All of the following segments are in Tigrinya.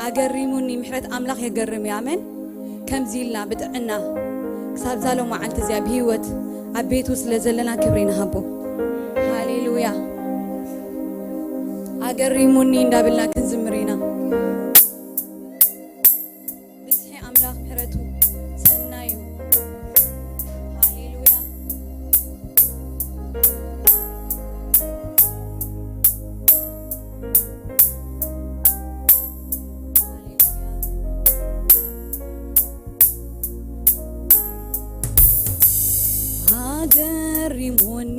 ኣገሪሙኒ፣ ምሕረት ኣምላኽ የገርም እዩ። ኣሜን። ከምዚ ኢልና ብጥዕና ክሳብ ዛሎ መዓልቲ እዚኣ ብህይወት ኣብ ቤቱ ስለ ዘለና ክብሪ ንሃቦ። ሃሌሉያ። ኣገሪሙኒ እንዳበልና ክንዝምር ኢና። ብዝሒ ኣምላኽ ምሕረቱ ሰናይ እዩ። ሃሌሉያ። ሃገር ይሞኒ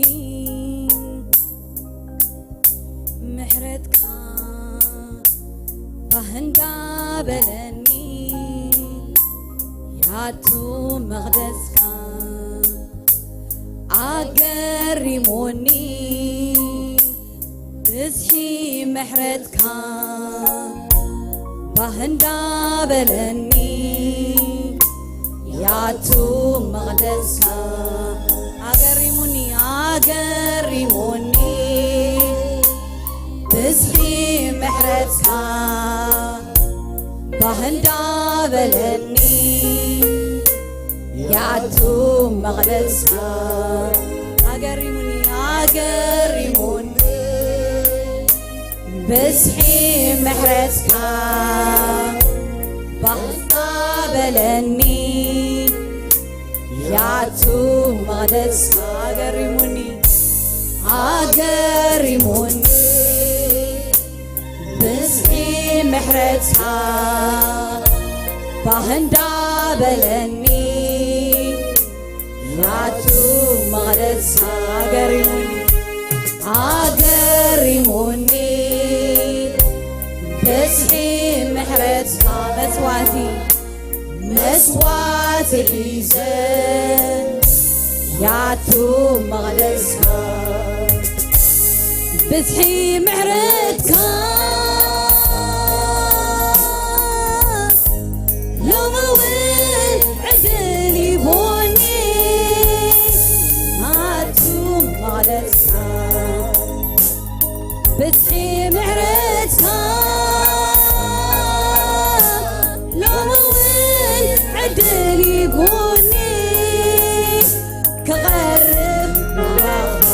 ምሕረትካ ባህንዳ በለኒ ያቱ መቕደስካ ኣገሪሞኒ ብዝሒ ምሕረትካ ባህንዳ በለኒ ያቱ መቕደስካ ኣገሪሙኒ ኣገሪሙኒ ብዝሒ ምሕረትካ ባህንዳ በለኒ ያቱ መቕደስካ ኣገሪሙኒ ኣገሪሙኒ ብዝሒ ምሕረትካ ባህንዳ በለኒ ያቱ መቕደስካ ኣገሪሙኒ ኣገሪሙኒ ብዝሒ ምሕረትካ ባህንዳ በለኒ ያቱ መቕደስካ ኣገሪሙኒ ኣገሪሙኒ ብዝሒ ምሕረትካ መስዋዕቲ መስዋዕቲ ሒዘ ያቱ መቕደስካ ብዝሒ ምሕረትካ ሎሚ እውን ዕድል ይቦኒ ናቱ መቕደስካ ብዝሒ ምሕረትካ ሎሚ እውን ዕድል ይቦኒ ክቐርብ ናባኻ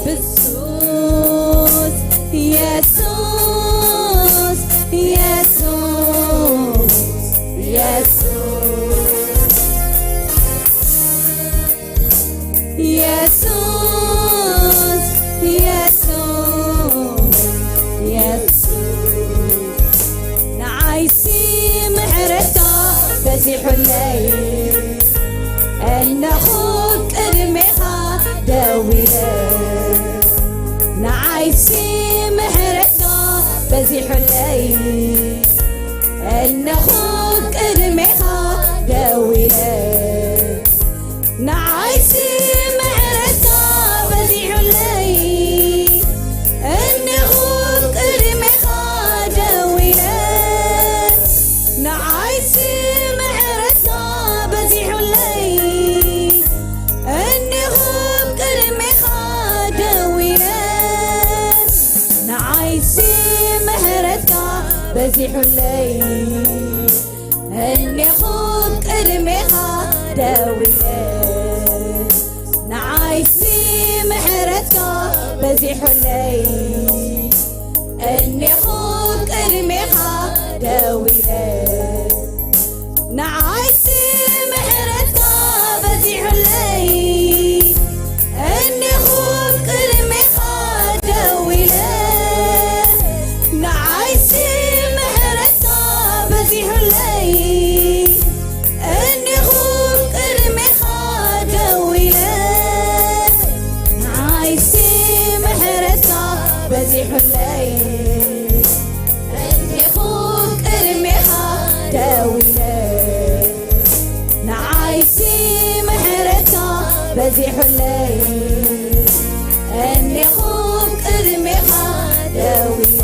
ብሱስ የሱስ የሱስ የሱስ የሱስ የሱስ የሱስ ንዓይሲ ምሕረትካ በዚሑለይ እነኹ ቅድሜኻ ደው ኢለ ንዓይሲ ምሕረትካ በዚሑለይ እነኹ ቅድሜኻ ደው ኢለ ንዓይሲ ምሕረትካ በዚሑለይ እነኹ ቅድሜኻ ደው ኢለ ንዓይሲ ምሕረትካ በዚሑለይ እነኹ ቅድሜኻ ደው ኢለ ንዓይሲ ምሕረትካ በዚሑለይ እነኹ ቅድሜኻ ደው ኢለ ንዓይሲ ምሕረትካ በዚሑለይ እነኹ ቅድሜኻ ደው ኢለ ንዓይሲ ምሕረትካ በዚሑለይ እነኹ ቅድሜኻ ደው ኢለ ንዓይሲ ምሕረትካ በዚሑለይ እነኹ ቅድሜኻ ደው ኢለ ንዓይሲ ምሕረትካ በዚሑለይ እነኹ ቅድሜኻ ደው ኢለ ንዓይሲ ምሕረትካ በዚሑለይ እነኹ ቅድሜኻ ደው ኢለ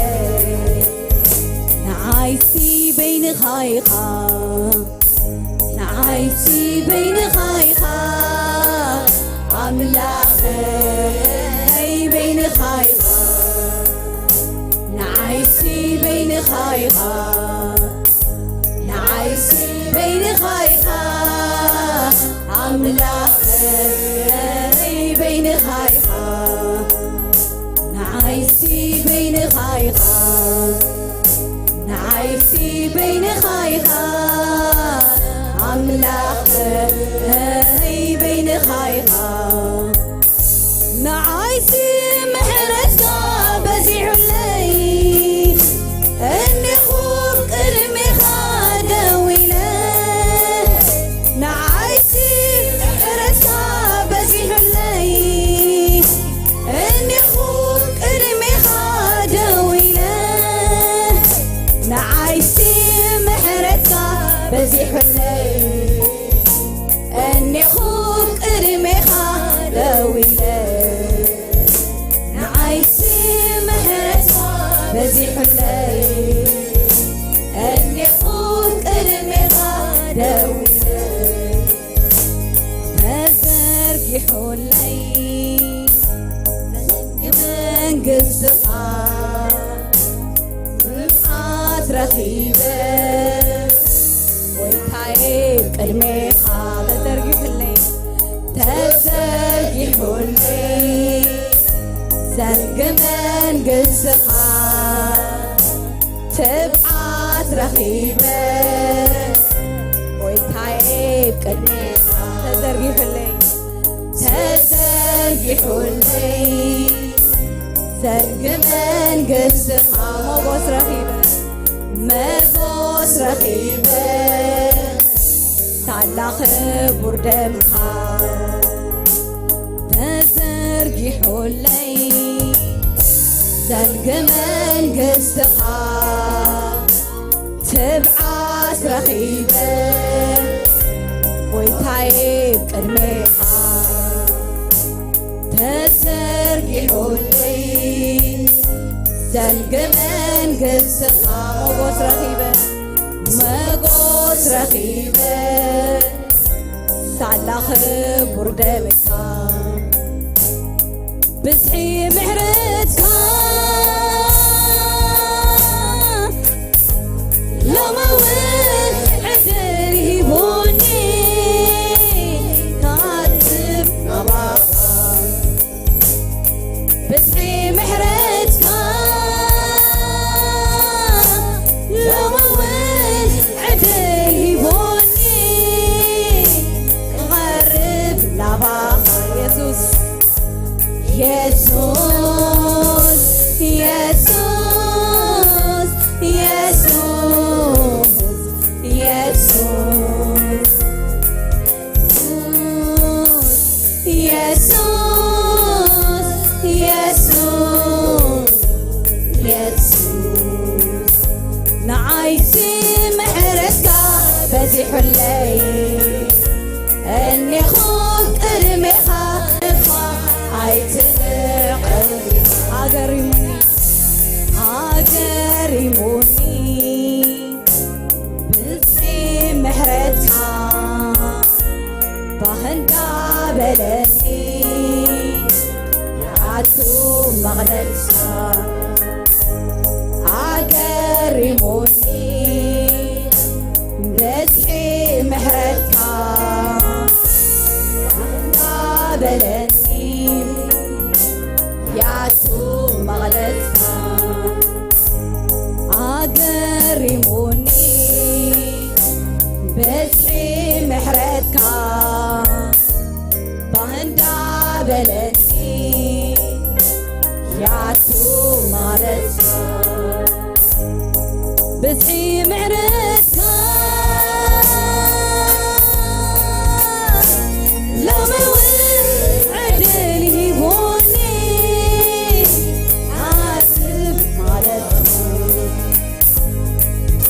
ንዓይሲ በይንኻ ኢኻ ንዓይሲ በይንኻ ኢኻ ኣምላኸይ በይንኻ ኢኻ ንዓይ ንዓይሲ በይንኻ ኢኻ፣ ንዓይሲ በይንኻ ኢኻ፣ ኣምላኸይ በይንኻ ኢኻ፣ ንዓይሲ በይንኻ ኢኻ፣ ንዓይሲ በይንኻ ኢኻ፣ ኣምላኸይ በይንኻ ኢኻ። ንዓይሲ ምሕረትካ በዚሑለይ፣ እኔኹ ቅድሜኻ ደው ኢለ። ንዓይሲ ምሕረትካ በዚሑለይ፣ እኔኹ ቅድሜኻ ደው ኢለ። ንዓይሲ ምሕረትካ በዚሑለይ፣ እኔኹ ቅድሜኻ ደው ኢለ። ንዓይሲ ምሕረትካ በዚሑለይ፣ እኔኹ ቅድሜኻ ደው ኢለ። ተዘርጊሑለይ ዘንጊ መንግስትኻ፣ ብብዓት ረኺበ ጎይታዬ ቅድሜኻ። ተዘርጊሑለይ፣ ተዘርጊሑለይ ዘንጊ መንግስትኻ፣ ትብዓት ረኺበ ጎይታዬ ቅድሜኻ። ተዘርጊሑለይ፣ ተዘርጊሑለይ ዘንጊ መንግስትኻ፣ ሞጎስ ረኺበ፣ መጎስ ረኺበ፣ ሳላ ክቡር ደምካ ተዘርጊሑለይ፣ ዘንጊ መንግስትኻ፣ ትብዓት ረኺበ ጎይታዬ ቅድሜኻ። ተዘርጊሑለይ ዘንጊ መንግስትኻ፣ ሞጎስ ረኺበ፣ ሞጎስ ረኺበ፣ ሳላ ክቡር ደምካ፣ ብዝሒ ምሕረትካ ሎሚ እውን ዕድል ሂቡኒ፣ ክቐርብ ናባኻ። ብዝሒ ምሕረትካ ሎሚ እውን ዕድል ሂቡኒ፣ ክቐርብ ናባኻ። የሱስ፣ የሱስ፣ የሱስ፣ የሱስ፣ የሱስ፣ የሱስ፣ የሱስ፣ የሱስ፣ ንዓይሲ ምሕረትካ በዚሑለይ፣ እኔኹ ቅድሜኻ ኣይትንዕቕ። ኣገሪሙኒ፣ ኣገሪሙኒ ብዝሒ ምሕረትካ፣ ባህ እንዳበለኒ ይኣቱ መቕደስካ። ኣገሪሙኒ በዝሒ ምሕረትካ፣ ባህ እንዳበለኒ ይኣቱ መቕደስካ። ኣገሪሙኒ በዝሒ ምሕረትካ፣ ባህ እንዳበለኒ ይኣቱ መቕደስካ። ብዝሒ ምሕረትካ ሎሚ እውን ዕድል ሂቡኒ፣ ኣስብ ማለትካ።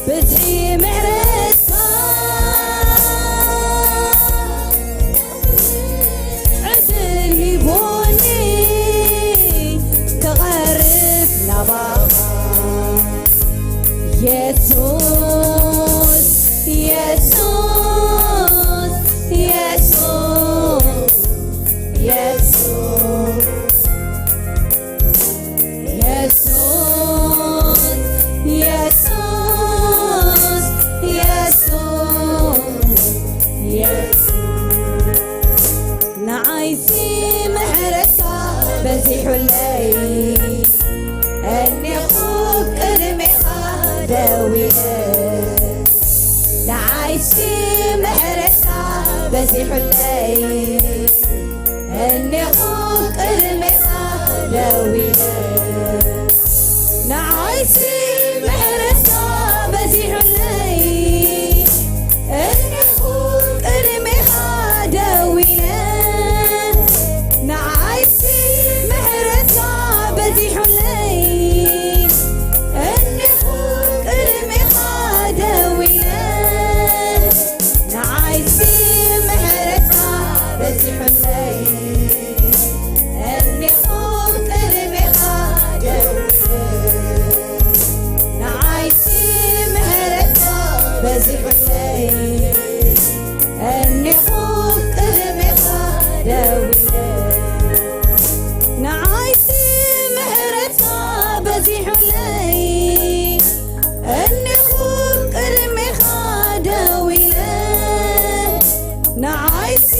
ብዝሒ ምሕረትካ ዕድል ሂቡኒ፣ ክቐርብ ናባኻ። የሱስ፣ ደው ኢለ፣ ንዓይሲ ምሕረትካ በዚሑለይ። እኔኹ ቅድሜኻ ደው ኢለ፣ ንዓይሲ ምሕረትካ በዚሑለይ። እኔኹ ቅድሜኻ ደው ኢለ፣ ንዓይሲ ምሕረትካ በዚሑለይ። እኔኹ ቅድሜኻ ደው ኢለ፣ ንዓይሲ ምሕረትካ በዚሑለይ። እኔኹ ቅድሜኻ ደው ኢለ፣ ንዓይሲ ምሕረትካ በዚሑለይ። እኔኹ ቅድሜኻ ደው ኢለ፣ ንዓይሲ ምሕረትካ በዚሑለይ። እኔኹ ቅድሜኻ ደው ኢለ፣ ንዓይሲ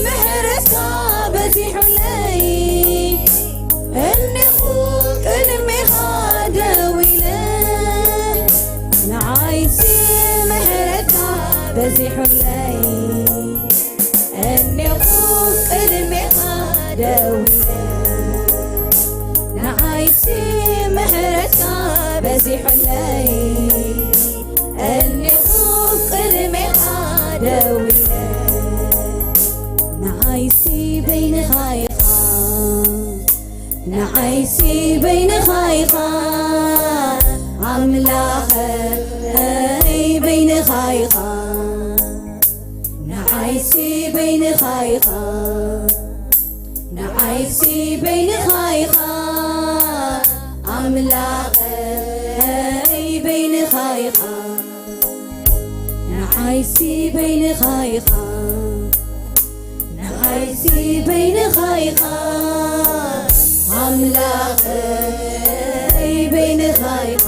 ምሕረትካ በዚሑለይ። እኔኹ ቅድሜኻ ደው ኢለ፣ ንዓይሲ ምሕረትካ በዚሑለይ። እኔኹ ቅድሜኻ ደው ኢለ፣ ንዓይሲ ምሕረትካ በዚሑለይ። እኔኹ ቅድሜኻ ደው ኢለ፣ ንዓይሲ በይንኻ ኢኻ፣ ንዓይሲ በይንኻ ኢኻ፣ ኣምላኸይ በይንኻ ኢኻ። ንዓይሲ በይንኻ ኢኻ፣ ንዓይሲ በይንኻ ኢኻ፣ ኣምላኸይ በይንኻ ኢኻ። ንዓይሲ በይንኻ ኢኻ፣ ንዓይሲ በይንኻ ኢኻ፣ ኣምላኸይ በይንኻ ኢኻ።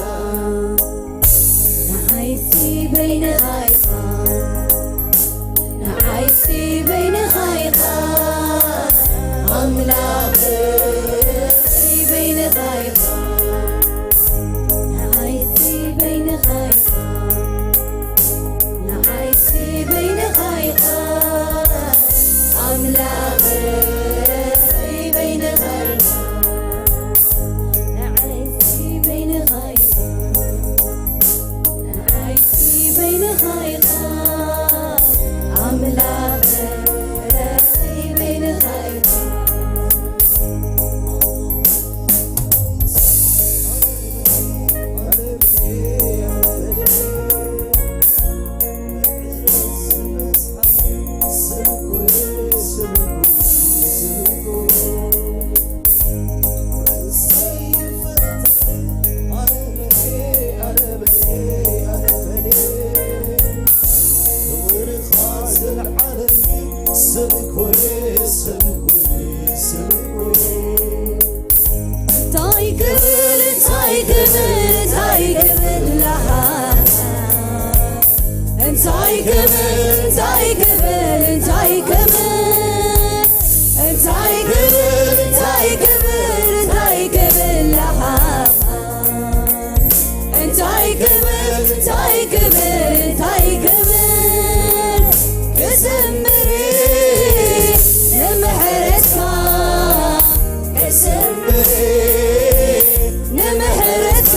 ንዓይሲ በይንኻ ኢኻ፣ ንዓይሲ በይንኻ ኢኻ፣ ኣምላኸይ በይንኻ ኢኻ። ንዓይሲ በይንኻ ኢኻ፣ ንዓይሲ በይንኻ ኢኻ፣ ኣምላኸይ በይንኻ ኢኻ። ንዓይሲ በይንኻ ኢኻ፣ ንዓይሲ በይንኻ ኢኻ፣ ኣምላኸይ በይንኻ ኢኻ። እንታይ ክብል፣ እንታይ ክብል፣ እንታይ ክብል ለኻ? እንታይ ክብል፣ እንታይ ክብል፣ እንታይ ክብል፣ እንታይ ክብል፣ እንታይ ክብል፣ እንታይ ክብል ለኻ? እንታይ ክብል፣ እንታይ ክብል፣ እንታይ ክብል፣ ክዝምር ንምሕረትካ፣ ክዝምር ንምሕረትካ፣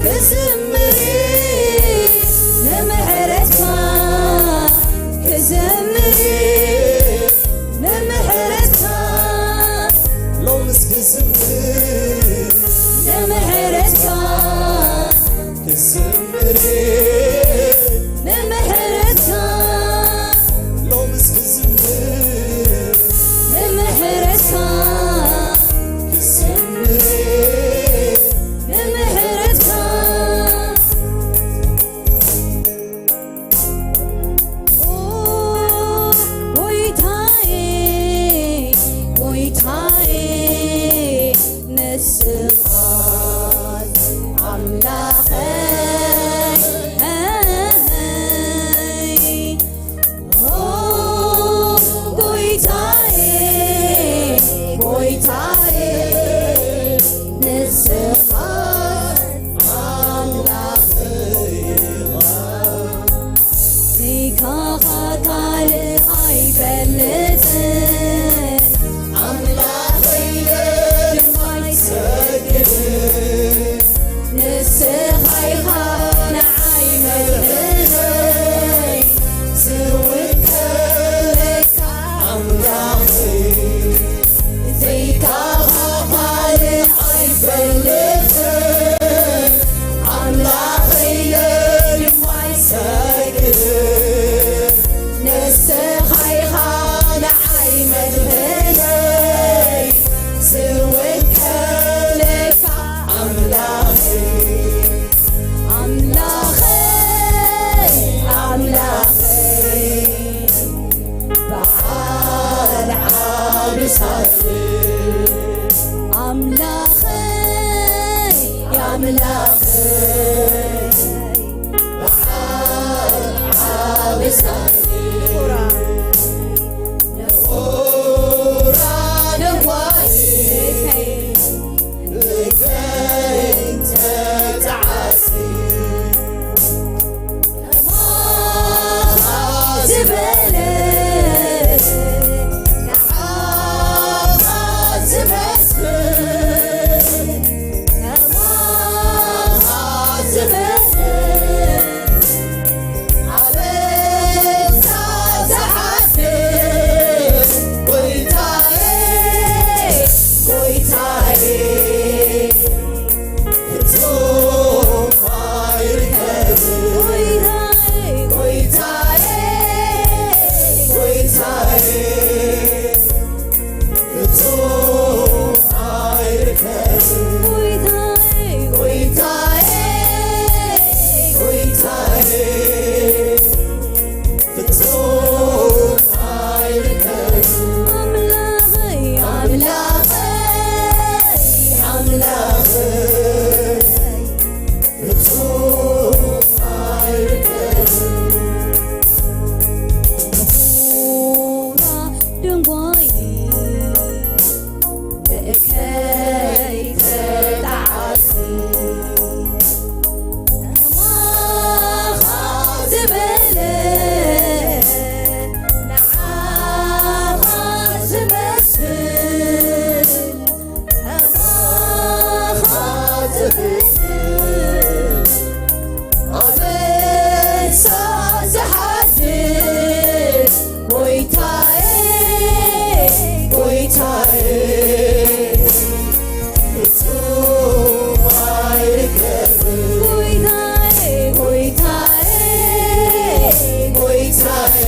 ክዝምር ንምሕረትካ፣ ፈልጥን ኣምላኸይ ድማ ይሰግድ። ንስኻ ኢኻ ንዓይ መድሕነይ ዝውከለካ ኣምላኸይ። ዘይካኻ ካልእ ኣይፈልጥን ኣምላኸይ ድማ ይሰግድ። ንስኻ ኢኻ ንዓይ መድሕነይ ዝውከለካ ኣምላኸይ። ኣምላኸይ ኣምላኸይ በዓል ዓቢ ሳልል ኣምላኸይ ኣምላኸይ በዓል ዓቢ ሳልል ንኹራ ነዋይ ልከይ ተጣዓሲ ከማኻ ዝበለ ንዓኻ ዝመስል ከማኻ ዝበለ ኣበሳ ዝሓድር ጎይታየ፣ ጎይታየ፣ ፍጹም ኣይርከብን። ጎይታየ፣ ጎይታየ፣ ጎይታየ፣ ፍጹም ኣይርከብን። ጎይታየ፣ ጎይታየ፣ ጎይታየ፣ ፍጹም ኣይርከብን። ኣምላኸይ፣ ኣምላኸይ፣ ኣምላኸይ፣ ፍጹም ኣይርከብን። ንኹራ ደንጓይ ብእከይ ተጣዓሲ ከማኻ ዝበለ ንዓኻ ዝመስል ከማኻ ዝመስል ኣበሳ ዝሓድር ጎይታየ፣ ጎይታየ፣ ፍጹም ኣይርከብን። ጎይታየ፣ ጎይታየ፣ ጎይታየ፣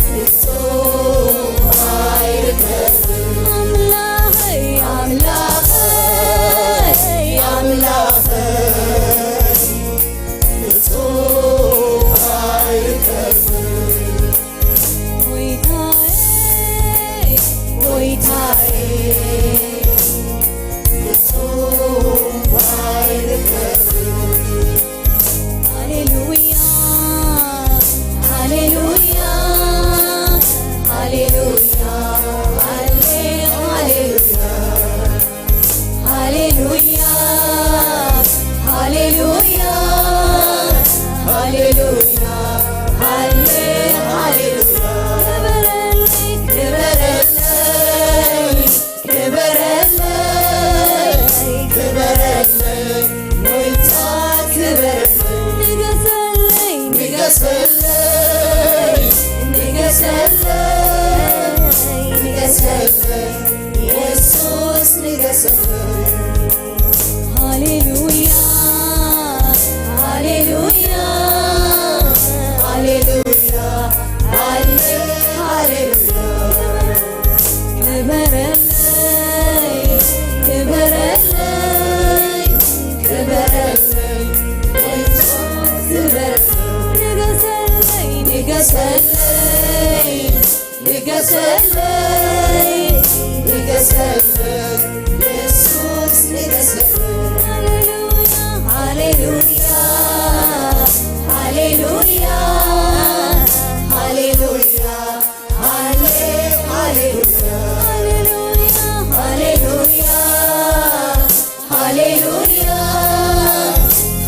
ፍጹም ኣይርከብን። ኣምላኸይ፣ ኣምላኸይ፣ ኣምላኸይ፣ ፍጹም ኣይርከብን። ጎይታየ፣ ጎይታየ፣ ፍጹም ኣይርከብን። ሃሌሉያ፣ ሃሌሉያ፣ ሃሌሉያ፣ ሃሌ፣ ሃሌሉያ። ሃሌሉያ፣ ሃሌሉያ፣ ሃሌሉያ፣ ሃሌ፣ ሃሌሉያ። ክበረለይ፣ ክበረለይ፣ ክበረለይ፣ ክበረለይ፣ ጎይታ ክበረለይ። ንገሰለይ፣ ንገሰለይ፣ ንገሰለይ፣ ንገሰለይ፣ የሱስ ንገሰለይ። ሃሌሉያ፣ ሃሌሉያ፣ ሃሌሉያ፣ ሃሌ፣ ሃሌሉያ። ክበረለይ፣ ክበረለይ፣ ክበረለይ፣ ክበረለይ። ንገሰለይ፣ ንገሰለይ፣ ንገሰለይ፣ ንገሰለይ፣ የሱስ ንገሰለይ። ሃሌሉያ፣ ሃሌሉያ፣ ሃሌሉያ፣ ሃሌሉያ፣ ሃሌ፣ ሃሌሉያ፣ ሃሌሉያ፣ ሃሌሉያ፣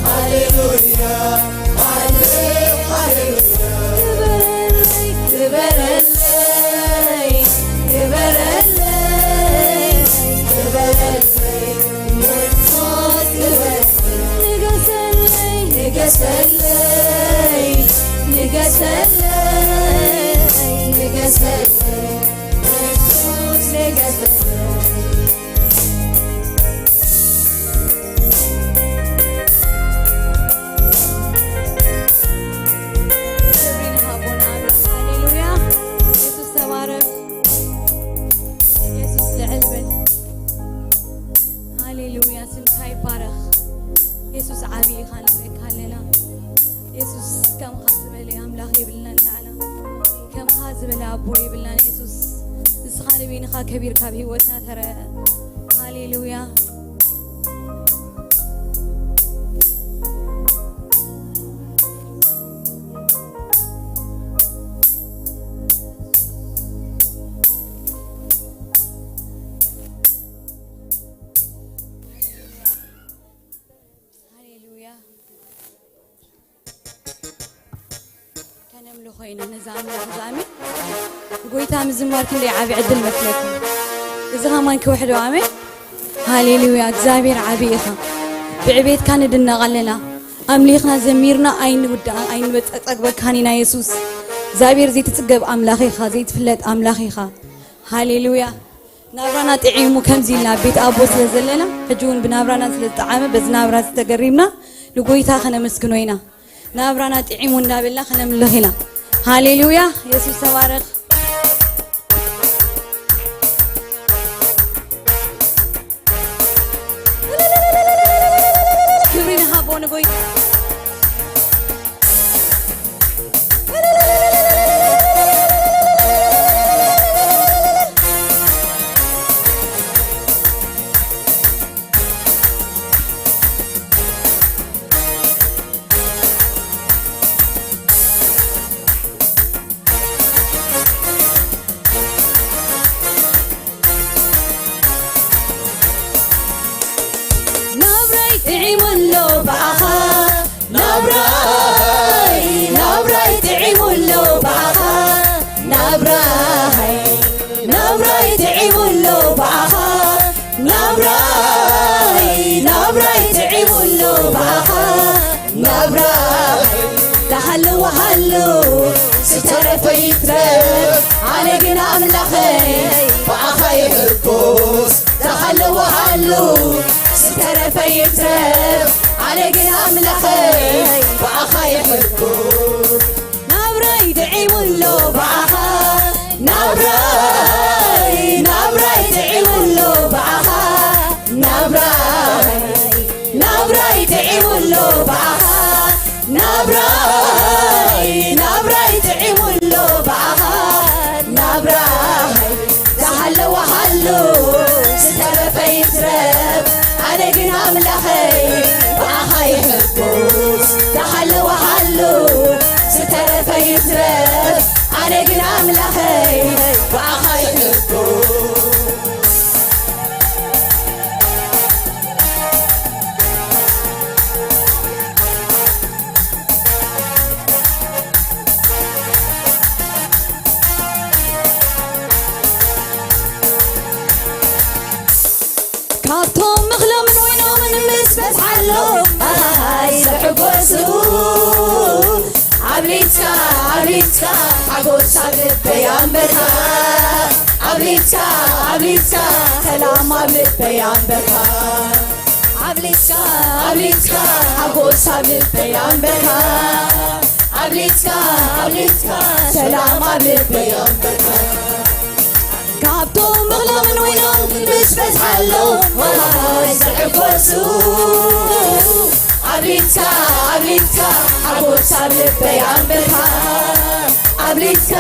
ሃሌሉያ፣ ሃሌ፣ ሃሌሉያ። ክበረለይ፣ ንገሰለይ፣ ንገሰለይ፣ ንገሰለይ፣ ንገሰለይ። ክብሪ ንሃቦና ኣምላኽ። ሃሌሉያ። የሱስ ተባረኽ። የሱስ ልዕል በል። ሃሌሉያ፣ ስምካ ይባረኽ። የሱስ ዓቢ ኢኻ፣ ንብለካ ኣለና። የሱስ ከምኻ ዝበለ ኣምላኽ የብልናን ንዓና። ከምኻ ዝበለ ኣቦ የብልናን የሱስ። ንስኻ ንበይንኻ ከቢርካ ኣብ ህይወትና ተረአ። ሃሌሉያ። ሃሌሉያ። ከነምልኾ ኢና ነዛ ኣምላኽ እዛ። ኣሜን። ንጎይታ ምዝማር ክንደይ ዓቢ ዕድል መስለኩም። እዚ ኸማን ክውሕዶ። ኣሜን። ሃሌሉያ። እግዚኣብሔር ዓቢ ኢኻ። ብዕቤትካ ንድነቕ ኣለና። ኣምሊኽና ዘሚርና ኣይንውድኣ፣ ኣይንበጸጸግበካን ኢና የሱስ። እግዚኣብሔር ዘይትጽገብ ኣምላኽ ኢኻ፣ ዘይትፍለጥ ኣምላኽ ኢኻ። ሃሌሉያ። ናብራና ጥዒሙ ከምዚ ኢልና ኣብ ቤት ኣቦ ስለ ዘለና፣ ሕጂ እውን ብናብራና ስለ ዝጠዓመ፣ በዚ ናብራ እዚ ተገሪምና ንጎይታ ከነመስግኖ ኢና። ናብራና ጥዒሙ እንዳበልና ከነምልኽ ኢና። ሃሌሉያ፣ የሱስ ተባረኽ። ክብሪ ንሃቦ ንጎይታ። ናብራይ ጥዒሙ ኣሎ ብኣኻ፣ ናብራይ፣ ናብራይ ጥዒሙ ኣሎ ብኣኻ፣ ናብራይ፣ ናብራይ ጥዒሙ ኣሎ ብኣኻ፣ ናብራይ፣ ናብራይ ጥዒሙ ኣሎ ብኣኻ፣ ናብራይ። ዳሃለወ ሃሉ ዝተረፈ ይትረፍ፣ ኣነ ግን ኣምላኸይ ብኣኻ ይሕጎስ። ዳሃለወ ሃሉ ዝተረፈ ይትረፍ፣ ኣነ ግን ኣምላኸይ ብኣኻ ይሕጎስ። ናብራይ ጥዒሙ ኣሎ ብኣኻ፣ ናብራይ፣ ናብራይ ጥዒሙ ኣሎ ብኣኻ፣ ናብራይ፣ ናብራይ ጥዒሙ ኣሎ ብኣኻ፣ ናብራይ፣ ናብራይ ጥዒሙ ኣሎ ብኣኻ፣ ናብራይ። ዝሃለወ ሃሉ ዝተረፈ ይትረፍ፣ ኣነ ግን ኣምላኸይ ብኣኻ ይሕጎስ። ዝሃለወ ሃሉ ዝተረፈ ይትረፍ፣ ኣነ ግን ኣምላኸይ ብኣኻ ይሕጎስ። ካብቶም ምኽሎም ኮይኖምን ምስ በዝሓሎም ኣሃሃይ ዝሕጎሱ፣ ኣብሊጽካ፣ ኣብሊጽካ ሓጎስ ኣብ ልበይ ኣንበርካ። ኣብሊጽካ፣ ኣብሊጽካ ሰላም ኣብ ልበይ ኣንበርካ። ኣብሊጽካ፣ ኣብሊጽካ ሓጎስ ኣብ ልበይ ኣንበርካ። ኣብሊጽካ፣ ኣብሊጽካ ሰላም ኣብ ልበይ ኣንበርካ። ካብቶም ምኽሎም ኮይኖም ምስ በዝሓሎም ዋይ ዝሕጎሱ፣ ኣብሊጽካ፣ ኣብሊጽካ ሓጎስ ኣብ ልበይ ኣንበርካ። ኣብሊጽካ፣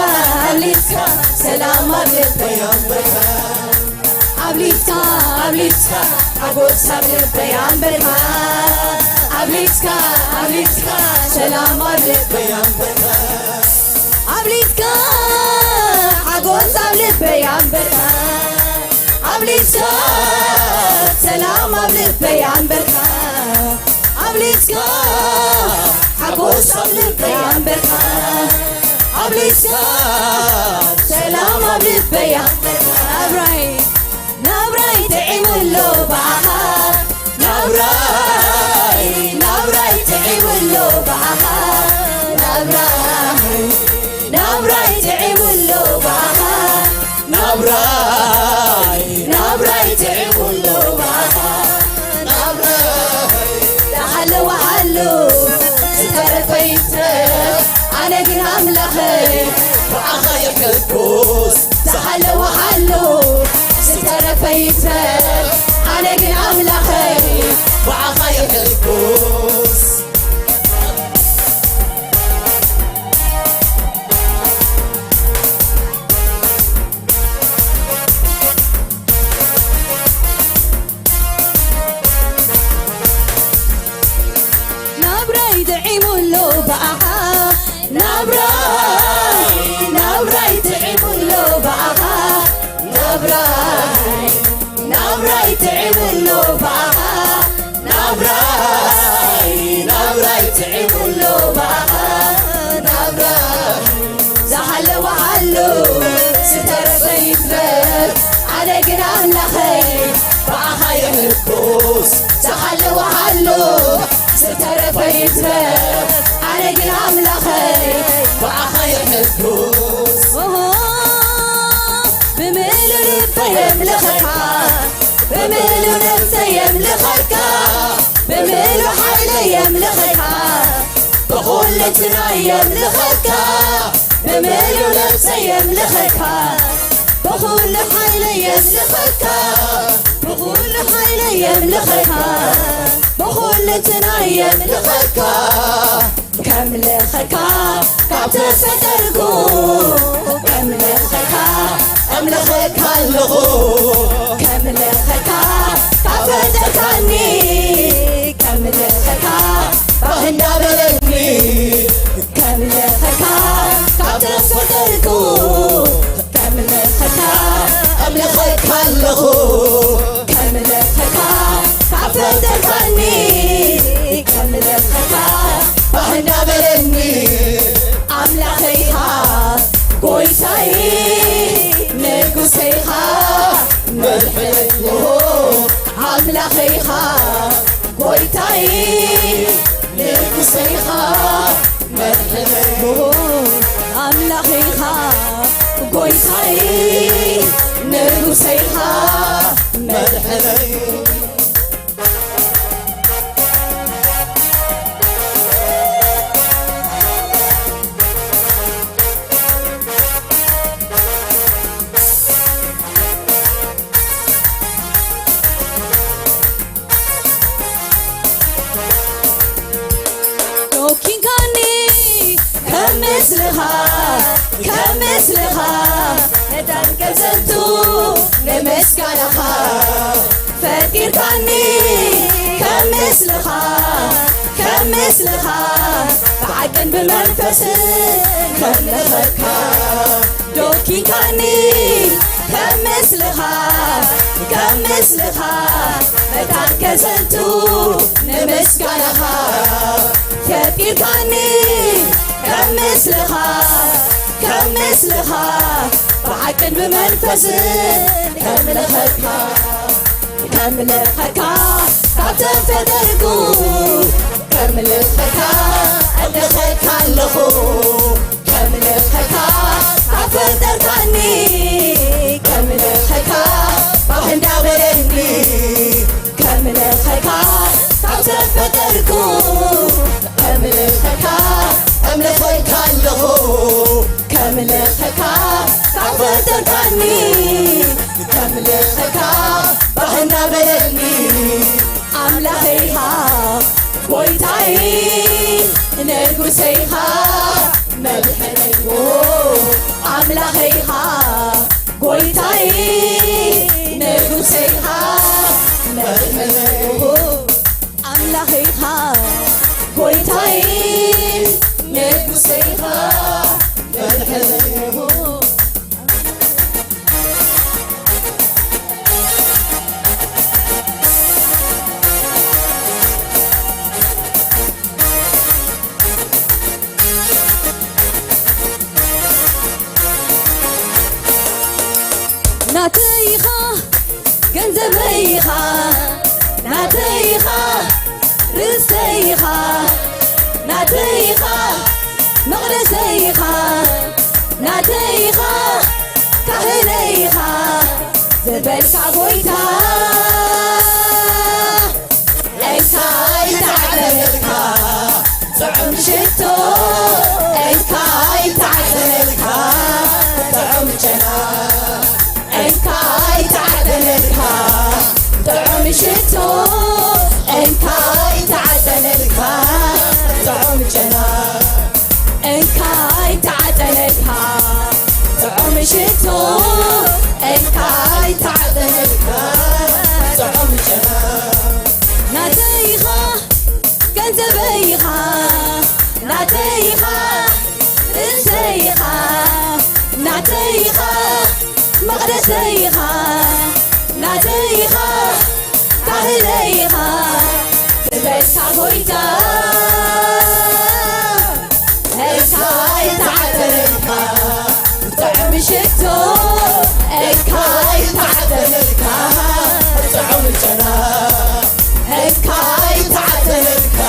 ኣብሊጽካ ሰላም ኣብ ልበይ ኣንበርካ። ኣብሊጽካ፣ ኣብሊጽካ ሓጎስ ኣብ ልበይ ኣንበርካ። ኣብሊጽካ፣ ኣብሊጽካ ሰላም ኣብ ልበይ ኣንበርካ። ኣብሊጽካ ሓጎስ ኣብ ልበይ ኣንበርካ። ኣብሊጽካ ሰላም ኣብ ልበይ ኣንበርካ። ኣብሊጽካ ሓጎስ ኣብ ልበይ ኣንበርካ። ኣብሊጽካ ሰላም ኣብ ልበይ ኣንበርካ። ናብራይ፣ ናብራይ ጥዒሙ ኣሎ ብኣኻ። ናብራይ፣ ናብራይ ጥዒሙ ኣሎ ኣነ ግን ኣምላኸይ ብኣኻ ይሕጎስ፣ ዝሃለወ ሃሎ ዝተረፈ ይትረፍ። ኣነ ግን ኣምላኸይ ብኣኻ ይሕጎስ። ናብራይ ጥዒሙ ኣሎ ብኣኻ፣ ናብራይ፣ ናብራይ ጥዒሙ ኣሎ ብኣኻ፣ ናብራይ፣ ናብራይ ጥዒሙ ኣሎ ብኣኻ፣ ናብራይ፣ ናብራይ ጥዒሙ ኣሎ ብኣኻ፣ ናብራይ። ዝሃለወ ሃሎ ዝተረፈ ይትረፍ። ኣነ ግን ኣምላኸይ ብኣኻ ይሕጎስ። ዝሃለወ ሃሎ ዝተረፈ ይትረፍ። ኣነ ግን ኣምላኸይ ብኣኻ ይሕጎስ። ኦሆ፣ ብምሉእ ልበይ የምልኸካ፣ ብምሉእ ነፍሰይ የምልኸካ፣ ብምሉእ ሓይለይ የምልኸካ፣ ብኹልንትናይ የምልኸካ፣ ብምሉእ ነፍሰይ የምልኸካ፣ ብኹሉ ሓይለይ የምልኸካ፣ ብኹሉ ሓይለይ የምልኸካ፣ ብኹልንትናይ የምልኸካ። ከምልኸካ ካብ ተፈጠርኩ፣ ከምልኸካ ኣምልኸካ ኣለኹ። ከምልኸካ ካብ ፈጠርካኒ፣ ከምልኸካ ባህ እንዳበለኒ። ከምልኸካ ካብ ተፈጠርኩ፣ ከምልኸካ ኣምልኸካ ኣለኹ። ከምልኸካ ካብ ፈጠርካኒ፣ ከምልኸካ ባህ እንዳበለኒ። ኣምላኸይኻ ጎይታይ ንጉሰይኻ መድሕነይ፣ ኣምላኸይኻ ጎይታይ ንጉሰይኻ መድሕነይ፣ ኣምላኸይኻ ጎይታይ ንጉሰይኻ መድሕነይ። ዶኪንካኒ ከም ምስልኻ፣ ከም ምስልኻ መታን ከዘንቱ ንምስጋናኻ። ፈጢርካኒ ከም ምስልኻ፣ ከም ምስልኻ ብሓቅን ብመንፈስን ከምልኸካ። ዶኪንካኒ ከም ምስልኻ፣ ከም ምስልኻ መታን ከዘንቱ ንምስጋናኻ። ፈጢርካኒ ከም ምስልኻ፣ ከም ምስልኻ ብሓቅን ብመንፈስን ከምልኸካ። ከምልኸካ ካብ ተፈጠርኩ፣ ከምልኸካ እምልኸካ ኣለኹ። ከምልኸካ ካብ ፈጠርካኒ፣ ከምልኸካ ባህ እንዳበለኒ። ከምልኸካ ካብ ተፈጠርኩ፣ ከምልኸካ እምልኸካ ኣለኹ። ከምልኸካ ካብ ፈጠርካኒ፣ ከምልኸካ ባህ እንዳበለኒ። ኣምላኸይኻ ጎይታይ ንጉሰይኻ መድሕነይ፣ ኣምላኸይኻ ጎይታይ ንጉሰይኻ መድሕነይ፣ ኣምላኸይኻ ጎይታይ ንጉሰይኻ መድሕነይ። ናተይኻ ገንዘበይኻ፣ ናተይኻ ርስተይኻ፣ ናተይኻ መቕደሰይኻ፣ ናተይኻ ካህነይኻ ዝበልካ ጎይታ፣ እንታይ ተዓመልካ ጥዑም ሽቶ፣ እንታይ ሽቶ እንካይ ተዓጠነልካ ጥዑም ጨና፣ እንካይ ተዓጠነልካ ጥዑም ሽቶ፣ እንካይ ተዓጠነልካ ጥዑም ጨና። ናተይ ኢኻ ገንዘበይ ኢኻ፣ ናተይ ኢኻ ርእሰይ ኢኻ፣ ናተይ ኢኻ መቕደሰይ ኢኻ፣ ናተይ ኢኻ ካህነይ ኢኻ። ክብረትካ ጎይታ፣ እንካይ ተዓጠነልካ ጥዑም ሽቶ፣ እንካይ ተዓጠነልካ ጥዑም ጨና፣ እንካይ ተዓጠነልካ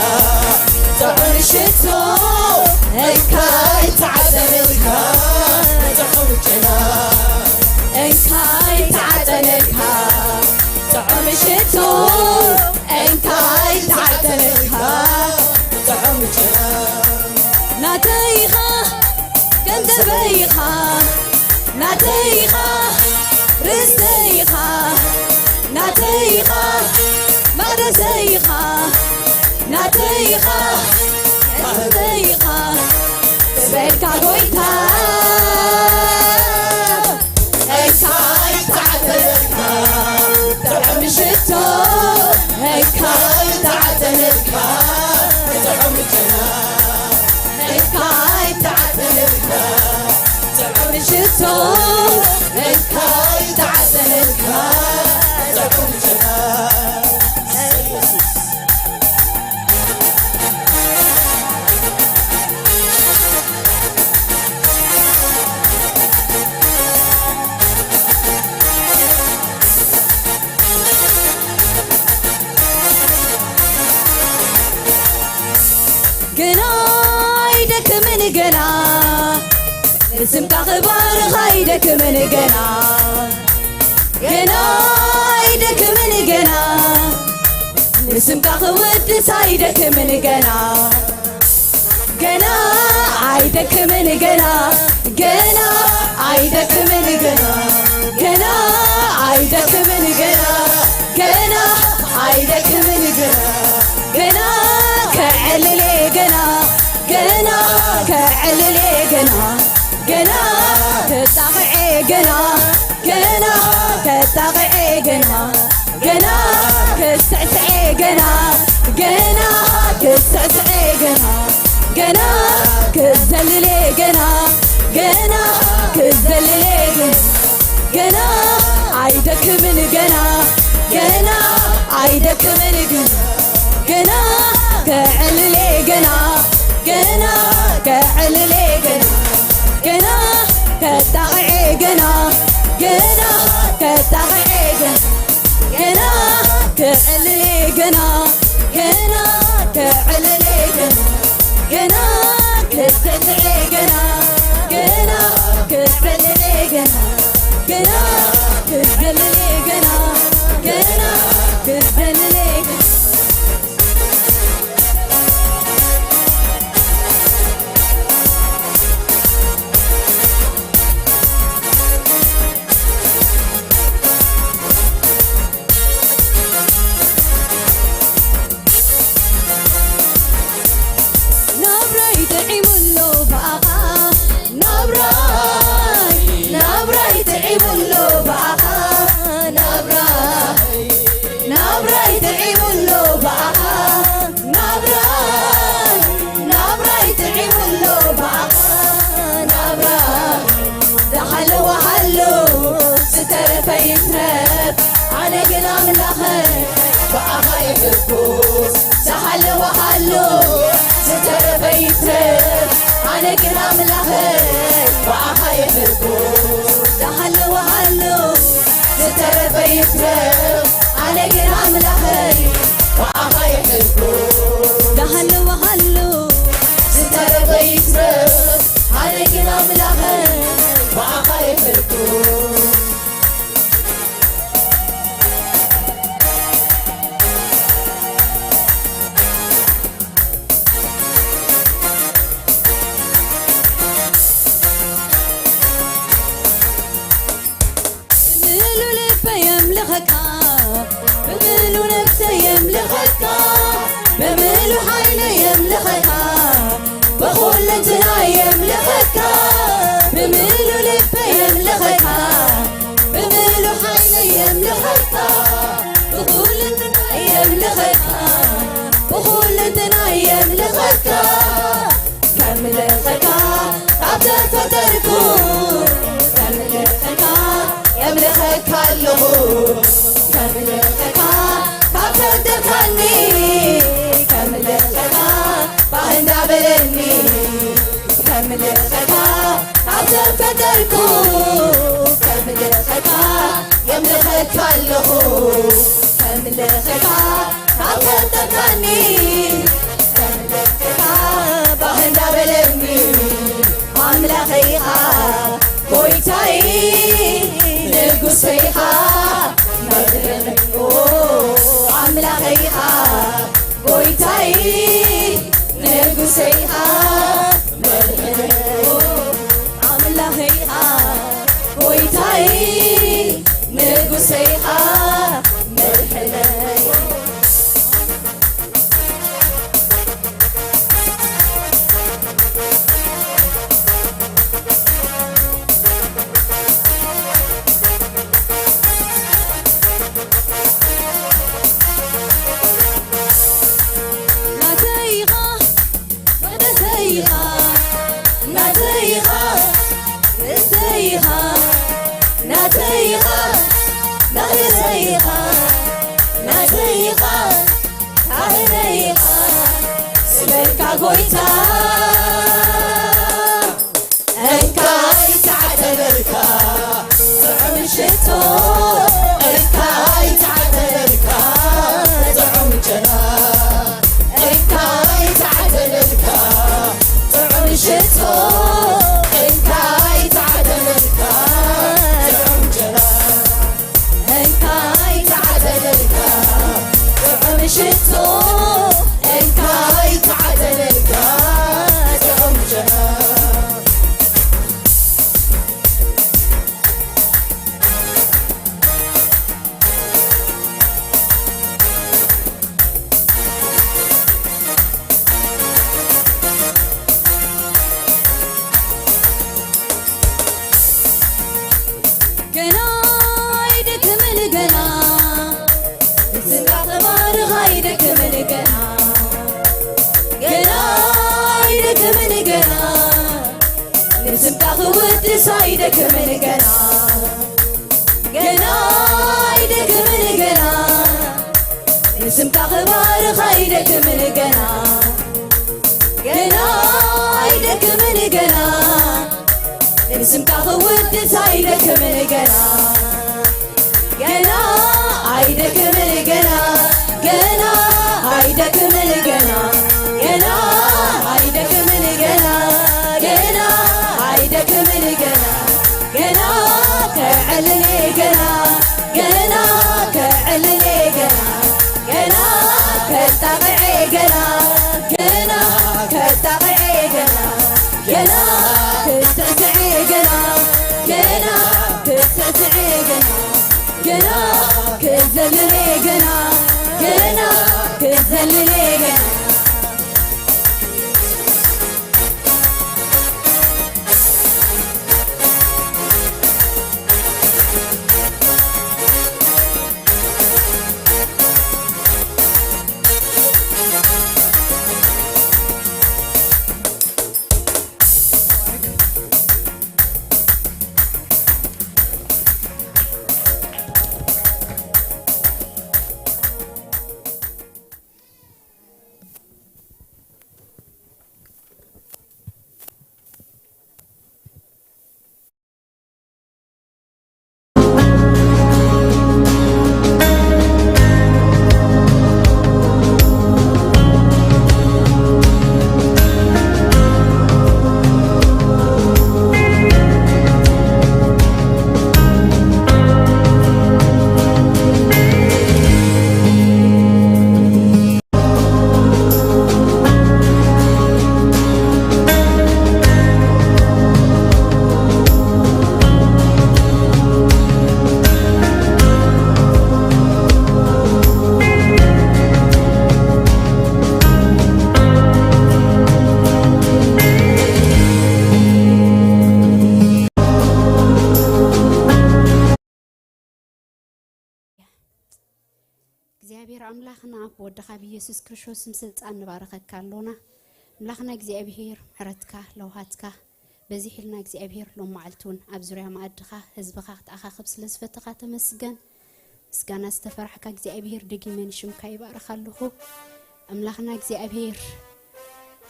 ጥዑም ሽቶ፣ እንካይ ተዓጠነልካ ጥዑም ጨና፣ እንካይ ተዓጠነልካ ጥዑም ሽቶ፣ እንካይ ተዓጠነልካ ጥዑም ጨና። ናተይ ኢኻ ገንዘበይ ኢኻ፣ ናተይ ኢኻ ርእሰይ ኢኻ፣ ናተይ ኢኻ መቕደሰይ ኢኻ፣ ናተይ ኢኻ ርእሰይ ኢኻ። ክብረትካ ጎይታ፣ እንካይ ተዓጠነልካ ጥዑም ሽቶ፣ እንካይ ተዓጠነልካ ጥዑም ጨና፣ እንካይ ተዓጠነልካ ጥዑም ሽቶ፣ እንካይ ተዓጠነልካ ጥዑም ጨና። ገና ኣይደክምን ገና፣ ንስምካ ክባርኽ ኣይደክምን ገና፣ ገና ኣይደክምን ገና፣ ንስምካ ክወድስ ኣይደክምን ገና፣ ገና ኣይደክምን ገና፣ ገና ኣይደክምን ገና፣ ገና ኣይደክምን ገና፣ ገና ኣይደክምን ገና፣ ገና ከዕልል እየ ገና፣ ገና ከዕልል እየ ገና፣ ገና ክጣቕዕ እየ ገና፣ ገና ክጣቕዕ እየ ገና፣ ገና ክስዕስዕ እየ ገና፣ ገና ክስዕስዕ እየ ገና፣ ገና ክዘልል እየ ገና፣ ገና ክዘልል እየ ገና፣ ገና ኣይደክምን ገና፣ ገና ኣይደክምን ገና፣ ገና ከዕልል እየ ገና፣ ገና ከዕልል እየ ገና፣ ገና ከጣቕዕ እየ ገና፣ ገና ከጣቕዕ እየ ገና፣ ገና ከዕልል እየ ገና፣ ገና ከዕልል እየ ገና፣ ገና ክስዕስዕ እየ ገና፣ ገና ክስዕስዕ እየ ገና፣ ገና ክዘልል እየ ገና፣ ገና ክዘልል እየ ገና። ናብራይ ጥዒሙ ኣሎ ብኣኻ፣ ናብራይ፣ ናብራይ ጥዒሙ ኣሎ ብኣኻ፣ ናብራይ፣ ናብራይ ጥዒሙ ኣሎ ብኣኻ፣ ናብራይ፣ ናብራይ ጥዒሙ ኣሎ ብኣኻ፣ ናብራይ፣ ዝሓለወ ሃሎ፣ ዝተረፈ ይትረፍ፣ ኣነ ግን ኣምላኸይ ብኣኻ ይሕጎስ። ዝሓለወ ሃሎ፣ ዝተረፈ ይትረፍ፣ ኣነ ግን ኣምላኸይ ብኣኻ ይሕጎስ። ዝሓለወ ሃሎ፣ ዝተረፈ ይትረፍ፣ ኣነ ግን ኣምላኸይ ብኣኻ ይሕጎስ። ዝሓለወ ሃሎ፣ ዝተረፈ ይትረፍ፣ ኣነ ግን ኣምላኸይ ብኣኻ ይሕጎስ። ብምሉ ልበይ የምልኸካ፣ ብምሉ የምልኸካ፣ ብምሉእ ልበይ የምልኸካ፣ ብምሉእ ሓይለይ የምልኸካ፣ ብኹሉ ልበይ የምልኸካ፣ ብኹሉ ልበይ የምልኸካ። ከምልኸካ ካብ ተፈጠርኩ፣ ከምልኸካ የምልኸካ ኣለኹ። ከምልኸካ ካብ ፈጠርካኒ፣ ከምልኸካ ባህ እንዳበለኒ። ከምልኸካ ካብ ተፈጠርኩ፣ ከምልኸካ የምልኸካ ኣለኹ። ከምልኸካ ካብ ፈጠርካኒ፣ ከምልኸካ ባህ እንዳበለኒ። ኣምላኸይ ኢኻ ጎይታይ ንጉሰይ ኢኻ መድሕነይ። ኣምላኸይ ኢኻ ጎይታይ ንጉሰይ ኢኻ መድሕነይ። ኣምላኸይ ኢኻ ጎይታይ ንጉሰይ ኢኻ መድሕነይ። ናተይ ኢኻ መቕደሰይ ኢኻ፣ ናተይ ኢኻ ርእሰይ ኢኻ፣ ናተይ ኢኻ መቕደሰይ ኢኻ፣ ናተይ ኢኻ ካህነይ ኢኻ ስበልካ ጎይታ። እንካይ ተዓደለልካ ጥዑም ሽቶ፣ እንካይ ተዓደለልካ ጥዑም ጨና፣ እንካይ ተዓደለልካ ጥዑም ሽቶ፣ እንካይ ተዓደለልካ ጥዑም ጨና። እንካይ ተዓደለልካ ጥዑም ሽቶ፣ እንካይ ተዓደለልካ ጥዑም ጨና። ገና ኣይደክምን ገና፣ ንስምካ ክባርኽ ኣይደክምን ገና፣ ገና ኣይደክምን ገና፣ ንስምካ ክውድስ ኣይደክምን ገና። ገና ኣይደክምን ገና፣ ንስምካ ክባርኽ ኣይደክምን ገና፣ ገና ኣይደክምን ገና፣ ንስምካ ክውድስ ኣይደክምን ገና፣ ገና ኣይደክምን ገና፣ ገና ኣይደክምን ገና፣ ገና ኣይደክምን ገና፣ ገና ኣይደክምን ገና። ገና ከዕልል ገና፣ ገና ከዕልል ገና፣ ገና ከጣቕዕ ገና፣ ገና ከጣቕዕ ገና፣ ገና ክትስዕስዕ ገና፣ ገና ክትስዕስዕ ገና፣ ገና ክትዘልል ገና፣ ገና ክትዘልል ገና። ኣምላኽና ብወድኻ ብኢየሱስ ክርስቶስ ስም ስልጣን ንባረኸካ ኣሎና። ኣምላኽና እግዚኣብሔር ምሕረትካ ለውሃትካ በዚሕልና እግዚኣብሔር ሎም መዓልቲ እውን ኣብ ዙርያ መኣድኻ ህዝብኻ ክትኣኻኽብ ስለ ዝፈተኻ ተመስገን። ምስጋና ዝተፈራሕካ እግዚኣብሔር ደጊመ ንሽምካ ይባርኽ ኣለኹ። ኣምላኽና እግዚኣብሔር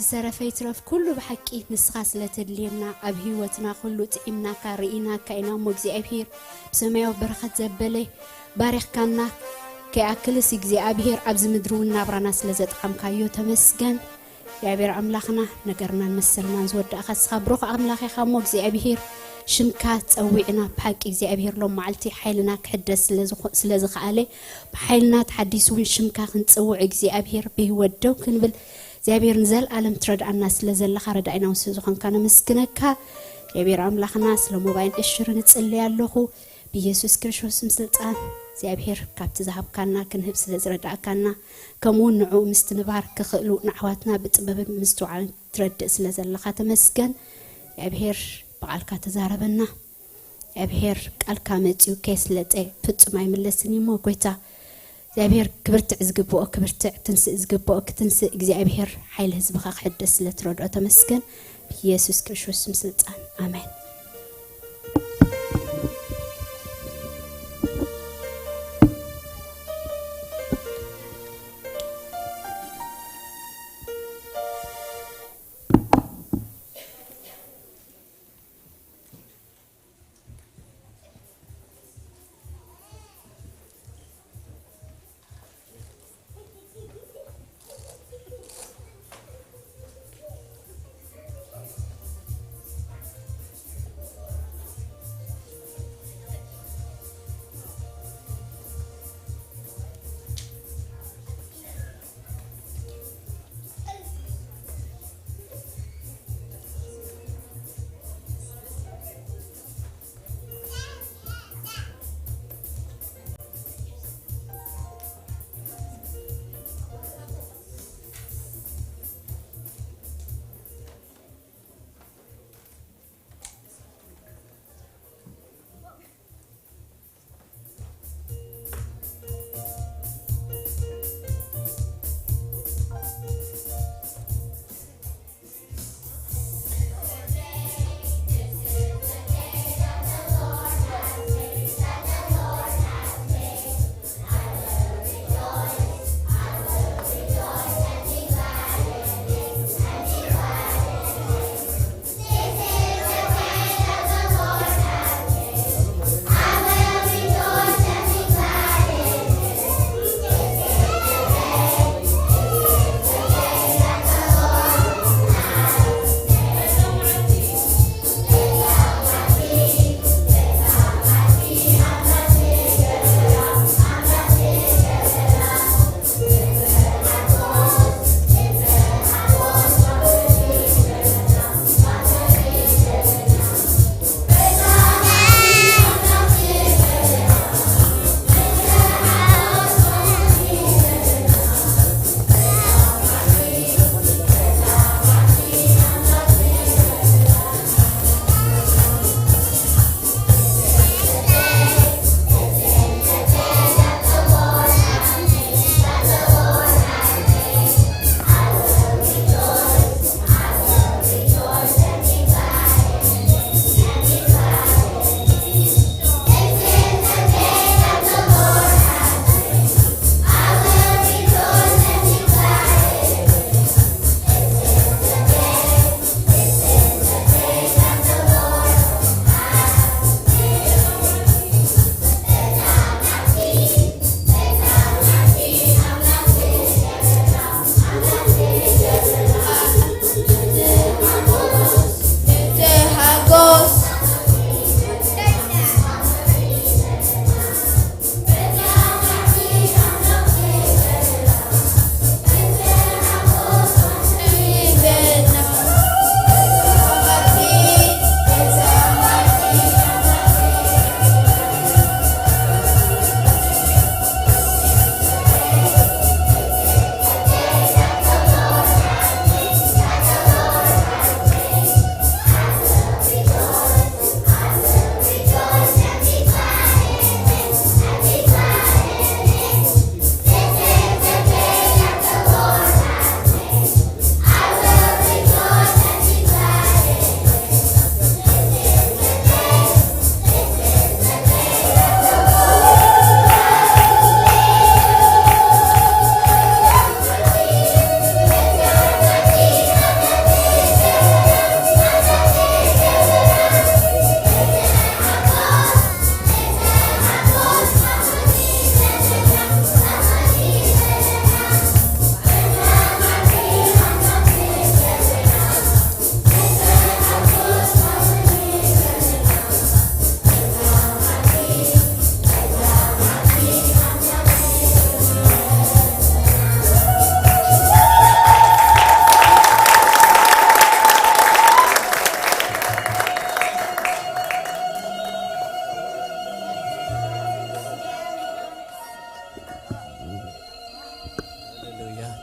ዝተረፈ ይትረፍ ኩሉ ብሓቂ ንስኻ ስለ ተድልየና ኣብ ህይወትና ኩሉ ጥዒምናካ ርኢናካ ኢና እሞ እግዚኣብሔር ብሰማያዊ በረኸት ዘበለ ባሪኽካና ከይኣክልስ እግዚኣብሔር ኣብዚ ምድሪ እውን ናብራና ስለ ዘጥዓምካዮ ተመስገን። እግዚኣብሔር ኣምላኽና ነገርናን መሰልናን ዝወዳእኻ ንስኻ ብሩኽ ኣምላኽ ኢኻ እሞ እግዚኣብሔር ሽምካ ጸዊዕና ብሓቂ እግዚኣብሔር ሎም መዓልቲ ሓይልና ክሕደስ ስለ ዝኾ- ስለ ዝኸኣለ ብሓይልና ተሓዲሱ እውን ሽምካ ክንጽውዕ እግዚኣብሔር ብህይወት ደው ክንብል እግዚኣብሔር ንዘለኣለም ትረድኣና ስለ ዘለኻ ረዳኢና እውን ስለ ዝኾንካ ነመስግነካ። እግዚኣብሔር ኣምላኽና ስለ ሞባይን እሽርን እጽልይ ኣለኹ ብኢየሱስ ክርስቶስ ስም ስልጣን እግዚኣብሔር ካብቲ ዝሃብካና ክንህብ ስለ ዝረዳእካና ከምኡ እውን ንዕኡ ምስትምባር ክኽእሉ ንኣሕዋትና ብጥበብን ምስትውዓልን ትረድእ ስለ ዘለኻ ተመስገን። እግዚኣብሔር ብቓልካ ተዛረበና። እግዚኣብሔር ቃልካ መጺኡ ከየስለጠ ፍጹም ኣይምለስን እዩ እሞ ጎይታ እግዚኣብሔር ክብርትዕ ዝግብኦ ክብርትዕ ትንስእ ዝግብኦ ክትንስእ እግዚኣብሔር ሓይሊ ህዝብኻ ክሕደስ ስለ ትረድኦ ተመስገን። ብኢየሱስ ክርስቶስ ስም ስልጣን ኣሜን።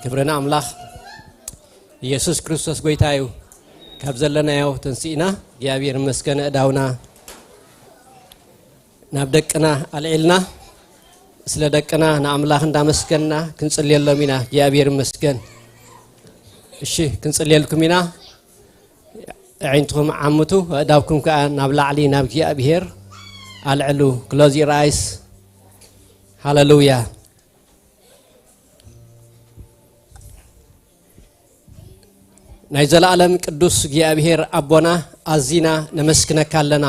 ክብሪ ንኣምላኽ። ኢየሱስ ክርስቶስ ጎይታ እዩ። ካብ ዘለናዮ ተንሲእና እግዚኣብሔር ይመስገን። ኣእዳውና ናብ ደቅና ኣልዒልና ስለ ደቅና ንኣምላኽ እንዳመስገንና ክንጽልየሎም ኢና። እግዚኣብሔር ይመስገን። እሺ፣ ክንጽልየልኩም ኢና። ኣዒንትኹም ዓምቱ፣ ኣእዳውኩም ከኣ ናብ ላዕሊ ናብ እግዚኣብሔር ኣልዕሉ። Close your eyes. ሃሌሉያ። ናይ ዘለኣለም ቅዱስ እግዚኣብሔር ኣቦና፣ ኣዚና ነመስግነካ ኣለና።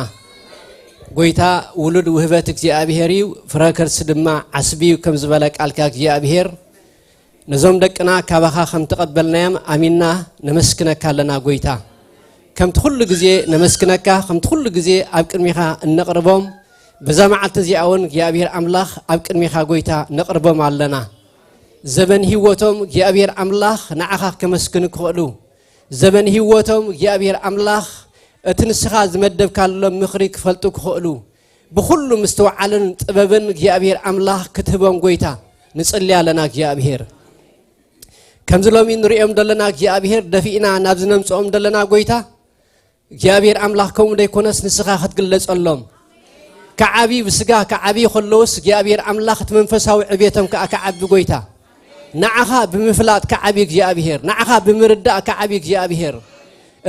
ጎይታ፣ ውሉድ ውህበት እግዚኣብሔር እዩ፣ ፍረ ከርሲ ድማ ዓስቢ እዩ ከም ዝበለ ቃልካ እግዚኣብሔር፣ ነዞም ደቅና ካባኻ ከም ተቐበልናዮም ኣሚንና ነመስግነካ ኣለና ጎይታ። ከምቲ ኩሉ ግዜ ነመስግነካ፣ ከምቲ ኩሉ ግዜ ኣብ ቅድሚኻ እነቕርቦም፣ በዛ መዓልቲ እዚኣ እውን እግዚኣብሔር ኣምላኽ ኣብ ቅድሚኻ ጎይታ ነቕርቦም ኣለና። ዘበን ህይወቶም እግዚኣብሔር ኣምላኽ ንዓኻ ከመስግኑ ክኽእሉ፣ ዘበን ህይወቶም እግዚኣብሔር ኣምላኽ እቲ ንስኻ ዝመደብካሎም ምኽሪ ክፈልጡ ክኽእሉ፣ ብኹሉ ምስትውዓልን ጥበብን እግዚኣብሔር ኣምላኽ ክትህቦም ጎይታ ንጽሊ ኣለና እግዚኣብሔር። ከምዚ ሎሚ ንርእዮም ዘለና እግዚኣብሔር ደፊእና ናብዚ ነምጽኦም ዘለና ጎይታ፣ እግዚኣብሔር ኣምላኽ ከምኡ ደይኮነስ ንስኻ ክትግለጸሎም። ክዓብዩ ብስጋ ክዓብዩ ከለውስ እግዚኣብሔር ኣምላኽ እቲ መንፈሳዊ ዕቤቶም ከኣ ክዓቢ ጎይታ። ንዓኻ ብምፍላጥ ክዓቢ እግዚኣብሔር፣ ንዓኻ ብምርዳእ ክዓቢ እግዚኣብሔር።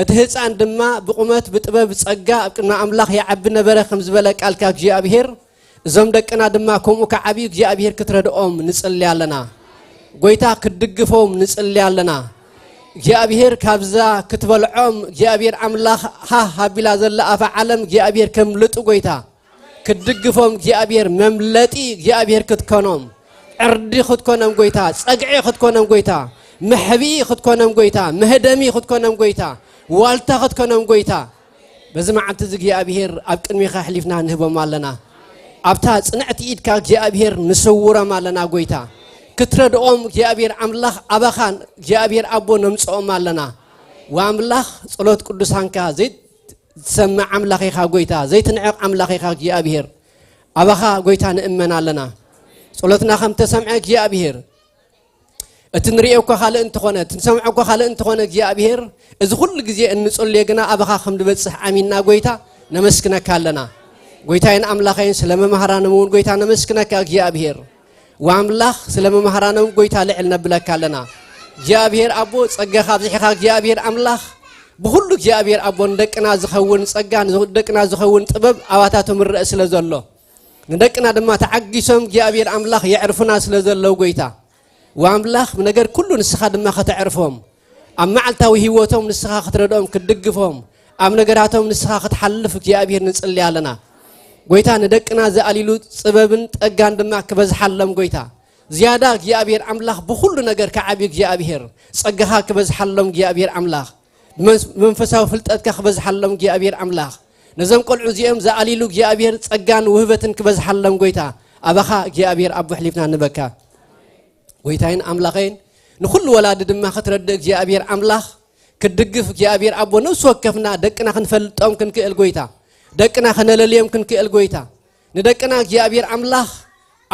እቲ ህፃን ድማ ብቁመት ብጥበብ ጸጋ ኣብ ቅድሚ ኣምላኽ ይዓቢ ነበረ ከም ዝበለ ቃልካ እግዚኣብሔር። እዞም ደቅና ድማ ከምኡ ክዓብዩ እግዚኣብሔር ክትረድኦም ንጽሊ ኣለና። ጎይታ ክትድግፎም ንጽሊ ኣለና። እግዚኣብሔር ካብዛ ክትበልዖም እግዚኣብሔር ኣምላኽ ሃህ ኣቢላ ዘላ ኣፈ ዓለም እግዚኣብሔር ከምልጡ ጎይታ ክትድግፎም እግዚኣብሔር መምለጢ እግዚኣብሔር ክትኮኖም ዕርዲ ክትኮኖም ጎይታ ጸግዒ ክትኮኖም ጎይታ መሕብኢ ክትኮኖም ጎይታ መህደሚ ክትኮኖም ጎይታ ዋልታ ክትኮኖም ጎይታ በዚ መዓልቲ እዚ እግዚኣብሔር ኣብ ቅድሚኻ ኣሕሊፍና ንህቦም ኣለና። ኣብታ ጽንዕቲ ኢድካ እግዚኣብሔር ንስውሮም ኣለና። ጎይታ ክትረድኦም እግዚኣብሔር ኣምላኽ ኣባኻ እግዚኣብሔር ኣቦ ነምጽኦም ኣለና። ወኣምላኽ ጸሎት ቅዱሳንካ ዘይትሰምዕ ኣምላኽ ኢኻ ጎይታ፣ ዘይትንዕቕ ኣምላኽ ኢኻ እግዚኣብሔር። ኣባኻ ጎይታ ንእመን ኣለና። ጸሎትና ከም ተሰምዐ እግዚኣብሔር እቲ ንርእዮ እኳ ካልእ እንተኾነ እቲ ንሰምዖ እኳ ካልእ እንተኾነ እግዚኣብሔር እዚ ኩሉ ግዜ እንጽልዮ ግና ኣባኻ ከም ዝበጽሕ ኣሚንና ጎይታ ነመስግነካ ኣለና። ጎይታይን ኣምላኸይን ስለ መማህራኖም እውን ጎይታ ነመስግነካ እግዚኣብሔር። ወኣምላኽ ስለ መማህራኖም ጎይታ ልዕል ነብለካ ኣለና። እግዚኣብሔር ኣቦ ጸጋኻ ኣብዚሕኻ እግዚኣብሔር ኣምላኽ ብኹሉ እግዚኣብሔር ኣቦ ንደቅና ዝኸውን ጸጋ ንደቅና ዝኸውን ጥበብ ኣባታቶም ይረአ ስለ ዘሎ ንደቅና ድማ ተዓጊሶም እግዚኣብሔር ኣምላኽ የዕርፉና ስለ ዘለዉ ጎይታ ወኣምላኽ ብነገር ኩሉ ንስኻ ድማ ከተዕርፎም ኣብ መዓልታዊ ህይወቶም ንስኻ ክትረድኦም ክትድግፎም ኣብ ነገራቶም ንስኻ ክትሓልፍ እግዚኣብሔር ንጽሊ ኣለና። ጎይታ ንደቅና ዝኣሊሉ ጽበብን ጸጋን ድማ ክበዝሓሎም ጎይታ ዝያዳ እግዚኣብሔር ኣምላኽ ብኹሉ ነገር ክዓብዩ እግዚኣብሔር ጸጋኻ ክበዝሓሎም እግዚኣብሔር ኣምላኽ ብመንፈሳዊ ፍልጠትካ ክበዝሓሎም እግዚኣብሔር ኣምላኽ ነዞም ቆልዑ እዚኦም ዝኣሊሉ እግዚኣብሔር ጸጋን ውህበትን ክበዝሓሎም ጎይታ ኣባኻ እግዚኣብሔር ኣቦ ኣሕሊፍና ንበካ። ጎይታይን ኣምላኸይን ንኹሉ ወላዲ ድማ ክትረድእ እግዚኣብሔር ኣምላኽ ክትድግፍ እግዚኣብሔር ኣቦ ነፍሲ ወከፍና ደቅና ክንፈልጦም ክንክእል ጎይታ ደቅና ከነለልዮም ክንክእል ጎይታ ንደቅና እግዚኣብሔር ኣምላኽ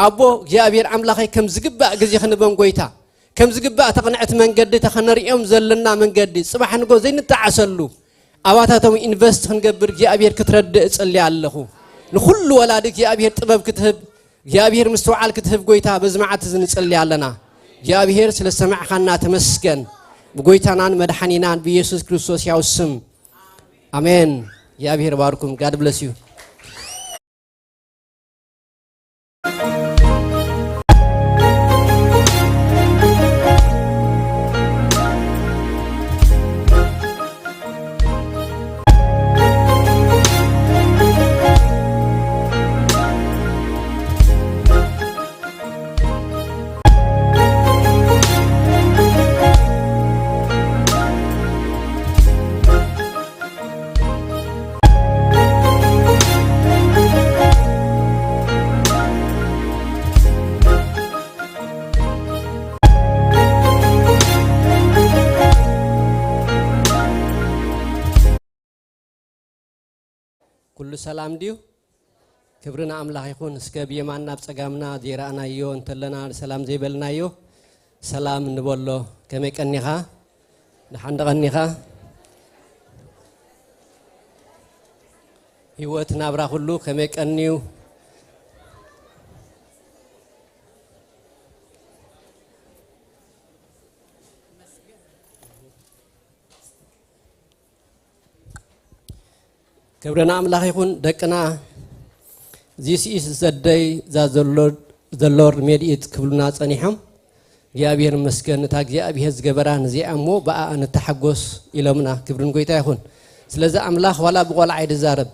ኣቦ እግዚኣብሔር ኣምላኸይ ከም ዝግባእ ግዜ ክንቦም ጎይታ ከም ዝግባእ ተቕንዕቲ መንገዲ ተኸነርእዮም ዘለና መንገዲ ጽባሕ ንጎ ዘይንጠዓሰሉ ኣባታቶም ኢንቨስት ክንገብር እግዚኣብሔር ክትረድእ እጽሊ ኣለኹ። ንኹሉ ወላዲ እግዚኣብሔር ጥበብ ክትህብ እግዚኣብሔር ምስትውዓል ክትህብ ጎይታ በዚ መዓልቲ እዚ ንጽሊ ኣለና። እግዚኣብሔር ስለ ሰማዕኻና ተመስገን። ብጎይታናን መድሓኒናን ብኢየሱስ ክርስቶስ ያው ስም ኣሜን። እግዚኣብሔር ባርኩም። God bless you። ኩሉ ሰላም ድዩ? ክብሪ ንኣምላኽ ይኹን። እስከ ብየማንና ብጸጋምና ዘይረኣናዮ እንተለና ሰላም ዘይበልናዮ ሰላም ንበሎ። ከመይ ቀኒኻ? ደሓን ዶ ቀኒኻ? ህይወት ናብራ ኩሉ ከመይ ቀንዩ? ክብሪ ንኣምላኽ ይኹን። ደቅና፣ "This is the day that the Lord, the Lord made it" ክብሉና ጸኒሖም። እግዚኣብሔር ይመስገን፣ እታ እግዚኣብሔር ዝገበራ ነዚኣ እሞ ብኣኣ ንተሓጎስ ኢሎምና። ክብሪ ንጎይታ ይኹን። ስለዚ ኣምላኽ ዋላ ብቆልዓ እዩ ዝዛረብ።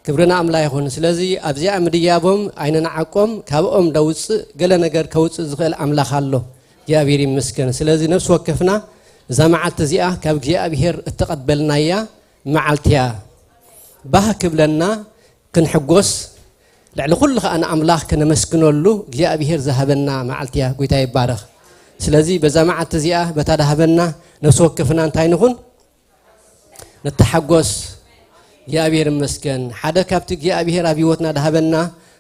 ክብሪ ንኣምላኽ ይኹን። ስለዚ ኣብዚኣ ምድያቦም ኣይንንዓቆም፣ ካብኦም ደውፅእ ገለ ነገር ከውፅእ ዝኽእል ኣምላኽ ኣሎ። እግዚኣብሔር ይመስገን። ስለዚ ነፍሲ ወከፍና እዛ መዓልቲ እዚኣ ካብ እግዚኣብሔር እተቐበልናያ መዓልቲ እያ። ባህ ክብለና፣ ክንሕጎስ፣ ልዕሊ ኩሉ ኸኣ ንኣምላኽ ከነመስግነሉ እግዚኣብሔር ዝሃበና መዓልቲ እያ። ጎይታ ይባረኽ። ስለዚ በዛ መዓልቲ እዚኣ በታ ድሃበና ነፍሲ ወከፍና እንታይ ንኹን? ንተሓጎስ። እግዚኣብሔር ይመስገን። ሓደ ካብቲ እግዚኣብሔር ኣብ ህይወትና ድሃበና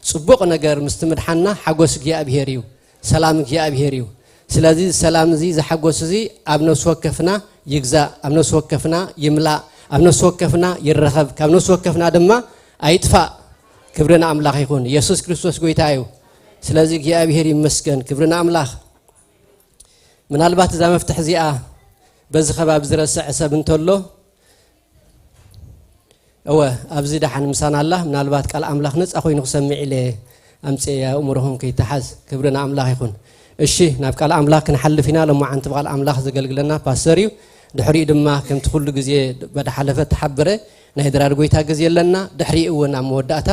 ጽቡቕ ነገር ምስቲ ምድሓና ሓጎስ እግዚኣብሔር እዩ። ሰላም እግዚኣብሔር እዩ። ስለዚ ሰላም እዚ፣ ዝሓጎስ እዚ ኣብ ነፍሲ ወከፍና ይግዛእ፣ ኣብ ነፍሲ ወከፍና ይምላእ፣ ኣብ ነፍሲ ወከፍና ይረኸብ፣ ካብ ነፍሲ ወከፍና ድማ ኣይጥፋእ። ክብሪ ንኣምላኽ ይኹን። የሱስ ክርስቶስ ጎይታ እዩ። ስለዚ እግዚኣብሔር ይመስገን። ክብሪ ንኣምላኽ። ምናልባት እዛ መፍትሕ እዚኣ በዚ ከባቢ ዝረስዕ ሰብ እንተሎ፣ እወ፣ ኣብዚ ደሓን ምሳና ኣላ። ምናልባት ቃል ኣምላኽ ነጻ ኮይኑ ክሰምዕ ኢለ ኣምጽኤ፣ ኣእምሮኹም ከይተሓዝ። ክብሪ ንኣምላኽ ይኹን። እሺ፣ ናብ ቃል ኣምላኽ ክንሓልፍ ኢና። ሎማዓንቲ ብቃል ኣምላኽ ዘገልግለና ፓስተር እዩ። ድሕሪኡ ድማ ከምቲ ኩሉ ግዜ በዳ ሓለፈ ተሓበረ ናይ ድራር ጎይታ ግዜ ኣለና። ድሕሪኡ እውን ኣብ መወዳእታ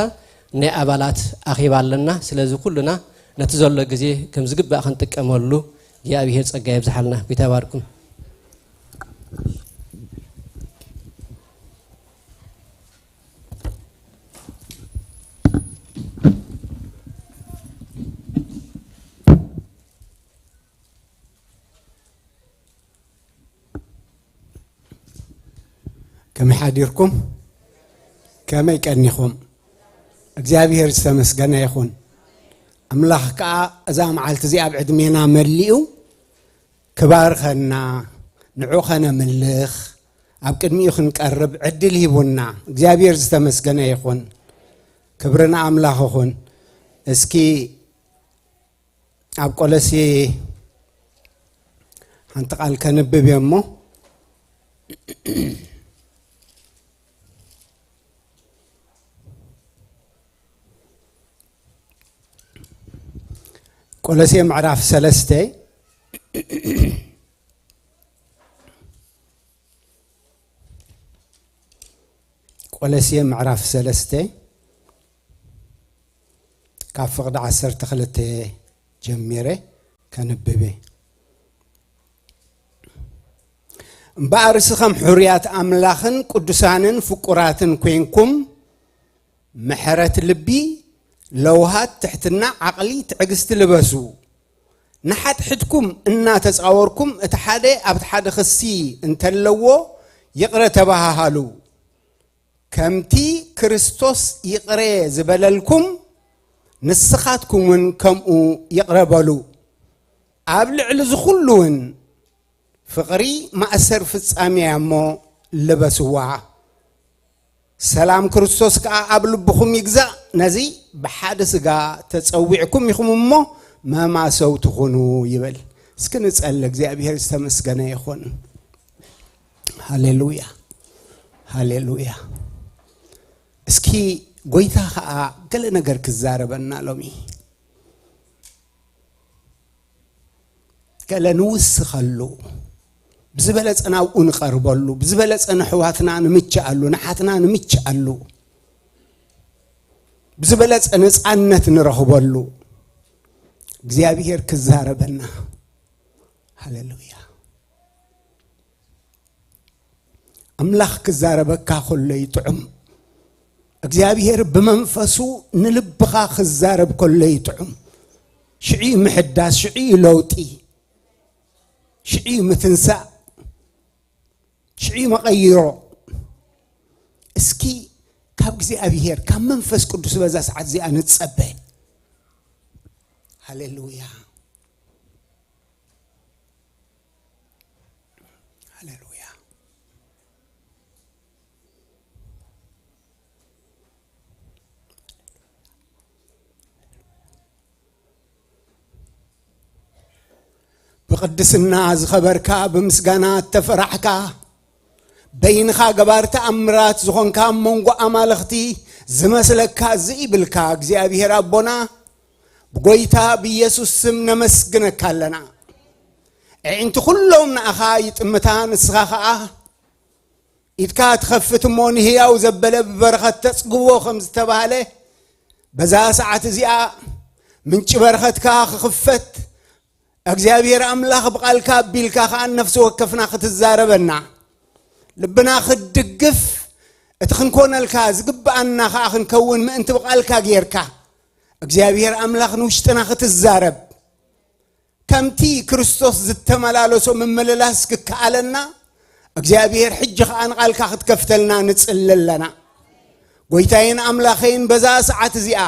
ናይ ኣባላት ኣኼባ ኣለና። ስለዚ ኩልና ነቲ ዘሎ ግዜ ከም ዝግባእ ክንጥቀመሉ እግዚኣብሔር ጸጋ የብዝሓልና። ጎይታ ይባርኩም። ከመይ ሓዲርኩም? ከመይ ቀኒኹም? እግዚኣብሔር ዝተመስገነ ይኹን። ኣምላኽ ከኣ እዛ መዓልቲ እዚኣ ኣብ ዕድሜና መሊኡ ክባርከና፣ ንዑ ኸነምልኽ፣ ኣብ ቅድሚኡ ክንቀርብ ዕድል ሂቡና። እግዚኣብሔር ዝተመስገነ ይኹን። ክብሪ ንኣምላኽ ይኹን። እስኪ ኣብ ቆሎሴ ሓንቲ ቃል ከንብብ እየ እሞ፣ ቆሎሴ ምዕራፍ ሰለስተ፣ ቆሎሴ ምዕራፍ ሰለስተ ካብ ፍቕዲ ዓሰርተ ክልተ ጀሚረ ከንብብ እየ። እምበኣርሲ ከም ሕሩያት ኣምላኽን ቅዱሳንን ፍቁራትን ኮይንኩም፣ ምሕረት ልቢ፣ ለውሃት፣ ትሕትና፣ ዓቕሊ፣ ትዕግስቲ ልበሱ። ንሓድሕድኩም እናተጻወርኩም፣ እቲ ሓደ ኣብቲ ሓደ ክሲ እንተለዎ፣ ይቕረ ተባሃሃሉ። ከምቲ ክርስቶስ ይቕረ ዝበለልኩም፣ ንስኻትኩም እውን ከምኡ ይቕረ በሉ። ኣብ ልዕሊ እዚ ኩሉ እውን ፍቕሪ ማእሰር ፍጻሜ እያ እሞ ልበስዋ። ሰላም ክርስቶስ ከኣ ኣብ ልብኹም ይግዛእ። ነዚ ብሓደ ስጋ ተጸዊዕኩም ኢኹም እሞ መማሰውቲ ኩኑ ይብል። እስኪ ንጸሊ። እግዚኣብሔር ዝተመስገነ ይኹን። ሃሌሉያ፣ ሃሌሉያ። እስኪ ጎይታ ከኣ ገለ ነገር ክዛረበና ሎሚ። ገለ ንውስኸሉ፣ ብዝበለጸ ናብኡ ንቐርበሉ፣ ብዝበለጸ ንሕዋትና ንምችኣሉ፣ ንሓትና ንምችኣሉ፣ ብዝበለጸ ነጻነት ንረኽበሉ እግዚኣብሔር ክዛረበና። ሃሌሉያ። ኣምላኽ ክዛረበካ ከሎ ይጥዑም። እግዚኣብሔር ብመንፈሱ ንልብኻ ክዛረብ ከሎ ይጥዑም። ሽዑ እዩ ምሕዳስ፣ ሽዑ እዩ ለውጢ፣ ሽዑ እዩ ምትንሳእ፣ ሽዑ እዩ መቐይሮ። እስኪ ካብ እግዚኣብሔር፣ ካብ መንፈስ ቅዱስ በዛ ሰዓት እዚኣ ንጸበ። ሃሌሉያ። ሃሌሉያ። ብቕድስና ዝኸበርካ፣ ብምስጋና እተፈራሕካ፣ በይንኻ ገባር ተኣምራት ዝኾንካ፣ ኣብ መንጎ ኣማልኽቲ ዝመስለካ ዘይብልካ እግዚኣብሔር ኣቦና፣ ብጎይታ ብኢየሱስ ስም ነመስግነካ ኣለና። ኣዒንቲ ኩሎም ንኣኻ ይጥምታ፣ ንስኻ ኸኣ ኢድካ ትኸፍት እሞ ንህያው ዘበለ ብበረኸት ተጽግቦ ከም ዝተባህለ፣ በዛ ሰዓት እዚኣ ምንጪ በረኸትካ ክኽፈት፣ እግዚኣብሔር ኣምላኽ ብቓልካ ኣቢልካ ኸኣ ነፍሲ ወከፍና ክትዛረበና፣ ልብና ክትድግፍ፣ እቲ ክንኮነልካ ዝግብኣና ኸኣ ክንከውን ምእንቲ ብቓልካ ጌርካ እግዚኣብሔር ኣምላኽ ንውሽጥና ክትዛረብ፣ ከምቲ ክርስቶስ ዝተመላለሶ ምምልላስ ክከኣለና፣ እግዚኣብሔር ሕጂ ኸኣ ንቓልካ ክትከፍተልና ንጽሊ ኣለና። ጎይታይን ኣምላኸይን፣ በዛ ሰዓት እዚኣ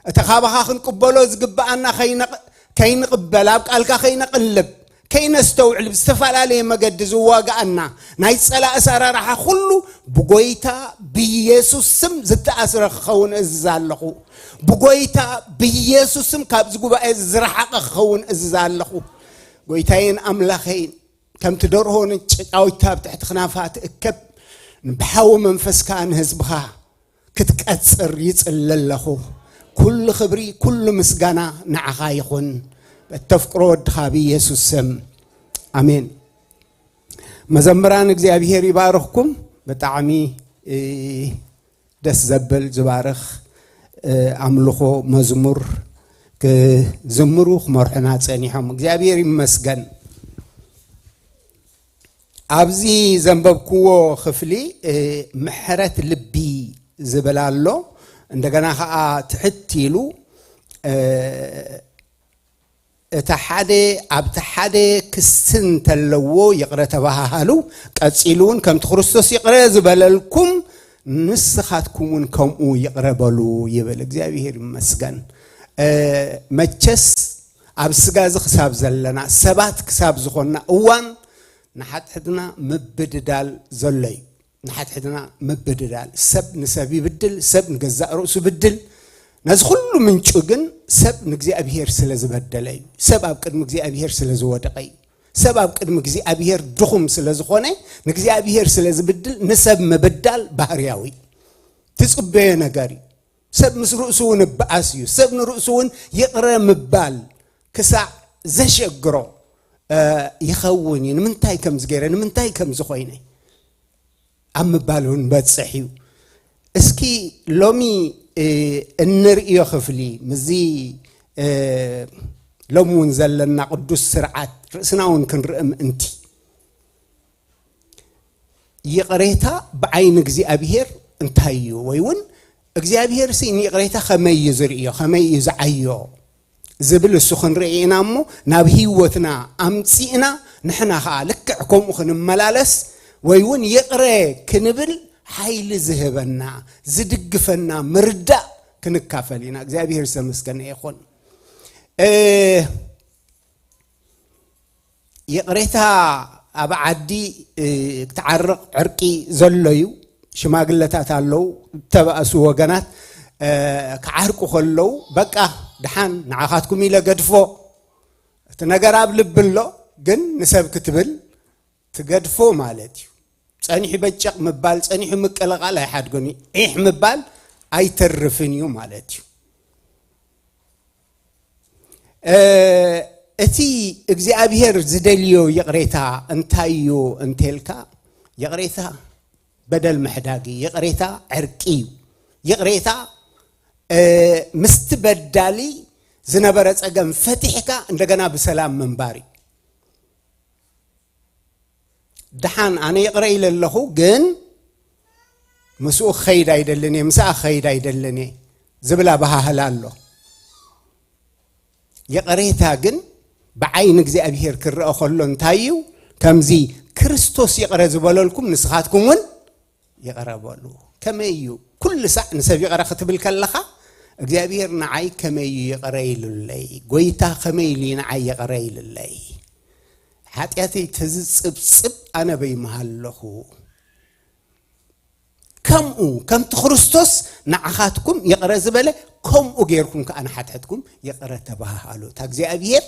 እቲ ካባኻ ክንቅበሎ ዝግብኣና ከይነቕ-፣ ከይንቕበል፣ ኣብ ቃልካ ከይነቕልብ፣ ከይነስተውዕል፣ ብዝተፈላለየ መገዲ ዝዋግኣና ናይ ጸላእ ኣሰራርሓ ኩሉ ብጎይታ ብኢየሱስ ስም ዝተኣስረ ክኸውን እዝዝ ኣለኹ። ብጎይታ ብኢየሱስ ስም ካብዚ ጉባኤ ዝረሓቐ ክኸውን እዝዝ ኣለኹ። ጎይታይን ኣምላኸይን፣ ከምቲ ደርሆ ንጨጫዊታ ኣብ ትሕቲ ክናፋ ትእከብ፣ ብሓዊ መንፈስካ ንህዝብኻ ክትቀጽር ይጽሊ ኣለኹ። ኩሉ ክብሪ፣ ኩሉ ምስጋና ንዓኻ ይኹን። በተፍቅሮ ወድኻ ብኢየሱስ ስም። ኣሜን። መዘምራን እግዚኣብሔር ይባርኽኩም። ብጣዕሚ፣ እ፣ ደስ ዘብል ዝባርኽ፣ እ፣ ኣምልኾ መዝሙር ክዝምሩ ክመርሑና ጸኒሖም። እግዚኣብሔር ይመስገን። ኣብዚ ዘንበብክዎ ክፍሊ፣ እ፣ ምሕረት ልቢ ዝብል ኣሎ። እንደገና ኸኣ ትሕት ኢሉ፣ እ፣ እቲ ሓደ ኣብቲ ሓደ ክሲ እንተለዎ ይቕረ ተባሃሃሉ፣ ቀጺሉ እውን ከምቲ ክርስቶስ ይቕረ ዝበለልኩም ንስኻትኩም እውን ከምኡ ይቕረ በሉ ይብል። እግዚኣብሔር ይመስገን። እ፣ መቸስ ኣብ ስጋ እዚ ክሳብ ዘለና ሰባት ክሳብ ዝኾንና እዋን ንሓድሕድና ምብድዳል ዘሎ እዩ። ንሓድሕድና ምብድዳል፣ ሰብ ንሰብ ይብድል፣ ሰብ ንገዛእ ርእሱ ይብድል። ነዚ ኩሉ ምንጩ ግን ሰብ ንእግዚኣብሔር ስለ ዝበደለ እዩ። ሰብ ኣብ ቅድሚ እግዚኣብሔር ስለ ዝወደቐ እዩ። ሰብ ኣብ ቅድሚ እግዚኣብሔር ድኹም ስለ ዝኾነ፣ ንእግዚኣብሔር ስለ ዝብድል፣ ንሰብ ምብዳል ባህርያዊ እዩ። ትጽበዮ ነገር እዩ። ሰብ ምስ ርእሱ እውን እበኣስ እዩ። ሰብ ንርእሱ እውን ይቕረ ምባል ክሳዕ ዘሸግሮ፣ እ፣ ይኸውን እዩ። ንምንታይ ከምዚ ገይረ? ንምንታይ ከምዚ ኮይነ? ኣብ ምባል እውን በጽሕ እዩ። እስኪ ሎሚ፣ እ፣ እንርእዮ ክፍሊ ምስዚ፣ እ፣ ሎሚ እውን ዘለና ቅዱስ ስርዓት ርእስና እውን ክንርኢ ምእንቲ። ይቕሬታ ብዓይኒ እግዚኣብሔር እንታይ እዩ? ወይ እውን እግዚኣብሔር ሲ ንይቕሬታ ከመይ እዩ ዝርእዮ? ከመይ እዩ ዝዓዮ? ዝብል እሱ ክንርኢ ኢና እሞ፣ ናብ ህይወትና ኣምጺእና ንሕና ኸኣ ልክዕ ከምኡ ክንመላለስ ወይ እውን ይቕረ ክንብል ሓይሊ ዝህበና፣ ዝድግፈና ምርዳእ ክንካፈል ኢና። እግዚኣብሔር ዝተመስገነ ይኹን። እ፣ ይቕሬታ ኣብ ዓዲ፣ እ፣ ክትዓርቕ ዕርቂ ዘሎ እዩ። ሽማግለታት ኣለዉ፣ እተባእሱ ወገናት፣ እ፣ ክዓርቁ ከለዉ፣ በቃ፣ ደሓን፣ ንዓኻትኩም ኢለ ገድፎ። እቲ ነገር ኣብ ልቢ ኣሎ፣ ግን ንሰብ ክትብል ትገድፎ ማለት እዩ። ጸኒሑ በጨቕ ምባል፣ ጸኒሑ ምቅልቓል ኣይሓድጎን እዩ። ዒሕ ምባል ኣይተርፍን እዩ ማለት እዩ። እ፣ እቲ እግዚኣብሔር ዝደልዮ ይቕሬታ እንታይ እዩ እንተልካ፣ ይቕሬታ በደል ምሕዳግ እዩ። ይቕሬታ ዕርቂ እዩ። ይቕሬታ፣ እ፣ ምስቲ በዳሊ ዝነበረ ጸገም ፈቲሕካ እንደገና ብሰላም ምንባር እዩ። ደሓን ኣነ ይቕረ ኢለ ኣለኹ፣ ግን ምስኡ ክኸይድ ኣይደልን እየ፣ ምስኣ ክኸይድ ኣይደልን እየ ዝብል ኣበሃህላ ኣሎ። ይቕሬታ ግን ብዓይኒ እግዚኣብሔር ክረአ ከሎ እንታይ እዩ? ከምዚ ክርስቶስ ይቕረ ዝበለልኩም ንስኻትኩም እውን ይቕረ በሉ። ከመይ እዩ? ኩሉ ሳዕ ንሰብ ይቕረ ክትብል ከለኻ፣ እግዚኣብሔር ንዓይ ከመይ እዩ ይቕረ ኢሉለይ? ጎይታ ከመይ ኢሉ እዩ ንዓይ ይቕረ ኢሉለይ? ሓጢኣተይ ተዝጽብጽብ ኣነ በይምሃለኹ። ከምኡ ከምቲ ክርስቶስ ንዓኻትኩም ይቕረ ዝበለ፣ ከምኡ ጌርኩም ከኣ ንሓትሕትኩም ይቕረ ተባሃሃሉ። እታ እግዚኣብሔር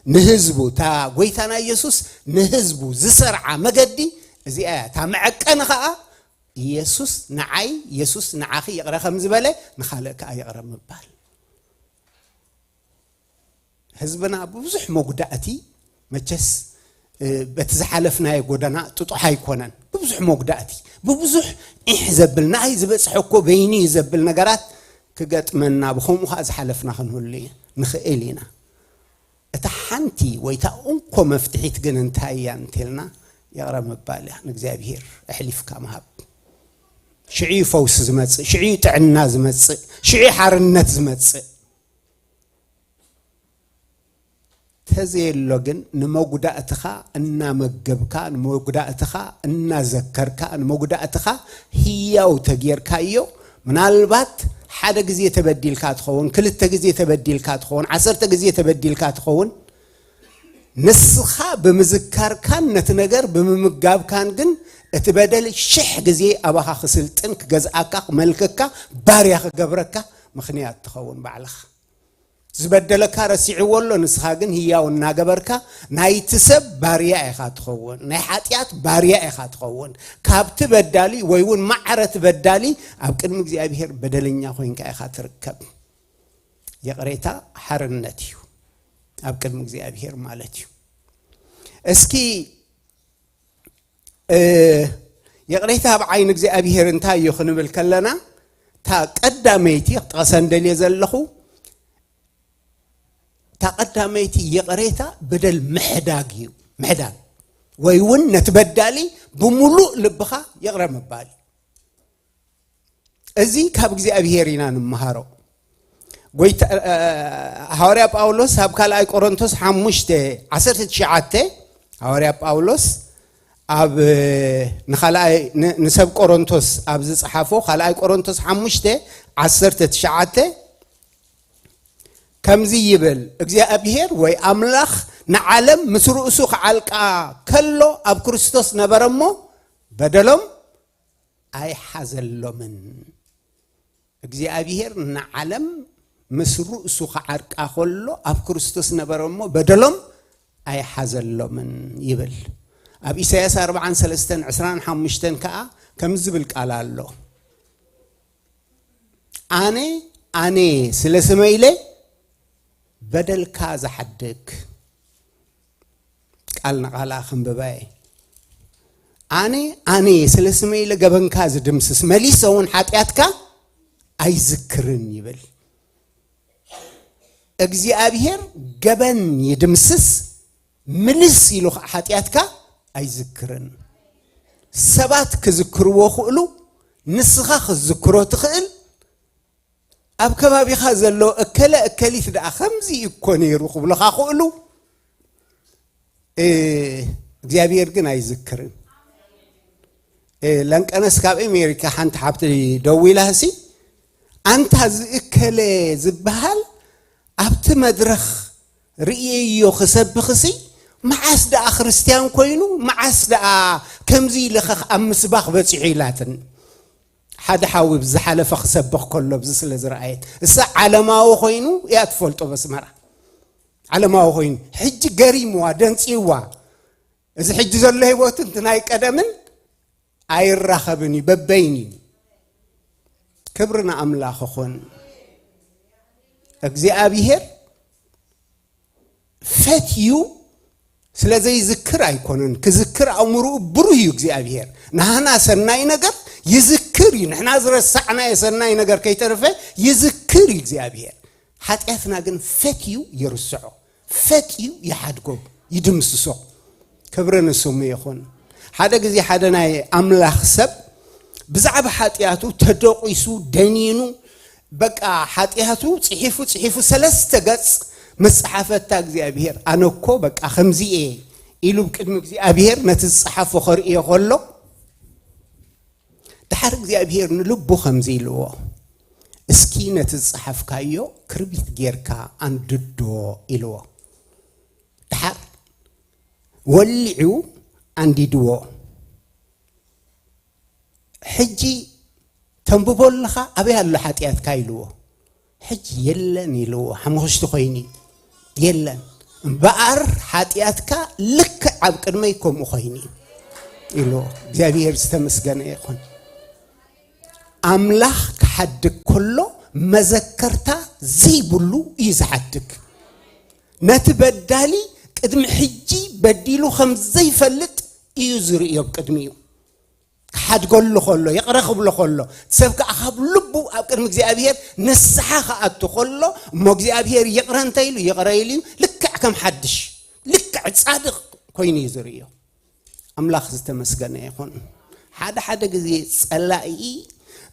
ንህዝቡ፣ እታ ጎይታና ኢየሱስ ንህዝቡ ዝሰርዓ መገዲ እዚኣ እያ። እታ መዐቀኒ ኸኣ ኢየሱስ ንዓይ፣ ኢየሱስ ንዓኺ ይቕረ ከም ዝበለ ንኻልእ ከኣ ይቕረ ምባል። ህዝብና ብብዙሕ መጉዳእቲ፣ መቸስ በቲ ዝሓለፍናዮ ጎደና ጥጡሕ ኣይኮነን። ብብዙሕ መጉዳእቲ፣ ብብዙሕ ኢሕ ዘብል፣ ንኣይ ዝበፅሐ እኮ በይኑ እዩ ዘብል ነገራት ክገጥመና፣ ብኸምኡ ከዓ ዝሓለፍና ክንህሉ ንኽእል ኢና። እታ ሓንቲ ወይ እታ እንኮ መፍትሒት ግን እንታይ እያ እንተልና፣ ይቕረ ምባል እያ። ንእግዚኣብሔር ኣሕሊፍካ ምሃብ። ሽዑ እዩ ፈውሲ ዝመፅእ፣ ሽዑ እዩ ጥዕና ዝመፅእ፣ ሽዑ እዩ ሓርነት ዝመፅእ። ተዘየሎ ግን ንመጉዳእትኻ እናመገብካ፣ ንመጉዳእትኻ እናዘከርካ፣ ንመጉዳእትኻ ህያው ተጌርካዮ። ምናልባት ሓደ ግዜ ተበዲልካ ትኸውን፣ ክልተ ግዜ ተበዲልካ ትኸውን፣ ዓሰርተ ግዜ ተበዲልካ ትኸውን። ንስኻ ብምዝካርካን ነቲ ነገር ብምምጋብካን ግን እቲ በደል ሽሕ ግዜ ኣባኻ ክስልጥን ክገዝኣካ ክመልከካ ባርያ ክገብረካ ምኽንያት ትኸውን ባዕልኻ። ዝበደለካ ረሲዕዎ ኣሎ፣ ንስኻ ግን ህያው እናገበርካ ናይቲ ሰብ ባርያ ኢኻ ትኸውን፣ ናይ ሓጢኣት ባርያ ኢኻ ትኸውን። ካብቲ በዳሊ ወይ እውን ማዕረቲ በዳሊ ኣብ ቅድሚ እግዚኣብሔር በደለኛ ኮይንካ ኢኻ ትርከብ። ይቕሬታ ሓርነት እዩ ኣብ ቅድሚ እግዚኣብሔር ማለት እዩ። እስኪ ይቕሬታ ኣብ ዓይኒ እግዚኣብሔር እንታይ እዩ ክንብል ከለና፣ እታ ቀዳመይቲ ክጠቕሰ እንደልየ ዘለኹ፣ እታ ቀዳመይቲ ይቕሬታ በደል ምሕዳግ እዩ። ምሕዳግ ወይ እውን ነቲ በዳሊ ብምሉእ ልብኻ ይቕረ ምባል እዩ። እዚ ካብ እግዚኣብሔር ኢና ንምሃሮ። ጎይታ፣ እ፣ ሃዋርያ ጳውሎስ ኣብ ካልኣይ ቆሮንቶስ ሓሙሽተ ዓሰርተ ትሽዓተ፣ ሃዋርያ ጳውሎስ ኣብ፣ እ፣ ንኻልኣይ፣ ን-፣ ንሰብ ቆሮንቶስ ኣብ ዝጸሓፎ ካልኣይ ቆሮንቶስ ሓሙሽተ ዓሰርተ ትሽዓተ ከምዚ ይብል፣ እግዚኣብሔር ወይ ኣምላኽ ንዓለም ምስ ርእሱ ክዓልቃ ከሎ ኣብ ክርስቶስ ነበረ እሞ በደሎም ኣይሓዘሎምን። እግዚኣብሔር ንዓለም ምስ ርእሱ ክዓርቃ ከሎ ኣብ ክርስቶስ ነበረ እሞ በደሎም ኣይሓዘሎምን ይብል። ኣብ ኢሳያስ ኣርብዓን ሰለስተን ዕስራን ሓሙሽተን ከኣ ከምዚ ዝብል ቃል ኣሎ፣ ኣነ ኣነ ስለ ስመ ኢለ በደልካ ዝሓድግ። ቃል ንቓላ ክንብባ እየ። ኣነ ኣነ ስለ ስመ ኢለ ገበንካ ዝድምስስ፣ መሊሰ እውን ሓጢኣትካ ኣይዝክርን ይብል። እግዚኣብሔር ገበን ይድምስስ፣ ምልስ ኢሉ ከዓ ሓጢኣትካ ኣይዝክርን። ሰባት ክዝክርዎ ክእሉ፣ ንስኻ ክትዝክሮ ትኽእል። ኣብ ከባቢኻ ዘሎ እከለ እከሊት ደኣ ከምዚ እኮ ነይሩ ክብሉኻ ክእሉ፣ እ፣ እግዚኣብሔር ግን ኣይዝክርን። እ፣ ለንቀነስ ካብ ኣሜሪካ ሓንቲ ሓብቲ ደዊላሲ፣ ኣንታ ዝእከለ ዝበሃል ኣብቲ መድረኽ ርእየዮ ክሰብኽሲ፣ መዓስ ደኣ ክርስትያን ኮይኑ፣ መዓስ ደኣ ከምዚ ኢልኸ ኣብ ምስባኽ በጺሑ ኢላትን። ሓደ ሓዊ ብዝሓለፈ ክሰብኽ ከሎ ብዚ ስለ ዝረኣየት፣ እሳ ዓለማዊ ኮይኑ እያ ትፈልጦ በስመራ። ዓለማዊ ኮይኑ፣ ሕጂ ገሪምዋ፣ ደንጺዋ። እዚ ሕጂ ዘሎ ህይወትን እቲ ናይ ቀደምን ኣይራኸብን እዩ፣ በበይን እዩ። ክብሪ ንኣምላኽ ይኹን። እግዚኣብሔር ፈትዩ ስለ ዘይዝክር ኣይኮነን፣ ክዝክር ኣእምሮኡ ብሩህ እዩ እግዚኣብሔር። ናህና ሰናይ ነገር ይዝክር እዩ፣ ንሕና ዝረሳዕናዮ ሰናይ ነገር ከይተረፈ ይዝክር እዩ እግዚኣብሔር። ሓጢኣትና ግን ፈትዩ ይርስዖ፣ ፈትዩ ይሓድጎ፣ ይድምስሶ። ክብሪ ንስሙ ይኹን። ሓደ ግዜ ሓደ ናይ ኣምላኽ ሰብ ብዛዕባ ሓጢኣቱ ተደቂሱ፣ ደኒኑ፣ በቃ ሓጢኣቱ ጽሒፉ፣ ጽሒፉ ሰለስተ ገጽ ምስ ጸሓፈታ እግዚኣብሔር፣ ኣነ እኮ በቃ ከምዚ እየ ኢሉ ብቅድሚ እግዚኣብሔር ነቲ ዝጸሓፎ ከርእዮ ከሎ፣ ድሓር እግዚኣብሔር ንልቡ ከምዚ ኢልዎ፣ እስኪ ነቲ ዝጸሓፍካዮ ክርቢት ጌርካ ኣንድዶ ኢልዎ። ድሓር ወሊዑ ኣንዲድዎ። ሕጂ ተንብቦ ኣለኻ፣ ኣበይ ኣሎ ሓጢኣትካ ኢልዎ። ሕጂ የለን ኢልዎ፣ ሓሙኽሽቲ ኮይኒ የለን። እምበኣር ሓጢኣትካ ልክዕ ኣብ ቅድመይ ከምኡ ኮይኒ ኢልዎ። እግዚኣብሔር ዝተመስገነ ይኹን። ኣምላኽ ክሓድግ ከሎ መዘከርታ ዘይብሉ እዩ ዝሓድግ። ነቲ በዳሊ ቅድሚ ሕጂ በዲሉ ከም ዘይፈልጥ እዩ ዝርእዮ። ኣብ ቅድሚኡ ክሓድገሉ ከሎ፣ ይቕረ ክብሎ ከሎ፣ እቲ ሰብ ከኣ ካብ ልቡ ኣብ ቅድሚ እግዚኣብሔር ንስሓ ክኣቱ ከሎ፣ እሞ እግዚኣብሔር ይቕረ እንተ ኢሉ፣ ይቕረ ኢሉ እዩ፣ ልክዕ ከም ሓድሽ፣ ልክዕ ጻድቕ ኮይኑ እዩ ዝርእዮ። ኣምላኽ ዝተመስገነ ይኹን። ሓደ ሓደ ግዜ ጸላኢ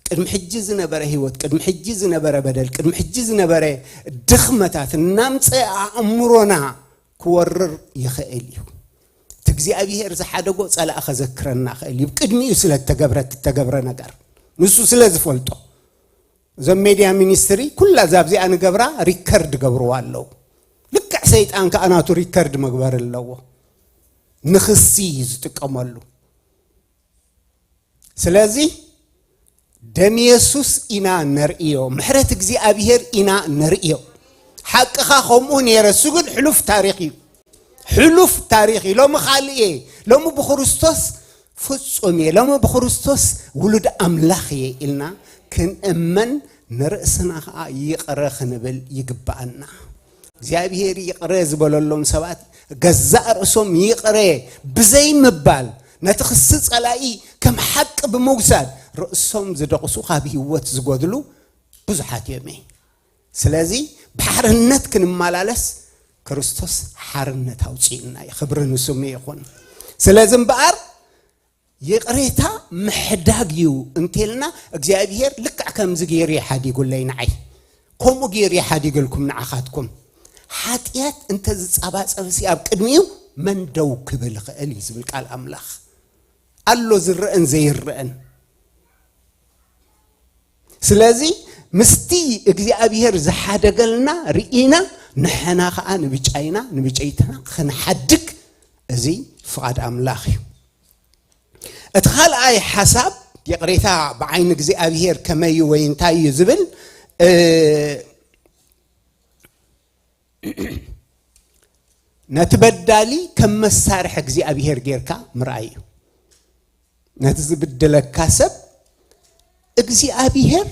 ቅድሚ ሕጂ ዝነበረ ህይወት፣ ቅድሚ ሕጂ ዝነበረ በደል፣ ቅድሚ ሕጂ ዝነበረ ድኽመታት እናምጸ ኣእምሮና ክወርር ይኽእል እዩ። እቲ እግዚኣብሔር ዝሓደጎ ጸላኢ ከዘክረና ክእል እዩ። ቅድሚኡ ስለ እተገብረ፣ እተገብረ ነገር ንሱ ስለ ዝፈልጦ። እዞም ሜድያ ሚኒስትሪ ኩላ እዛ ኣብዚኣ ንገብራ ሪከርድ ገብርዋ ኣለዉ። ልክዕ ሰይጣን ከኣ ናቱ ሪከርድ መግበር ኣለዎ። ንኽሲ እዩ ዝጥቀመሉ። ስለዚ ደም የሱስ ኢና ነርእዮ፣ ምሕረት እግዚኣብሔር ኢና ነርእዮ። ሓቅኻ ከምኡ ነይረ፣ እሱ ግን ሕሉፍ ታሪኽ እዩ። ሕሉፍ ታሪኽ እዩ። ሎሚ ካልእ እየ፣ ሎሚ ብክርስቶስ ፍጹም እየ፣ ሎሚ ብክርስቶስ ውሉድ ኣምላኽ እየ ኢልና ክንእመን ንርእስና ኸዓ ይቕረ ክንብል ይግብኣና። እግዚኣብሔር ይቕረ ዝበለሎም ሰባት ገዛእ ርእሶም ይቕረ ብዘይምባል ነቲ ክሲ ጸላኢ ከም ሓቂ ብምውሳድ ርእሶም ዝደቕሱ ካብ ህይወት ዝጎድሉ ብዙሓት እዮም። ስለዚ ብሓርነት ክንመላለስ ክርስቶስ ሓርነት ኣውፅእና እዩ። ክብሪ ንስሙ ይኹን። ስለዚ እምበኣር ይቕሬታ ምሕዳግ እዩ እንተልና እግዚኣብሔር ልክዕ ከምዚ ገይሩ እዩ ሓዲጉለይ ንዓይ፣ ከምኡ ገይሩ እዩ ሓዲግልኩም ንዓኻትኩም። ሓጢኣት እንተዝጸባጸብሲ ኣብ ቅድሚኡ መን ደው ክብል ይኽእል እዩ ዝብል ቃል ኣምላኽ ኣሎ፣ ዝረአን ዘይረአን። ስለዚ ምስቲ እግዚኣብሔር ዝሓደገልና ርኢና ንሕና ኸዓ ንብጫይና ንብጨይትና ክንሓድግ እዚ ፍቓድ ኣምላኽ እዩ። እቲ ካልኣይ ሓሳብ ይቕሬታ ብዓይኒ እግዚኣብሔር ከመይ እዩ ወይ እንታይ እዩ ዝብል እ፣ ነቲ በዳሊ ከም መሳርሒ እግዚኣብሔር ጌርካ ምርኣይ እዩ። ነቲ ዝብድለካ ሰብ እግዚኣብሔር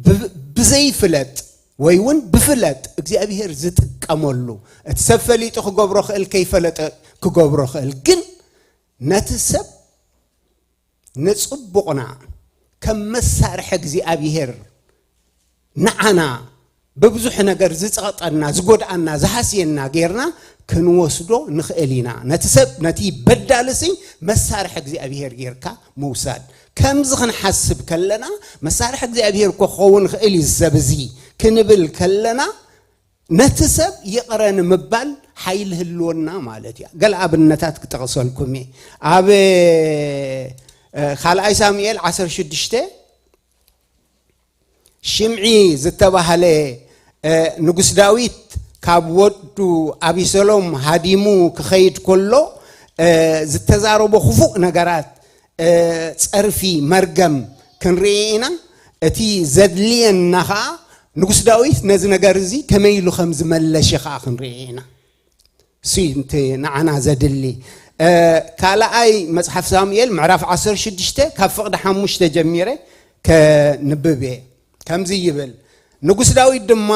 ብ- ብዘይፍለጥ ወይ እውን ብፍለጥ እግዚኣብሔር ዝጥቀመሉ፣ እቲ ሰብ ፈሊጡ ክገብሮ ክእል ከይፈለጠ ክገብሮ ክእል፣ ግን ነቲ ሰብ ንጽቡቕና ከም መሳርሒ እግዚኣብሔር ንዓና ብብዙሕ ነገር ዝጸቕጠና፣ ዝጎድኣና፣ ዝሃስየና ጌርና ክንወስዶ ንኽእል ኢና። ነቲ ሰብ፣ ነቲ በዳልሲ መሳርሒ እግዚኣብሔር ጌርካ ምውሳድ። ከምዚ ክንሓስብ ከለና፣ መሳርሒ እግዚኣብሔር እኮ ክኸውን ይኽእል እዩ እዚ ሰብ እዚ ክንብል ከለና፣ ነቲ ሰብ ይቕረ ንምባል ሓይሊ ህልወና ማለት እያ። ገለ ኣብነታት ክጠቕሰልኩም እየ። ኣብ እ፣ ካልኣይ ሳሙኤል ዓሰርተ ሽዱሽተ ሽምዒ ዝተባህለ እ፣ ንጉስ ዳዊት ካብ ወዱ ኣቢሰሎም ሃዲሙ ክኸይድ ከሎ እ፣ ዝተዛረቦ ክፉእ ነገራት እ፣ ጸርፊ መርገም ክንርኢ ኢና። እቲ ዘድልየና ኸዓ ንጉስ ዳዊት ነዚ ነገር እዚ ከመይ ኢሉ ከም ዝመለሸ ኸዓ ክንርኢ ኢና። እሱ እዩ እቲ ንዓና ዘድሊ። እ፣ ካልኣይ መጽሓፍ ሳሙኤል ምዕራፍ ዓሰርተ ሽዱሽተ ካብ ፍቕዲ ሓሙሽተ ጀሚረ ከንብብ እየ። ከምዚ ይብል፣ ንጉስ ዳዊት ድማ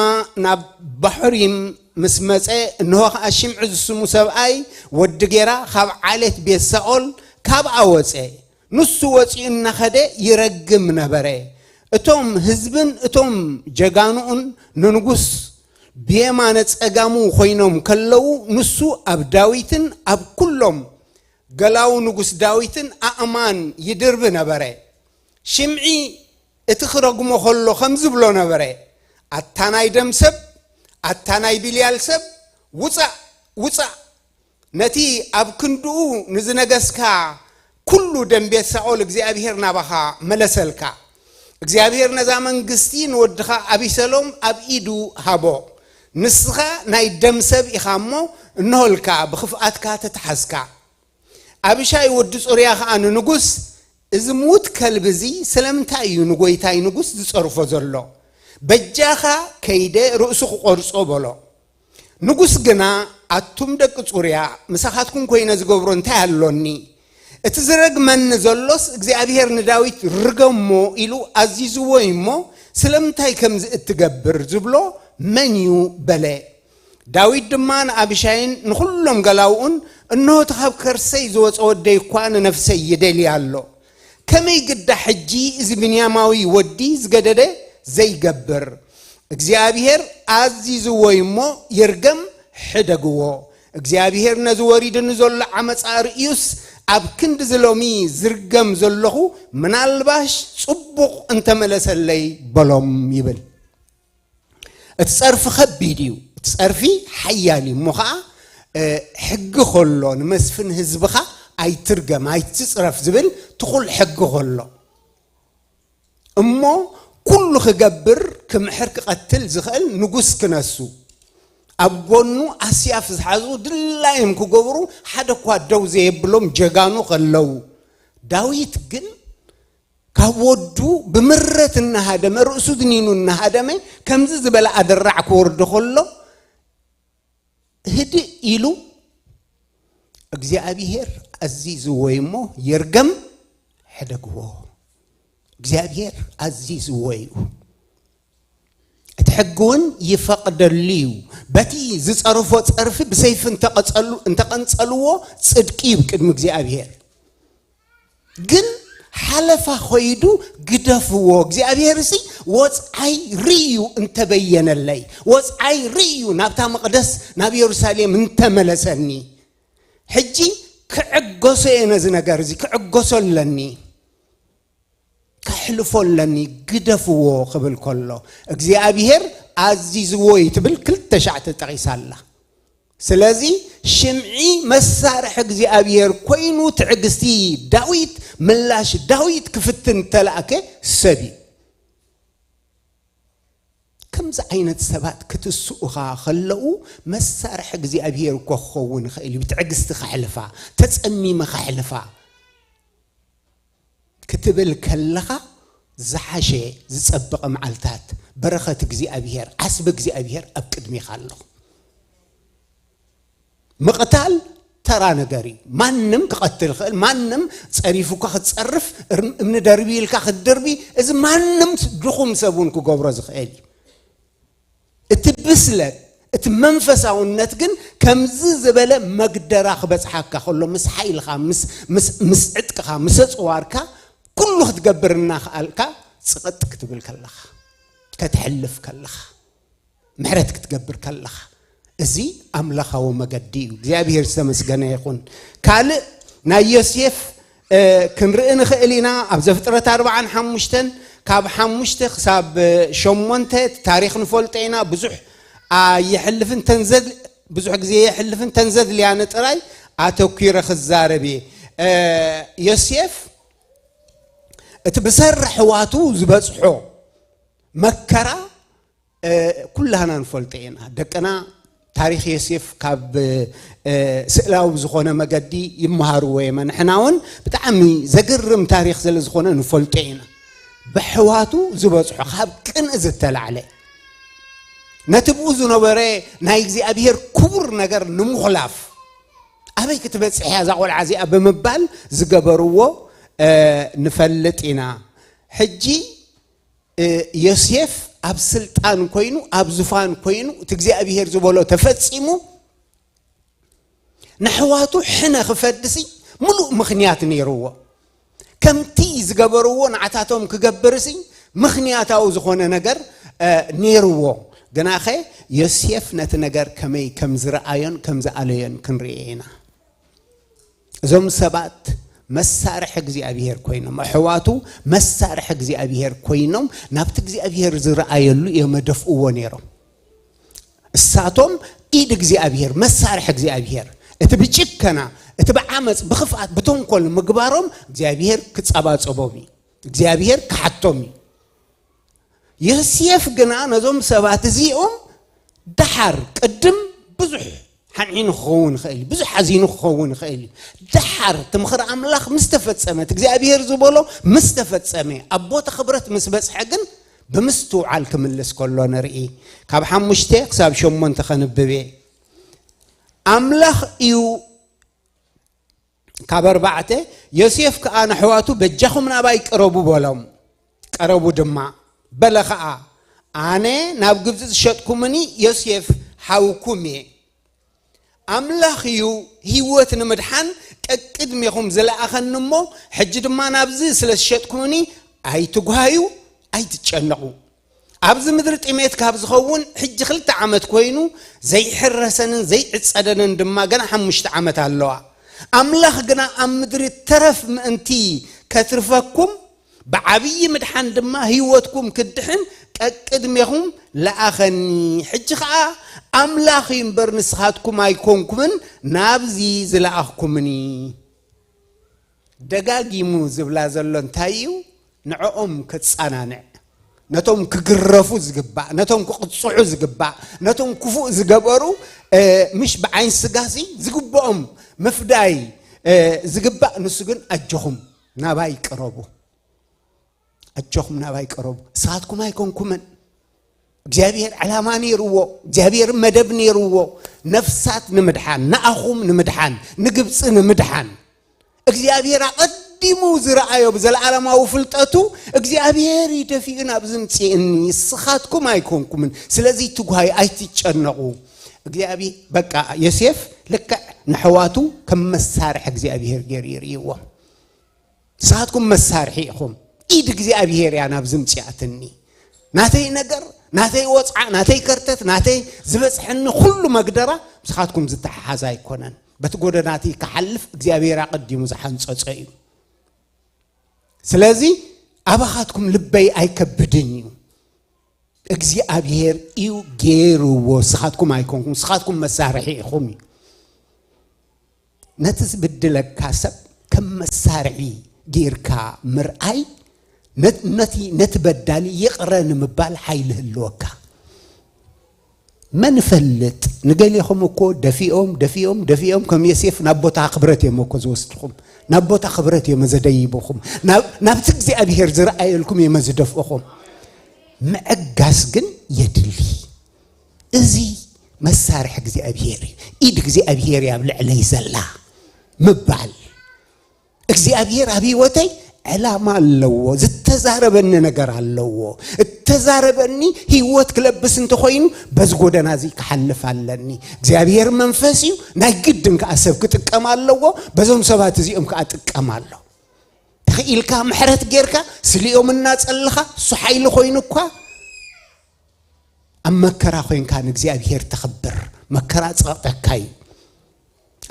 ናብ ባሕሪም ምስ መጸ፣ እንሆ ኸዓ ሽምዒ ዝስሙ ሰብኣይ ወዲ ጌራ ካብ ዓሌት ቤት ሳኦል ካብኣ ወጸ። ንሱ ወጺኡ እናኸደ ይረግም ነበረ። እቶም ህዝብን እቶም ጀጋኑኡን ንንጉስ ብየማነ ጸጋሙ ኮይኖም ከለዉ፣ ንሱ ኣብ ዳዊትን ኣብ ኩሎም ገላዉ ንጉስ ዳዊትን ኣእማን ይድርቢ ነበረ። ሽምዒ እቲ ክረግሞ ከሎ ከምዚ ብሎ ነበረ፣ ኣታ ናይ ደም ሰብ፣ ኣታ ናይ ቢልያል ሰብ፣ ውጻእ፣ ውጻእ። ነቲ ኣብ ክንድኡ ንዝነገስካ ኩሉ ደም ቤት ሳኦል እግዚኣብሔር ናባኻ መለሰልካ። እግዚኣብሔር ነዛ መንግስቲ ንወድኻ ኣቢሰሎም ኣብ ኢዱ ሃቦ። ንስኻ ናይ ደም ሰብ ኢኻ እሞ፣ እንሆልካ ብኽፍኣትካ ተተሓዝካ። ኣቢሻይ ወዲ ጹርያ ኸኣ ንንጉስ፣ "እዚ ምዉት ከልቢ እዚ ስለምንታይ እዩ ንጎይታይ ንጉስ ዝጸርፎ ዘሎ? በጃኻ ከይደ ርእሱ ክቖርጾ" በሎ። ንጉስ ግና፣ "ኣቱም ደቂ ጹርያ፣ ምሳኻትኩም ኮይነ ዝገብሮ እንታይ ኣሎኒ? እቲ ዝረግመኒ ዘሎስ እግዚኣብሔር ንዳዊት ርገሞ ኢሉ ኣዚዝዎ እዩ እሞ፣ ስለምንታይ ከምዚ እትገብር ዝብሎ መን እዩ?" በለ። ዳዊት ድማ ንኣቢሻይን ንኹሎም ገላውኡን፣ "እንሆ እቲ ካብ ከርሰይ ዝወጸ ወደይ እኳ ንነፍሰይ ይደልያ ኣሎ። ከመይ ግዳ ሕጂ እዚ ብንያማዊ ወዲ ዝገደደ ዘይገብር? እግዚኣብሔር ኣዚዝዎ እዩ እሞ ይርገም፣ ሕደግዎ። እግዚኣብሔር ነዚ ወሪድኒ ዘሎ ዓመጻ ርእዩስ ኣብ ክንዲ ዝሎሚ ዝርገም ዘለኹ ምናልባሽ ጽቡቕ እንተመለሰለይ" በሎም ይብል። እቲ ጸርፊ ከቢድ እዩ። እቲ ጸርፊ ሓያል እዩ። እሞ ኸዓ፣ እ፣ ሕጊ ከሎ ንመስፍን ህዝብኻ ኣይትርገም፣ ኣይትጽረፍ ዝብል ትኹል ሕጊ ከሎ። እሞ ኩሉ ክገብር፣ ክምሕር፣ ክቐትል ዝኽእል ንጉስ ክነሱ፣ ኣብ ጎኑ ኣስያፍ ዝሓዙ ድላዮም ክገብሩ ሓደ እኳ ደው ዘየብሎም ጀጋኑ ከለዉ፣ ዳዊት ግን ካብ ወዱ ብምረት እናሃደመ፣ ርእሱ ድኒኑ እናሃደመ፣ ከምዚ ዝበለ ኣደራዕ ክወርዶ ከሎ፣ ህድእ ኢሉ፣ "እግዚኣብሔር ኣዚዝዎ እሞ ይርገም፣ ሕደግዎ። እግዚኣብሔር ኣዚዝዎ እዩ። እቲ ሕጊ እውን ይፈቕደሉ እዩ። በቲ ዝጸርፎ ጸርፊ ብሰይፊ እንተቐጸሉ-፣ እንተቐንጸልዎ ጽድቂ እዩ ቅድሚ እግዚኣብሔር። ግን ሓለፋ ኸይዱ ግደፍዎ። እግዚኣብሔርሲ ወጽዓይ ርእዩ እንተበየነለይ፣ ወጽዓይ ርእዩ ናብታ መቕደስ፣ ናብ የሩሳሌም እንተመለሰኒ፣ ሕጂ ክዕገሶ እየ፣ ነዚ ነገር እዚ ክዕገሶ ኣለኒ፣ ከሕልፎ ኣለኒ፣ ግደፍዎ" ክብል ከሎ፣ እግዚኣብሔር ኣዚዝዎ እዩ ትብል ክልተ ሻዕ ተጠቒሳ ኣላ። ስለዚ ሽምዒ መሳርሒ እግዚኣብሔር ኮይኑ፣ ትዕግስቲ ዳዊት፣ ምላሽ ዳዊት ክፍትን ተላእከ ሰብ እዩ። ከምዚ ዓይነት ሰባት ክትስኡኻ ከለዉ፣ መሳርሒ እግዚኣብሔር እኮ ክኸውን ይኽእል እዩ። ብትዕግስቲ ከሕልፋ፣ ተጸሚመ ከሕልፋ ክትብል ከለኻ፣ ዝሓሸ ዝጸበቐ መዓልታት፣ በረኸት እግዚኣብሔር፣ ዓስቢ እግዚኣብሔር ኣብ ቅድሚኻ ኣሎ። ምቕታል ተራ ነገር እዩ። ማንም ክቐትል ይኽእል፣ ማንም ጸሪፉካ ክትጸርፍ፣ እርም-፣ እምኒ ደርቢ ኢልካ ክትድርቢ፣ እዚ ማንም ድኹም ሰብ እውን ክገብሮ ዝኽእል እዩ። እቲ ብስለት፣ እቲ መንፈሳውነት ግን ከምዚ ዝበለ መግደራ ክበጽሓካ ከሎ፣ ምስ ሓይልኻ፣ ምስ፣ ምስ፣ ምስ ዕጥቅኻ፣ ምስ ኣጽዋርካ፣ ኩሉ ክትገብር እናኸኣልካ፣ ጽቕጥ ክትብል ከለኻ፣ ከተሕልፍ ከለኻ፣ ምሕረት ክትገብር ከለኻ፣ እዚ ኣምላኻዊ መገዲ እዩ። እግዚኣብሔር ዝተመስገነ ይኹን። ካልእ ናይ ዮሴፍ፣ እ፣ ክንርኢ ንኽእል ኢና። ኣብ ዘፍጥረት ኣርባዓን ሓሙሽተን፣ ካብ ሓሙሽተ ክሳብ፣ እ፣ ሸሞንተ፣ እቲ ታሪኽ ንፈልጦ ኢና። ብዙሕ ኣየሕልፍን፣ ተንዘድ-፣ ብዙሕ ግዜ የሕልፍን፣ ተንዘድልያኒ ጥራይ ኣተኲረ ክዛረብ እየ። እ፣ ዮሴፍ እቲ ብሰሪ ኣሕዋቱ ዝበጽሖ መከራ፣ እ፣ ኩላህና ንፈልጦ ኢና። ደቅና ታሪኽ ዮሴፍ ካብ፣ እ፣ ስእላዊ ዝኾነ መገዲ ይመሃርዎ እዮም። ንሕና እውን ብጣዕሚ ዘግርም ታሪኽ ስለ ዝኾነ ንፈልጦ ኢና። ብኣሕዋቱ ዝበጽሖ ካብ ቅንኢ ዝተላዕለ፣ ነቲ ብኡ ዝነበረ ናይ እግዚኣብሔር ክቡር ነገር ንምኹላፍ፣ "ኣበይ ክትበጽሕ እያ እዛ ቖልዓ እዚኣ?" ብምባል ዝገበርዎ፣ እ፣ ንፈልጥ ኢና። ሕጂ እ፣ ዮሴፍ ኣብ ስልጣን ኮይኑ፣ ኣብ ዙፋን ኮይኑ፣ እቲ እግዚኣብሔር ዝበሎ ተፈጺሙ፣ ንኣሕዋቱ ሕነ ክፈድሲ ምሉእ ምኽንያት ነይርዎ። ከምቲ ዝገበርዎ ንዓታቶም ክገብርሲ ምኽንያታዊ ዝኾነ ነገር፣ እ፣ ነይርዎ። ግናኸ ዮሴፍ ነቲ ነገር ከመይ ከም ዝረኣዮን ከም ዝኣለዮን ክንርኢ ኢና። እዞም ሰባት መሳርሒ እግዚኣብሔር ኮይኖም፣ ኣሕዋቱ መሳርሒ እግዚኣብሔር ኮይኖም ናብቲ እግዚኣብሔር ዝረኣየሉ እዮም መደፍእዎ ነይሮም። እሳቶም ኢድ እግዚኣብሔር፣ መሳርሒ እግዚኣብሔር፣ እቲ ብጭከና፣ እቲ ብዓመፅ፣ ብኽፍኣት፣ ብተንኮል ምግባሮም እግዚኣብሔር ክጸባጸቦም እዩ። እግዚኣብሔር ክሓቶም እዩ። ዮሴፍ ግና ነዞም ሰባት እዚኦም ደሓር ቅድም ብዙሕ ሓንዒኑ ክኸውን ይኽእል እዩ፣ ብዙሕ ሓዚኑ ክኸውን ይኽእል እዩ። ደሓር እቲ ምኽሪ ኣምላኽ ምስ ተፈጸመ፣ እቲ እግዚኣብሔር ዝበሎ ምስ ተፈጸመ፣ ኣብ ቦታ ክብረት ምስ በጽሐ ግን ብምስትውዓል ክምልስ ከሎ ንርኢ። ካብ ሓሙሽተ ክሳብ ሸሞንተ ከንብብ እየ። ኣምላኽ እዩ ካብ ኣርባዕተ፣ ዮሴፍ ከኣ ንኣሕዋቱ፣ "በጃኹም ናባይ ቅረቡ" በሎም። ቀረቡ ድማ። በለ ኸኣ፣ "ኣነ ናብ ግብጺ ዝሸጥኩምኒ ዮሴፍ ሓውኩም እየ። ኣምላኽ እዩ ህይወት ንምድሓን ቀቅድሜኹም ዝለኣኸኒ እሞ፣ ሕጂ ድማ ናብዚ ስለ ዝሸጥኩምኒ ኣይትጓሃዩ፣ ኣይትጨነቑ። ኣብዚ ምድሪ ጥሜት ካብ ዝኸውን ሕጂ ክልተ ዓመት ኮይኑ፣ ዘይሕረሰንን ዘይዕጸደንን ድማ ገና ሓሙሽተ ዓመት ኣለዋ። ኣምላኽ ግና ኣብ ምድሪ ተረፍ ምእንቲ ከትርፈኩም፣ ብዓብዪ ምድሓን ድማ ህይወትኩም ክድሕን ቀቅድሜኹም ለኣኸኒ። ሕጂ ኸኣ ኣምላኽ እዩ እምበር ንስኻትኩም ኣይኮንኩምን ናብዚ ዝለኣኽኩምኒ።" ደጋጊሙ ዝብላ ዘሎ እንታይ እዩ? ንዕኦም ክጻናንዕ፣ ነቶም ክግረፉ ዝግባእ፣ ነቶም ክቕጽዑ ዝግባእ፣ ነቶም ክፉእ ዝገበሩ፣ እ፣ ምሽ ብዓይን ስጋሲ ዝግብኦም ምፍዳይ፣ እ፣ ዝግባእ፣ ንሱ ግን "ኣጆኹም ናባይ ቅረቡ፣ ኣጆኹም ናባይ ቅረቡ፣ ንስኻትኩም ኣይኮንኩምን። እግዚኣብሔር ዕላማ ነይርዎ፣ እግዚኣብሔር መደብ ነይርዎ፣ ነፍሳት ንምድሓን፣ ንኣኹም ንምድሓን፣ ንግብፂ ንምድሓን። እግዚኣብሔር ኣቐዲሙ ዝረኣዮ ብዘለዓለማዊ ፍልጠቱ፣ እግዚኣብሔር እዩ ደፊኡ ናብዚ ምፅእኒ፣ ንስኻትኩም ኣይኮንኩምን። ስለዚ ትጓዩ፣ ኣይትጨነቑ።" እግዚኣብሔር፣ በቃ፣ ዮሴፍ ልክዕ ንሕዋቱ ከም መሳርሒ እግዚኣብሔር ገይሩ ይርእይዎም። ንስኻትኩም መሳርሒ ኢኹም። ኢድ እግዚኣብሔር እያ ናብዚ ምፅኣትኒ። ናተይ ነገር፣ ናተይ ወፅዓ፣ ናተይ ከርተት፣ ናተይ ዝበፅሐኒ ኩሉ መግደራ ምስኻትኩም ዝተሓሓዝ ኣይኮነን። በቲ ጎደናቲ ክሓልፍ እግዚኣብሔር ኣቐዲሙ ዝሓንፀፀ እዩ። ስለዚ ኣባኻትኩም ልበይ ኣይከብድን እዩ። እግዚኣብሔር እዩ ገይርዎ፣ ንስኻትኩም ኣይኮንኩም፣ ንስኻትኩም መሳርሒ ኢኹም እዩ። ነቲ ዝብድለካ ሰብ ከም መሳርሒ ጌርካ ምርኣይ፣ ነ-፣ ነቲ፣ ነቲ በዳሊ ይቕረ ንምባል ሓይሊ ህልወካ። መን ይፈልጥ? ንገሌኹም እኮ ደፊኦም፣ ደፊኦም፣ ደፊኦም ከም ዮሴፍ ናብ ቦታ ክብረት እዮም እኮ ዝወስድኹም። ናብ ቦታ ክብረት እዮም ዘደይቡኹም። ናብ፣ ናብቲ እግዚኣብሔር ዝረኣየልኩም እዮም ዝደፍእኹም። ምዕጋስ ግን የድሊ። እዚ መሳርሒ እግዚኣብሔር እዩ። ኢድ እግዚኣብሔር እያ ኣብ ልዕለይ ዘላ ምባል። እግዚኣብሔር ኣብ ህይወተይ ዕላማ ኣለዎ፣ ዝተዛረበኒ ነገር ኣለዎ። እተዛረበኒ ህይወት ክለብስ እንተኾይኑ በዚ ጎደና እዚ ክሓልፍ ኣለኒ። እግዚኣብሔር መንፈስ እዩ፣ ናይ ግድን ከኣ ሰብ ክጥቀም ኣለዎ። በዞም ሰባት እዚኦም ከኣ ጥቀም ኣሎ። ተኽኢልካ ምሕረት ጌርካ ስሊኦም እናጸለኻ እሱ ሓይሊ ኮይኑ እኳ ኣብ መከራ ኮይንካ ንእግዚኣብሔር ተኽብር። መከራ ጸቕጠካ እዩ።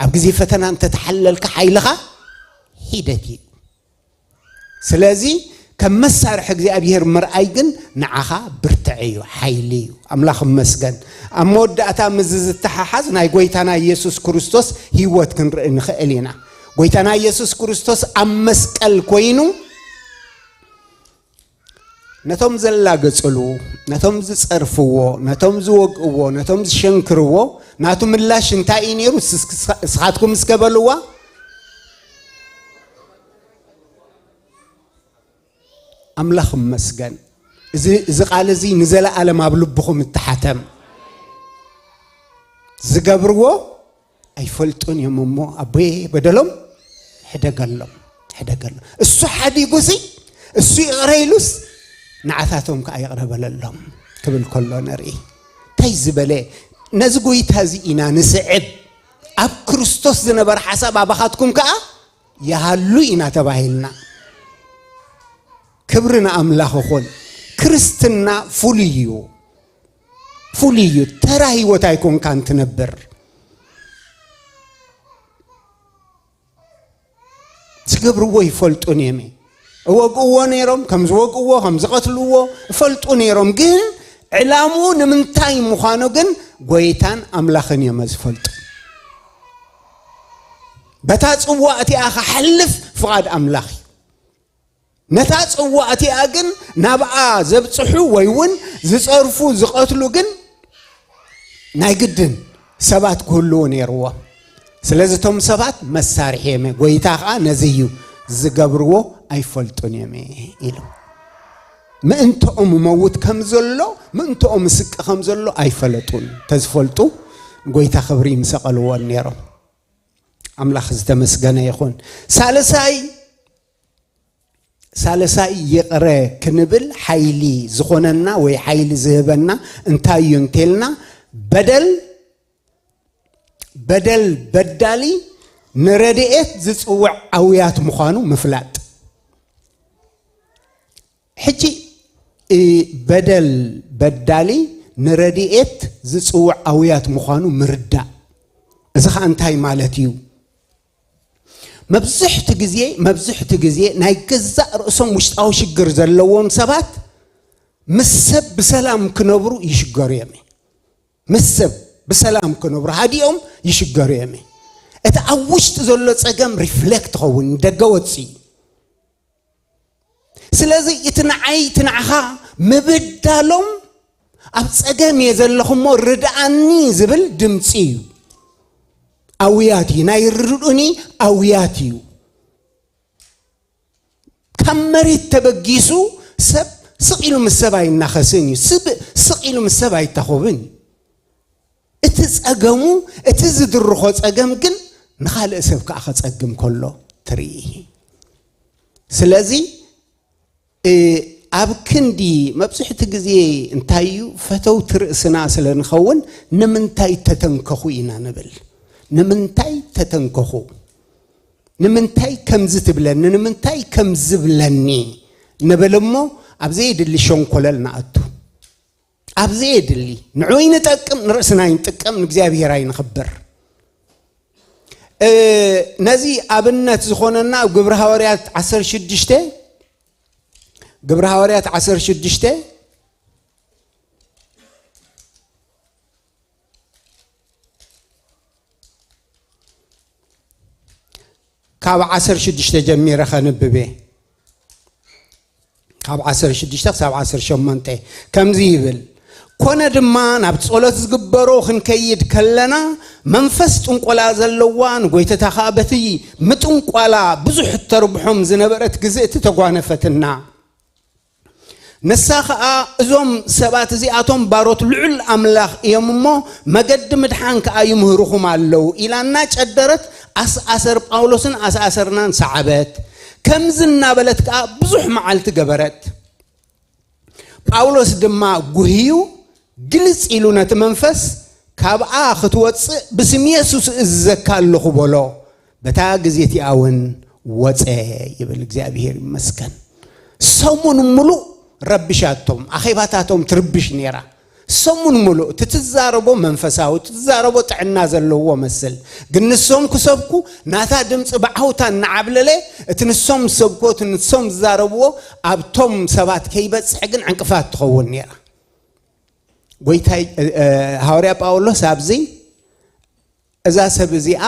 ኣብ ግዜ ፈተና እንተተሓለልካ ሓይልኻ ሒደት እዩ። ስለዚ ከም መሳርሒ እግዚኣብሔር ምርኣይ ግን ንዓኻ ብርትዒ እዩ፣ ሓይሊ እዩ። ኣምላኽ ይመስገን። ኣብ መወዳእታ ምስዚ ዝተሓሓዝ ናይ ጎይታና ኢየሱስ ክርስቶስ ህይወት ክንርኢ ንኽእል ኢና። ጎይታና ኢየሱስ ክርስቶስ ኣብ መስቀል ኮይኑ ነቶም ዘላገጽሉ፣ ነቶም ዝጸርፍዎ፣ ነቶም ዝወግእዎ፣ ነቶም ዝሸንክርዎ ናቱ ምላሽ እንታይ እዩ ነይሩ? ንስ-፣ ንስኻትኩም እስከ በልዋ። ኣምላኽ ይመስገን። እዚ፣ እዚ ቃል እዚ ንዘለኣለም ኣብ ልብኹም እተሓተም። ዝገብርዎ ኣይፈልጡን እዮም እሞ ኣቦየ በደሎም ሕደገሎም፣ ሕደገሎም። እሱ ሓዲጉሲ፣ እሱ ይቕረ ኢሉስ፣ ንዓታቶም ከኣ ይቕረ በለሎም ክብል ከሎ ንርኢ። እንታይ ዝበለ ነዚ ጎይታ እዚ ኢና ንስዕብ። ኣብ ክርስቶስ ዝነበረ ሓሳብ ኣባኻትኩም ከኣ ይሃሉ ኢና ተባሂልና። ክብሪ ንኣምላኽ ይኹን። ክርስትና ፍሉይ እዩ፣ ፍሉይ እዩ። ተራ ህይወት ኣይኮንካን ትነብር። ዝገብርዎ ይፈልጡን እዮም። እወግእዎ ነይሮም፣ ከም ዝወግእዎ፣ ከም ዝቐትልዎ ይፈልጡ ነይሮም። ግን ዕላምኡ ንምንታይ ምዃኑ ግን ጎይታን ኣምላኽን እዮም ዝፈልጡ። በታ ጽዋ እቲኣ ክሓልፍ ፍቓድ ኣምላኽ እዩ። ነታ ጽዋ እቲኣ ግን ናብኣ ዘብጽሑ ወይ እውን ዝጸርፉ፣ ዝቐትሉ ግን ናይ ግድን ሰባት ክህልዎ ነይርዎም። ስለዚ እቶም ሰባት መሳርሒ እዮም፣ ጎይታ ኸዓ ነዚ እዩ ዝገብርዎ ኣይፈልጡን እዮም ኢሉ። ምእንተኦም መውት ከም ዘሎ፣ ምእንተኦም ስቂ ከም ዘሎ ኣይፈለጡን። ተዝፈልጡ ጎይታ ክብሪ ምሰቐልዎን ነይሮም። ኣምላኽ ዝተመስገነ ይኹን። ሳልሳይ ሳልሳይ ይቕረ ክንብል ሓይሊ ዝኾነና ወይ ሓይሊ ዝህበና እንታይ እዩ እንተልና፣ በደል በደል በዳሊ ንረድኤት ዝጽውዕ ኣውያት ምዃኑ ምፍላጥ። ሕጂ እ፣ በደል በዳሊ ንረድኤት ዝጽውዕ ኣውያት ምዃኑ ምርዳእ። እዚ ኸኣ እንታይ ማለት እዩ? መብዝሕቲ ግዜ መብዝሕቲ ግዜ ናይ ገዛእ ርእሶም ውሽጣዊ ሽግር ዘለዎም ሰባት ምስ ሰብ ብሰላም ክነብሩ ይሽገሩ እዮም። ምስ ሰብ ብሰላም ክነብሩ ሃዲኦም ይሽገሩ እዮም። እቲ ኣብ ውሽጢ ዘሎ ጸገም ሪፍሌክት ኸውን ደገ ወጽእ። ስለዚ እቲ ንዓይ እቲ ንዓኻ ምብዳሎም ኣብ ጸገም እየ ዘለኹ እሞ ርድኣኒ ዝብል ድምፂ እዩ። ኣውያት እዩ፣ ናይ ርድኡኒ ኣውያት እዩ። ካብ መሬት ተበጊሱ ሰብ ስቕ ኢሉ ምስ ሰብ ኣይናኸስን እዩ። ስብ ስቕ ኢሉ ምስ ሰብ ኣይታኸብን እዩ። እቲ ጸገሙ፣ እቲ ዝድርኾ ጸገም ግን ንኻልእ ሰብ ከኣ ከጸግም ከሎ ትርኢ። ስለዚ እ፣ ኣብ ክንዲ መብዝሕቲ ግዜ እንታይ እዩ፣ ፈተውቲ ርእስና ስለ ንኸውን ንምንታይ ተተንከኹ ኢና ንብል። ንምንታይ ተተንከኹ? ንምንታይ ከምዚ ትብለኒ? ንምንታይ ከምዚ ብለኒ? ንብል እሞ ኣብ ዘየድሊ ሸንኮለል ንኣቱ። ኣብ ዘየድሊ ንዑይ ንጠቅም፣ ንርእስና ይንጥቀም፣ ንእግዚኣብሔር ኣይንኽብር። እ፣ ነዚ ኣብነት ዝኾነና ኣብ ግብሪ ሃዋርያት ዓሰርተ ሽዱሽተ፣ ግብሪ ሃዋርያት ዓሰርተ ሽዱሽተ ካብ ዓሰርተ ሽዱሽተ ጀሚረ ከንብብ እየ። ካብ ዓሰርተ ሽዱሽተ ክሳብ ዓሰርተ ሸሞንተ ከምዚ ይብል፣ ኮነ ድማ ናብ ጸሎት ዝግበሮ ክንከይድ ከለና መንፈስ ጥንቆላ ዘለዋ ንጎይተታ ኸኣ በቲ ምጥንቋላ ብዙሕ እተርብሖም ዝነበረት ግዝእቲ ተጓነፈትና። ንሳ ኸኣ እዞም ሰባት እዚኣቶም ባሮት ልዑል ኣምላኽ እዮም እሞ መገዲ ምድሓን ከኣ ይምህርኹም ኣለዉ ኢላ እናጨደረት ኣስኣሰር ጳውሎስን ኣስኣሰርናን ሰዓበት። ከምዚ እናበለት ከኣ ብዙሕ መዓልቲ ገበረት። ጳውሎስ ድማ ጉህዩ ግልጽ ኢሉ ነቲ መንፈስ ካብኣ ክትወጽእ ብስም የሱስ እዝዘካ ኣለኹ በሎ። በታ ግዜ እቲኣ እውን ወጸ ይብል። እግዚኣብሔር ይመስገን። ሰሙን ሙሉእ ረቢሻቶም፣ ኣኼባታቶም ትርብሽ ነይራ። ሰሙን ሙሉእ እቲ ትዛረቦ መንፈሳዊ፣ እቲ ትዛረቦ ጥዕና ዘለዎ መስል። ግን ንሶም ክሰብኩ ናታ ድምፂ ብዓውታ እናዓብለለ እቲ ንሶም ዝሰብኮ፣ እቲ ንሶም ዝዛረብዎ ኣብቶም ሰባት ከይበፅሕ ግን ዕንቅፋት ትኸውን ነይራ። ጎይታይ፣ እ፣ እ፣ ሃዋርያ ጳውሎስ ኣብዚ እዛ ሰብ እዚኣ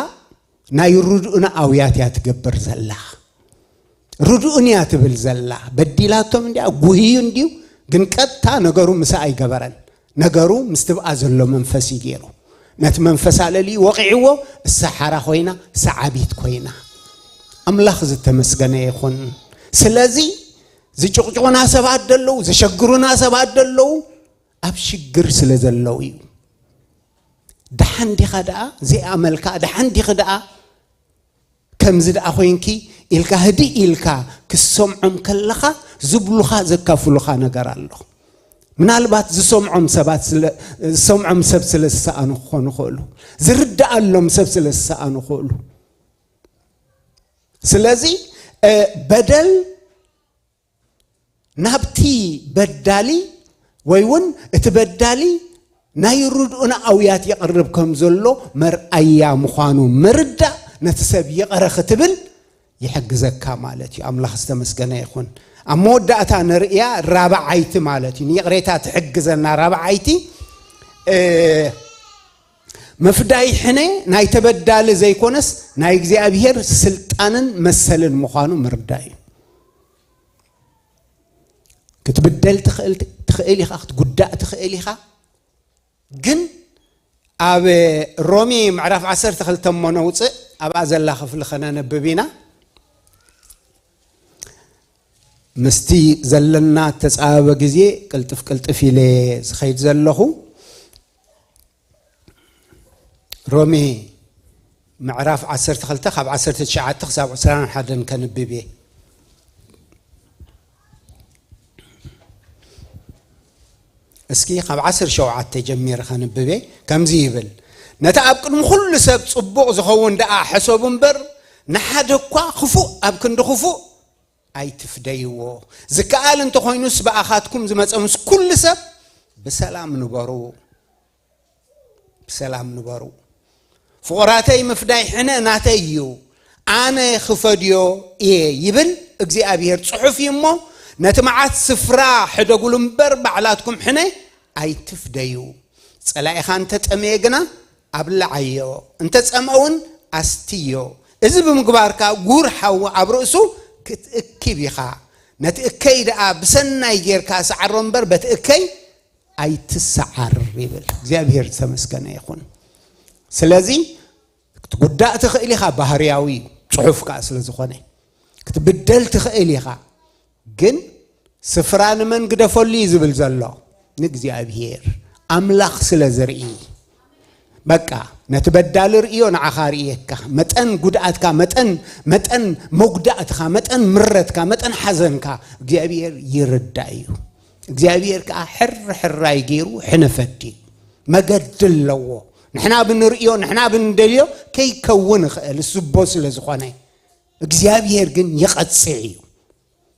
ናይ ርድኡና ኣውያት እያ ትገብር ዘላ። ርድኡን እያ ትብል ዘላ። በዲላቶም እንዲያ፣ ጉህዩ እንዲዩ፣ ግን ቀጥታ ነገሩ ምሳ ኣይገበረን። ነገሩ ምስ ትብኣ ዘሎ መንፈስ እዩ ገይሩ። ነቲ መንፈስ ኣለልዩ ወቒዕዎ፣ እሳ ሓራ ኮይና፣ እሳ ዓቢት ኮይና። ኣምላኽ ዝተመስገነ ይኹን። ስለዚ ዝጭቕጭቑና ሰባት ደለዉ፣ ዘሸግሩና ሰባት ደለዉ፣ ኣብ ሽግር ስለ ዘለዉ እዩ። ደሓን ዲኻ ደኣ ዘይኣመልካ፣ ደሓን ዲኺ ደኣ ከምዚ ደኣ ኮይንኪ ኢልካ ህድእ ኢልካ ክሰምዖም ከለኻ ዝብሉኻ ዘካፍሉኻ ነገር ኣሎ። ምናልባት ዝሰምዖም ሰባት ስለ-፣ ዝሰምዖም ሰብ ስለ ዝሰኣኑ ክኾኑ ይኽእሉ። ዝርድኣሎም ሰብ ስለ ዝሰኣኑ ይኽእሉ። ስለዚ፣ እ፣ በደል ናብቲ በዳሊ ወይ እውን እቲ በዳሊ ናይ ርድኡና ኣውያት የቕርብ ከም ዘሎ መርኣያ ምዃኑ ምርዳእ ነቲ ሰብ ይቕረ ክትብል ይሕግዘካ ማለት እዩ። ኣምላኽ ዝተመስገነ ይኹን። ኣብ መወዳእታ ንርእያ ራብዓይቲ ማለት እዩ። ንይቕሬታ ትሕግዘና ራብዓይቲ፣ እ፣ ምፍዳይ ሕነ ናይ ተበዳሊ ዘይኮነስ ናይ እግዚኣብሔር ስልጣንን መሰልን ምዃኑ ምርዳእ እዩ። ክትብደል ትኽእል፣ ትኽእል ኢኻ፣ ክትጉዳእ ትኽእል ኢኻ። ግን ኣብ ሮሜ ምዕራፍ ዓሰርተ ክልተ እሞ ነውፅእ፣ ኣብኣ ዘላ ክፍሊ ከነንብብ ኢና። ምስቲ ዘለና ተፃበበ ግዜ ቅልጥፍ ቅልጥፍ ኢለ ዝኸይድ ዘለኹ። ሮሜ ምዕራፍ ዓሰርተ ክልተ ካብ ዓሰርተ ትሽዓተ ክሳብ ዕስራን ሓደን ከንብብ እየ። እስኪ ካብ ዓሰርተ ሸውዓተ ጀሚረ ከንብብ እየ። ከምዚ ይብል፣ ነቲ ኣብ ቅድሚ ኩሉ ሰብ ጽቡቕ ዝኸውን ደኣ ሕሰቡ እምበር፣ ንሓደ እኳ ክፉእ ኣብ ክንዲ ክፉእ ኣይትፍደይዎ። ዝከኣል እንተኾይኑስ ብኣኻትኩም ዝመጸ ምስ ኩሉ ሰብ ብሰላም ንበሩ። ብሰላም ንበሩ። ፍቑራተይ፣ ምፍዳይ ሕነ ናተይ እዩ፣ ኣነ ክፈድዮ እየ ይብል እግዚኣብሔር። ጽሑፍ እዩ እሞ፣ ነቲ መዓት ስፍራ ሕደጉሉ እምበር፣ ባዕላትኩም ሕነ ኣይትፍደዩ። ጸላኢኻ እንተ ጠመየ ግና ኣብልዓዮ፣ እንተ ጸምአ እውን ኣስትዮ። እዚ ብምግባርካ ጉር ሓዊ ኣብ ርእሱ ክትእክብ ኢኻ። ነቲ እከይ ደኣ ብሰናይ ጌርካ ስዓሮ እምበር፣ በቲ እከይ ኣይትሰዓር ይብል። እግዚኣብሔር ዝተመስገነ ይኹን። ስለዚ ክትጉዳእ ትኽእል ኢኻ፣ ባህርያዊ እዩ፣ ጽሑፍ ከኣ ስለ ዝኾነ። ክትብደል ትኽእል ኢኻ፣ ግን ስፍራ ንመን ግደፈሉ እዩ ዝብል ዘሎ? ንእግዚኣብሔር። ኣምላኽ ስለ ዝርኢ። በቃ፣ ነቲ በዳሊ ርእዮ፣ ንዓኻ ርእየካ። መጠን ጉድኣትካ፣ መጠን፣ መጠን መጉዳእትኻ፣ መጠን ምረትካ፣ መጠን ሓዘንካ እግዚኣብሔር ይርዳእ እዩ። እግዚኣብሔር ከኣ ሕር ሕራይ ገይሩ ሕነ ፈድዩ። መገዲ ኣለዎ። ንሕና ብንርእዮ፣ ንሕና ብንደልዮ ከይከውን ይኽእል፣ እሱ ኣቦ ስለ ዝኾነ። እግዚኣብሔር ግን ይቐጽዕ እዩ።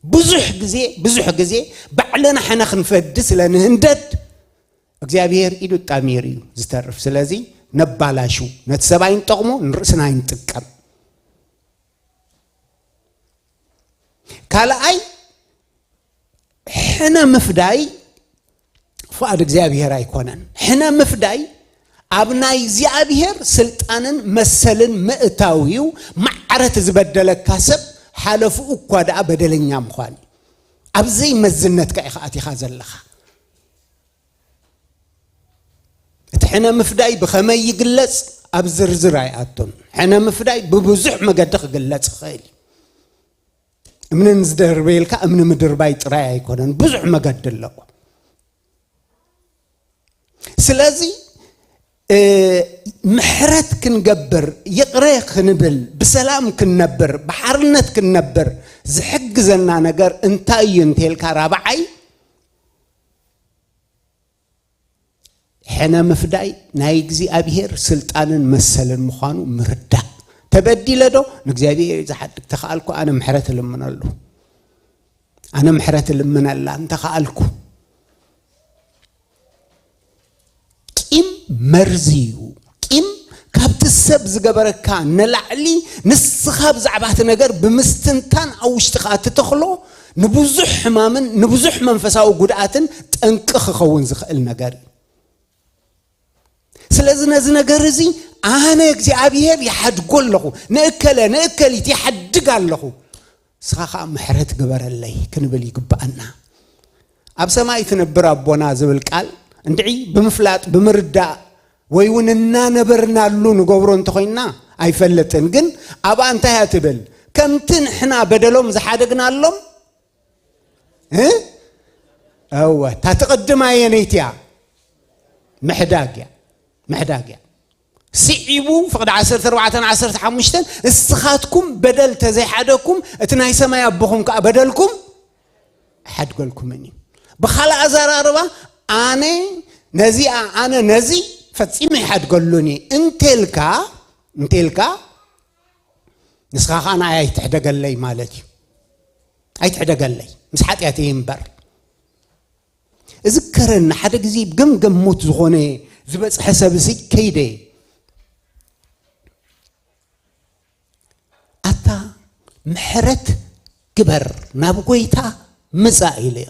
ብዙሕ ግዜ፣ ብዙሕ ግዜ ባዕልና ሕነ ክንፈዲ ስለ ንህንደድ፣ እግዚኣብሔር ኢዱ ጣሚር እዩ ዝተርፍ። ስለዚ ነባላሹ፣ ነቲ ሰብ ኣይንጠቕሞ፣ ንርእስና ኣይንጥቀም። ካልኣይ፣ ሕነ ምፍዳይ ፍቓድ እግዚኣብሔር ኣይኮነን። ሕነ ምፍዳይ ኣብ ናይ እግዚኣብሔር ስልጣንን መሰልን ምእታው እዩ። ማዕረት ዝበደለካ ሰብ ሓለፍኡ እኳ ደኣ በደለኛ ምዃን እዩ። ኣብ ዘይመዝነትካ ኢኻ ኣቲኻ ዘለኻ። እቲ ሕነ ምፍዳይ ብኸመይ ይግለጽ ኣብ ዝርዝር ኣይኣቱን። ሕነ ምፍዳይ ብብዙሕ መገዲ ክግለጽ ይኽእል እዩ። እምኒ ንዝደርበየልካ እምኒ ምድርባይ ጥራይ ኣይኮነን፣ ብዙሕ መገዲ ኣለዎ። ስለዚ፣ እ፣ ምሕረት ክንገብር፣ ይቕረ ክንብል፣ ብሰላም ክንነብር፣ ብሓርነት ክንነብር ዝሕግዘና ነገር እንታይ እዩ እንተልካ፣ ራብዓይ፣ ሕነ ምፍዳይ ናይ እግዚኣብሔር ስልጣንን መሰልን ምዃኑ ምርዳእ። ተበዲለ ዶ? ንእግዚኣብሔር ዝሓድግ። ተኸኣልኩ ኣነ ምሕረት እልምነሉ። ኣነ ምሕረት እልምነላ እንተኸኣልኩ። ቂም መርዚ እዩ። ቂም ካብቲ ሰብ ዝገበረካ ንላዕሊ ንስኻ ብዛዕባ እቲ ነገር ብምስትንታን ኣብ ውሽጥኻ ትተኽሎ ንብዙሕ ሕማምን ንብዙሕ መንፈሳዊ ጉድኣትን ጠንቂ ክኸውን ዝኽእል ነገር እዩ። ስለዚ ነዚ ነገር እዚ ኣነ እግዚኣብሔር ይሓድጎ ኣለኹ፣ ንእከለ ንእከሊት ይሓድግ ኣለኹ፣ ንስኻ ኸዓ ምሕረት ግበረለይ ክንብል ይግብኣና። ኣብ ሰማይ ትነብር ኣቦና ዝብል ቃል እንድዒ ብምፍላጥ ብምርዳእ ወይ እውን እናነበርናሉ ንገብሮ እንተኾይንና ኣይፈልጥን። ግን ኣብኣ እንታይ እያ ትብል? ከምቲ ንሕና በደሎም ዝሓደግናሎም እ? እወ፣ እታ ትቕድም ኣየነይቲ እያ? ምሕዳግ እያ። ምሕዳግ እያ። ስዒቡ ፍቕዲ ዓሰርተ ኣርባዕተን ዓሰርተ ሓሙሽተን፣ እስኻትኩም በደል ተዘይሓደግኩም፣ እቲ ናይ ሰማይ ኣቦኹም ከኣ በደልኩም ኣይሓድገልኩምን እዩ። ብኻልእ ኣዘራርባ፣ ኣነ ነዚኣ፣ ኣነ ነዚ ፈጺመ ኣይሓድገሉን እየ እንቴልካ፣ እንቴልካ፣ ንስኻ ኸኣ ንዓይ ኣይትሕደገለይ ማለት እዩ። ኣይትሕደገለይ፣ ምስ ሓጢኣተይ እምበር። እዝከረኒ፣ ሓደ ግዜ ገምገም ሞት ዝኾነ ዝበጽሐ ሰብ፣ እዚ ከይደ፣ ኣታ ምሕረት ግበር፣ ናብ ጐይታ ምጻእ ኢለዮ።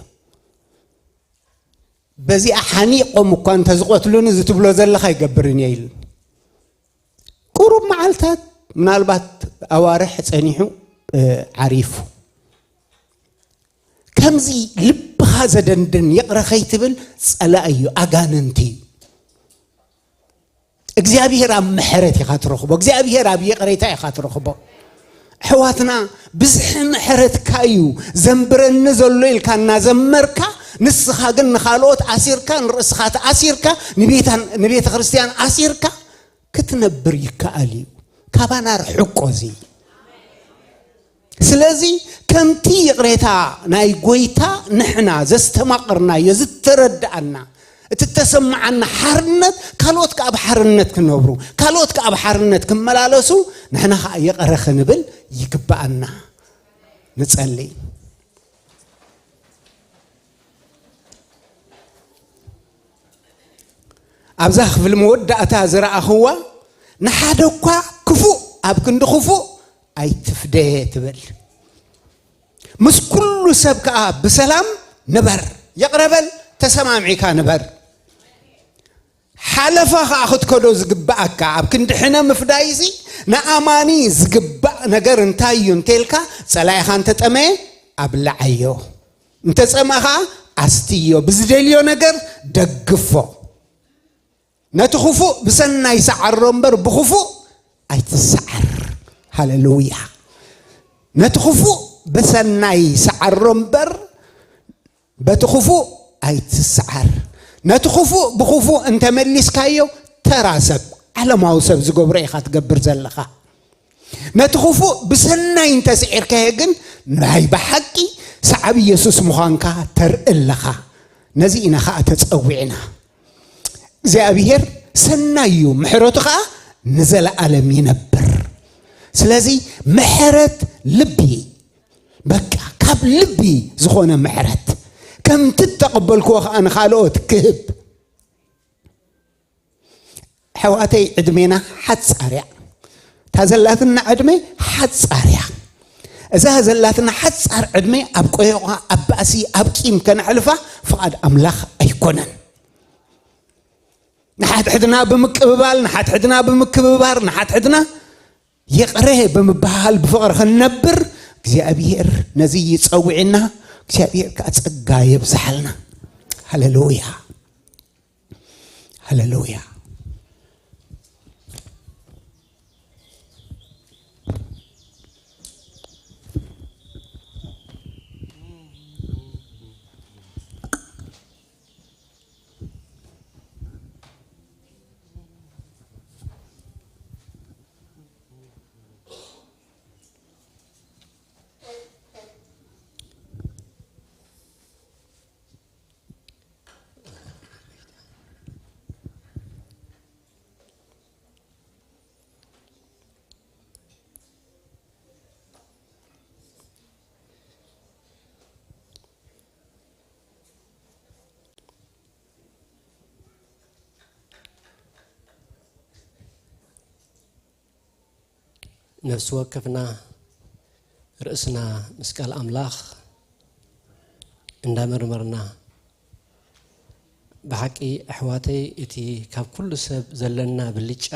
በዚኣ ሓኒቖም እኳ እንተዝቐትሉኒ፣ እዚ ትብሎ ዘለኻ ኣይገብርን እየ ኢሉኒ። ቁሩብ መዓልታት፣ ምናልባት ኣዋርሕ ጸኒሑ፣ እ፣ ዓሪፉ። ከምዚ ልብኻ ዘደንድን ይቕረ ከይትብል ጸላኢ እዩ፣ ኣጋንንቲ እዩ። እግዚኣብሔር ኣብ ምሕረት ኢኻ ትረኽቦ። እግዚኣብሔር ኣብ ይቕሬታ ኢኻ ትረኽቦ። ኣሕዋትና፣ ብዝሒ ምሕረትካ እዩ ዘንብረኒ ዘሎ ኢልካ እናዘመርካ፣ ንስኻ ግን ንኻልኦት ኣሲርካ፣ ንርእስኻ ተኣሲርካ፣ ንቤታን-፣ ንቤተ ክርስቲያን ኣሲርካ ክትነብር ይከኣል እዩ። ካባና ርሕቆ እዚ። ስለዚ ከምቲ ይቕሬታ ናይ ጎይታ ንሕና ዘስተማቕርናዮ ዝተረድኣና፣ እቲ ተሰማዓና ሓርነት፣ ካልኦት ከኣ ኣብ ሓርነት ክነብሩ፣ ካልኦት ከኣ ኣብ ሓርነት ክመላለሱ፣ ንሕና ከኣ ይቕረ ክንብል ይግብኣና። ንጸሊ። ኣብዛ ክፍሊ መወዳእታ ዝረኣኽዋ፣ ንሓደ እኳ ክፉእ ኣብ ክንዲ ክፉእ ኣይትፍደ ትብል። ምስ ኩሉ ሰብ ከኣ ብሰላም ንበር። ይቕረ በል፣ ተሰማሚዕካ ንበር። ሓለፋ ከኣ ክትከዶ ዝግብኣካ፣ ኣብ ክንዲ ሕነ ምፍዳይሲ ንኣማኒ ዝግባእ ነገር እንታይ እዩ እንተልካ፣ ጸላኢኻ እንተጠመየ ኣብልዓዮ፣ እንተጸምኣ ከኣ ኣስትዮ፣ ብዝደልዮ ነገር ደግፎ። ነቲ ክፉእ ብሰናይ ሰዓሮ እምበር ብክፉእ ኣይትሰዓር። ሃሌሉያ። ነቲ ክፉእ ብሰናይ ሰዓሮ እምበር በቲ ክፉእ ኣይትሰዓር። ነቲ ክፉእ ብክፉእ እንተመሊስካዮ፣ ተራ ሰብ፣ ዓለማዊ ሰብ ዝገብሮ ኢኻ ትገብር ዘለኻ። ነቲ ክፉእ ብሰናይ እንተስዒርካዮ ግን፣ ናይ ብሓቂ ሰዓቢ የሱስ ምዃንካ ተርኢ ኣለኻ። ነዚ ኢና ኸኣ ተጸዊዕና። እግዚኣብሔር ሰናይ እዩ፣ ምሕረቱ ኸኣ ንዘለኣለም ይነብር። ስለዚ ምሕረት ልቢ፣ በቃ ካብ ልቢ ዝኾነ ምሕረት፣ ከምቲ እተቐበልክዎ ኸኣ ንኻልኦት ክህብ። ኣሕዋተይ፣ ዕድሜና ሓጻር እያ። እታ ዘላትና ዕድመ ሓጻር እያ። እዛ ዘላትና ሓጻር ዕድመ ኣብ ቆዮቓ፣ ኣብ ባእሲ፣ ኣብ ቂም ከነሕልፋ ፍቓድ ኣምላኽ ኣይኮነን። ንሓድሕድና ብምቅብባል፣ ንሓድሕድና ብምክብባር፣ ንሓድሕድና ይቕረ ብምብሃል ብፍቕሪ ክንነብር እግዚኣብሔር ነዚ ይጸውዕና። እግዚኣብሔር ከኣ ጸጋ የብዝሓልና። ሃሌሉያ፣ ሃሌሉያ። ነፍሲ ወከፍና ርእስና ምስ ቃል ኣምላኽ እንዳመርመርና፣ ብሓቂ ኣሕዋተይ፣ እቲ ካብ ኩሉ ሰብ ዘለና ብልጫ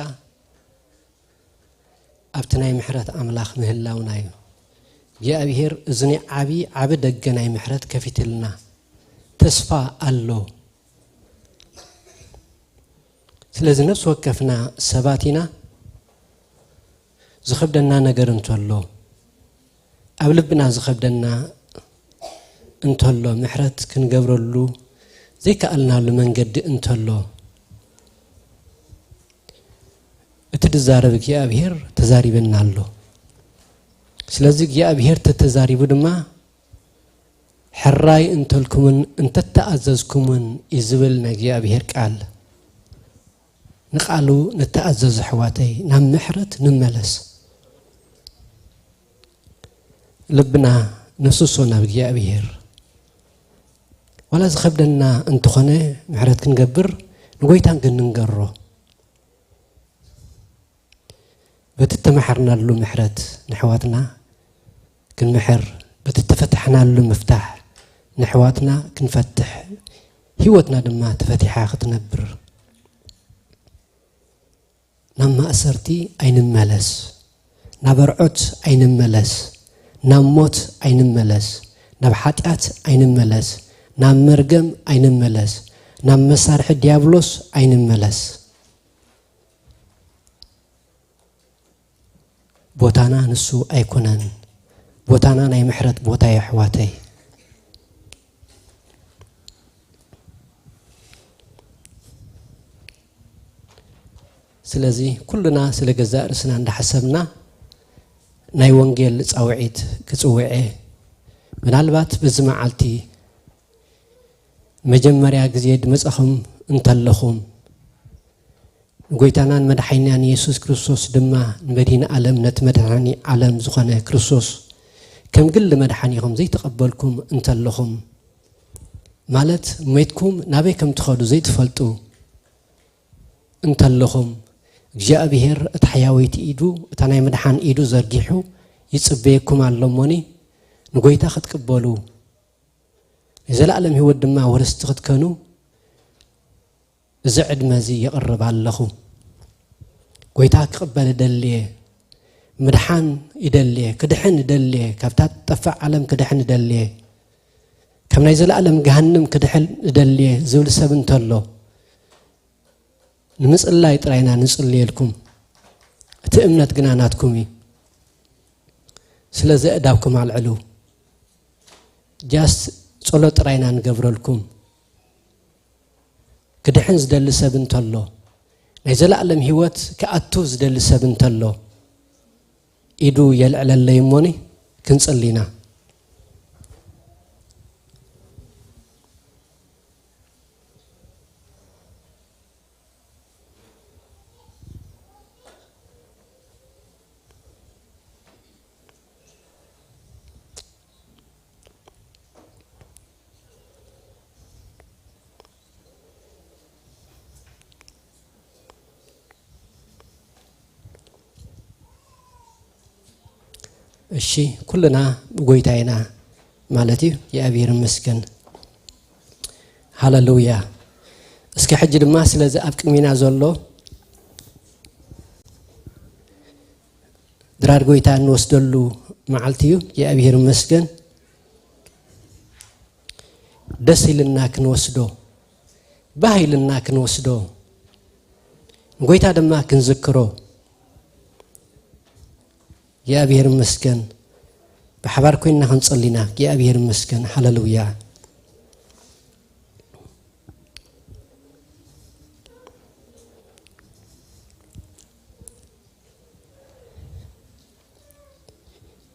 ኣብቲ ናይ ምሕረት ኣምላኽ ምህላውና እዩ። እግዚኣብሔር እዚ ናይ ዓቢ፣ ዓቢ ደገ ናይ ምሕረት ከፊትልና ተስፋ ኣሎ። ስለዚ ነፍሲ ወከፍና ሰባት ኢና። ዝኸብደና ነገር እንተሎ፣ ኣብ ልብና ዝኸብደና እንተሎ፣ ምሕረት ክንገብረሉ ዘይከኣልናሉ መንገዲ እንተሎ፣ እቲ ድዛረብ እግዚኣብሔር ተዛሪበና ኣሎ። ስለዚ እግዚኣብሔር ተተዛሪቡ ድማ፣ ሕራይ እንተልኩምን እንተተኣዘዝኩምን እዩ ዝብል ናይ እግዚኣብሔር ቃል። ንቃሉ ንተኣዘዝ ኣሕዋተይ፣ ናብ ምሕረት ንመለስ። ልብና ነፍስሶ ናብ እግዚኣብሔር። ዋላ ዝኸብደና እንተኾነ ምሕረት ክንገብር ንጎይታን ክንንገሮ። በቲ እተማሓርናሉ ምሕረት ንኣሕዋትና ክንምሕር፣ በቲ እተፈታሕናሉ ምፍታሕ ንኣሕዋትና ክንፈትሕ፣ ህይወትና ድማ ተፈቲሓ ክትነብር። ናብ ማእሰርቲ ኣይንመለስ፣ ናብ ኣርዖት ኣይንመለስ፣ ናብ ሞት ኣይንመለስ፣ ናብ ሓጢኣት ኣይንመለስ፣ ናብ መርገም ኣይንመለስ፣ ናብ መሳርሒ ዲያብሎስ ኣይንመለስ። ቦታና ንሱ ኣይኮነን። ቦታና ናይ ምሕረት ቦታ እዩ ኣሕዋተይ። ስለዚ ኩልና ስለ ገዛእ ርእስና እንዳሓሰብና ናይ ወንጌል ጻውዒት ክጽውዕ እየ። ምናልባት በዚ መዓልቲ መጀመርያ ግዜ ድመጻኹም እንተለኹም፣ ንጎይታናን መድሓኒናን የሱስ ክርስቶስ ድማ ንመድህኒ ዓለም፣ ነቲ መድሓኒ ዓለም ዝኾነ ክርስቶስ ከም ግሊ መድሓኒኹም ዘይተቐበልኩም እንተለኹም፣ ማለት ሞይትኩም ናበይ ከም ትኸዱ ዘይትፈልጡ እንተለኹም፣ እግዚኣብሔር እታ ሕያወይቲ ኢዱ፣ እታ ናይ ምድሓን ኢዱ ዘርጊሑ ይጽበየኩም ኣሎ እሞኒ፣ ንጎይታ ክትቅበሉ፣ ናይ ዘለኣለም ህይወት ድማ ወረስቲ ክትከኑ፣ እዚ ዕድመ እዚ የቕርብ ኣለኹ። ጎይታ ክቕበል እደሊ እየ። ምድሓን ይደሊ እየ። ክድሕን እደሊ እየ። ካብታ ትጠፍእ ዓለም ክድሕን እደሊ እየ። ካብ ናይ ዘለኣለም ገሃንም ክድሕን እደሊ እየ ዝብል ሰብ እንተሎ፣ ንምጽላይ ጥራይ ኢና ንጽልየልኩም። እቲ እምነት ግና ናትኩም እዩ። ስለዚ ኣእዳውኩም ኣልዕሉ። ጃስት ጸሎት ጥራይ ኢና ንገብረልኩም። ክድሕን ዝደሊ ሰብ እንተሎ፣ ናይ ዘለኣለም ህይወት ክኣቱ ዝደሊ ሰብ እንተሎ፣ ኢዱ የልዕለለይ እሞኒ ክንጽሊ ኢና። እሺ፣ ኩልና ብጎይታ ኢና ማለት እዩ። የእግዚኣብሔር ይመስገን። ሃሌሉያ። እስከ ሕጂ ድማ ስለዚ ኣብ ቅድሚና ዘሎ ድራር ጎይታ እንወስደሉ መዓልቲ እዩ። የእግዚኣብሔር ይመስገን። ደስ ኢልና ክንወስዶ፣ ባህ ኢልና ክንወስዶ፣ ንጎይታ ድማ ክንዝክሮ። እግዚኣብሔር ይመስገን። ብሓባር ኮይንና ክንጸሊ ኢና። እግዚኣብሔር ይመስገን። ሃሌሉያ።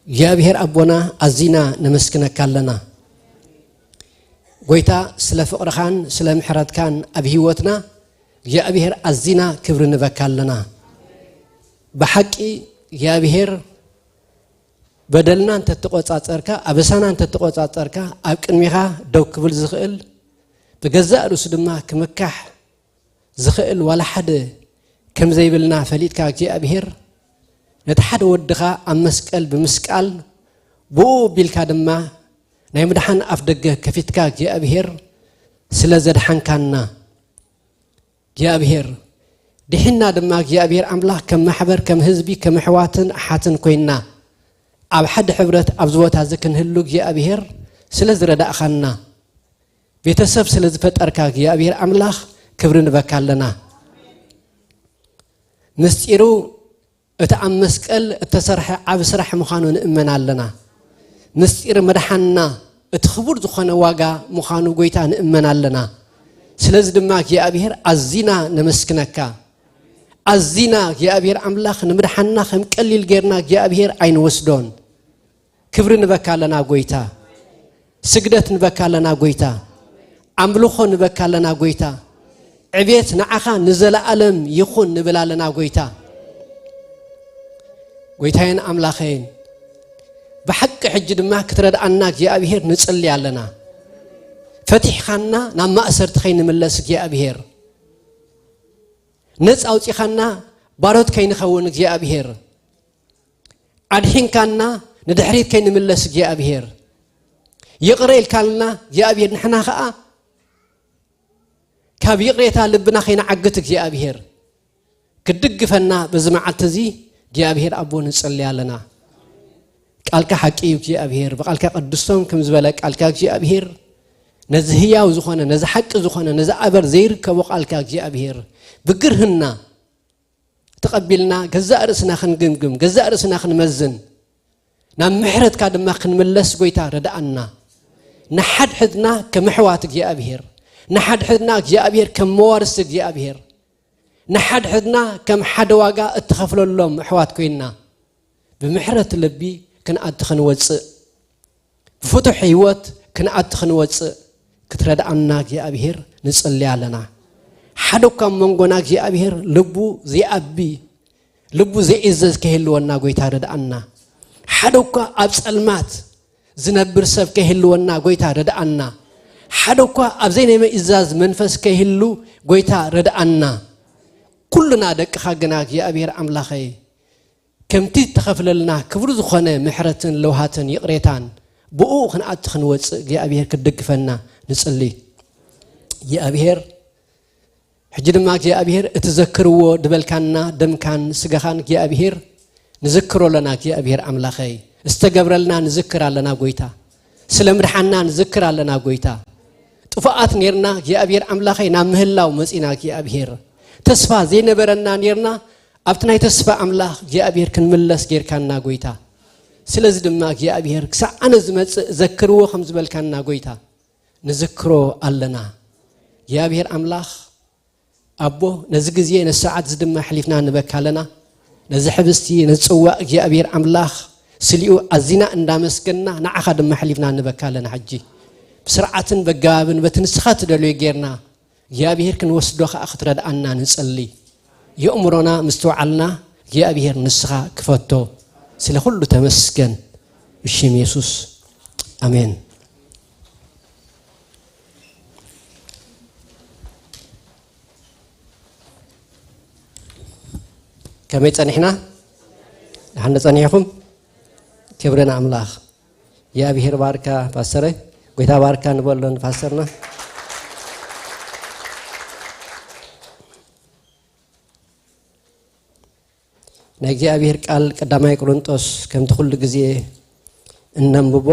እግዚኣብሔር ኣቦና፣ ኣዚና ነመስግነካ ኣለና። ጎይታ፣ ስለ ፍቕርኻን ስለ ምሕረትካን ኣብ ህይወትና እግዚኣብሔር ኣዚና ክብሪ ንበካ ኣለና። ብሓቂ እግዚኣብሔር፣ በደልና እንተተቖጻጸርካ፣ ኣበሳና እንተተቖጻጸርካ፣ ኣብ ቅድሚኻ ደው ክብል ዝኽእል፣ ብገዛእ ርእሱ ድማ ክምካሕ ዝኽእል ዋላ ሓደ ከም ዘይብልና ፈሊጥካ እግዚኣብሔር፣ ነቲ ሓደ ወድኻ ኣብ መስቀል ብምስቃል፣ ብኡ ኣቢልካ ድማ ናይ ምድሓን ኣፍ ደገ ከፊትካ እግዚኣብሔር፣ ስለ ዘድሓንካና እግዚኣብሔር፣ ድሒና ድማ እግዚኣብሔር ኣምላኽ ከም ማሕበር፣ ከም ህዝቢ፣ ከም ኣሕዋትን ኣሓትን ኮይንና ኣብ ሓደ ሕብረት ኣብዚ ቦታ እዚ ክንህሉ እግዚኣብሔር ስለ ዝረዳእኻና፣ ቤተሰብ ስለ ዝፈጠርካ እግዚኣብሔር ኣምላኽ ክብሪ ንበካ ኣለና። ምስጢሩ እቲ ኣብ መስቀል እተሰርሐ ዓቢ ስራሕ ምዃኑ ንእመን ኣለና። ምስጢር መድሓንና እቲ ክቡር ዝኾነ ዋጋ ምዃኑ ጎይታ ንእመን ኣለና። ስለዚ ድማ እግዚኣብሔር ኣዚና ነመስግነካ። ኣዚና እግዚኣብሔር ኣምላኽ ንምድሓንና ከም ቀሊል ጌርና እግዚኣብሔር ኣይንወስዶን። ክብሪ ንበካ ኣለና ጎይታ። ስግደት ንበካ ኣለና ጎይታ። ኣምልኾ ንበካ ኣለና ጎይታ። ዕቤት ንዓኻ ንዘለኣለም ይኹን ንብል ኣለና ጎይታ። ጎይታዬን ኣምላኸይን፣ ብሓቂ ሕጂ ድማ ክትረድኣና እግዚኣብሔር ንጽሊ ኣለና። ፈቲሕኻና ናብ ማእሰርቲ ከይንምለስ እግዚኣብሔር፣ ነጻ ኣውጺኻና ባሮት ከይንኸውን እግዚኣብሔር፣ ኣድሒንካና ንድሕሪት ከይንምለስ እግዚኣብሔር፣ ይቕረ ኢልካልና እግዚኣብሔር፣ ንሕና ኸኣ ካብ ይቕሬታ ልብና ከይንዓግት እግዚኣብሔር ክትድግፈና በዚ መዓልቲ እዚ እግዚኣብሔር ኣቦ ንጽሊ ኣለና። ቃልካ ሓቂ እዩ እግዚኣብሔር፣ ብቃልካ ቅዱሶም ከም ዝበለ ቃልካ እግዚኣብሔር፣ ነዚ ህያው ዝኾነ፣ ነዚ ሓቂ ዝኾነ፣ ነዚ ኣበር ዘይርከቦ ቃልካ እግዚኣብሔር ብግርህና ተቐቢልና ገዛእ ርእስና ክንግምግም፣ ገዛእ ርእስና ክንመዝን፣ ናብ ምሕረትካ ድማ ክንምለስ ጎይታ ርድኣና። ንሓድሕድና ከም ኣሕዋት እግዚኣብሔር፣ ንሓድሕድና እግዚኣብሔር ከም መዋርስቲ እግዚኣብሔር፣ ንሓድሕድና ከም ሓደ ዋጋ እትኸፍለሎም ኣሕዋት ኮይንና፣ ብምሕረት ልቢ ክንኣቲ ክንወጽእ፣ ብፍቱሕ ህይወት ክንኣቲ ክንወጽእ ክትረድኣና እግዚኣብሔር ንጽሊ ኣለና። ሓደ እኳ ኣብ መንጎና እግዚኣብሔር ልቡ ዘይኣቢ፣ ልቡ ዘይእዘዝ ከይህልወና ጎይታ ርድኣና። ሓደ እኳ ኣብ ጸልማት ዝነብር ሰብ ከይህልወና ጎይታ ርድኣና። ሓደ እኳ ኣብ ዘይናይ ምእዛዝ መንፈስ ከይህሉ ጎይታ ርድኣና። ኩልና ደቅኻ ግና እግዚኣብሔር ኣምላኸይ፣ ከምቲ እተኸፍለልና ክብሪ ዝኾነ ምሕረትን ለውሃትን ይቕሬታን ብኡ ክንኣቲ ክንወጽእ እግዚኣብሔር ክትድግፈና ንጽሊ። እግዚኣብሔር፣ ሕጂ ድማ እግዚኣብሔር፣ እቲ ዘክርዎ ድበልካና ደምካን ስጋኻን እግዚኣብሔር ንዝክሮ ኣለና። እግዚኣብሔር ኣምላኸይ፣ ዝተገብረልና ንዝክር ኣለና ጎይታ። ስለ ምድሓና ንዝክር ኣለና ጎይታ። ጥፉኣት ኔርና እግዚኣብሔር ኣምላኸይ፣ ናብ ምህላው መጺና እግዚኣብሔር። ተስፋ ዘይነበረና ኔርና፣ ኣብቲ ናይ ተስፋ ኣምላኽ እግዚኣብሔር ክንምለስ ጌርካና ጎይታ። ስለዚ ድማ እግዚኣብሔር፣ ክሳዕ ኣነ ዝመጽእ ዘክርዎ ከም ዝበልካና ጎይታ፣ ንዝክሮ ኣለና። እግዚኣብሔር ኣምላኽ ኣቦ፣ ነዚ ግዜ ነዚ ሰዓት እዚ ድማ ኣሕሊፍና ንበካ ኣለና። ነዚ ሕብስቲ፣ ነዚ ጽዋእ እግዚኣብሔር ኣምላኽ ስሊኡ ኣዚና እንዳመስገንና ንዓኻ ድማ ኣሕሊፍና ንበካ ኣለና። ሕጂ ብስርዓትን በጋብን በቲ ንስኻ ትደልዮ ጌርና እግዚኣብሔር ክንወስዶ ከኣ ክትረድኣና ንጸሊ። የእምሮና ምስትውዓልና እግዚኣብሔር ንስኻ ክፈቶ። ስለ ኩሉ ተመስገን ብሽም የሱስ። ኣሜን። ከመይ ጸኒሕና? ደሓን ጸኒሕኩም? ክብሪ ንኣምላኽ። እግዚኣብሔር ባርካ ፓስተረይ። ጎይታ ባርካ ንበሎ ንፓስተርና። ናይ እግዚኣብሔር ቃል ቀዳማይ ቆሮንጦስ ከምቲ ኩሉ ግዜ እነንብቦ፣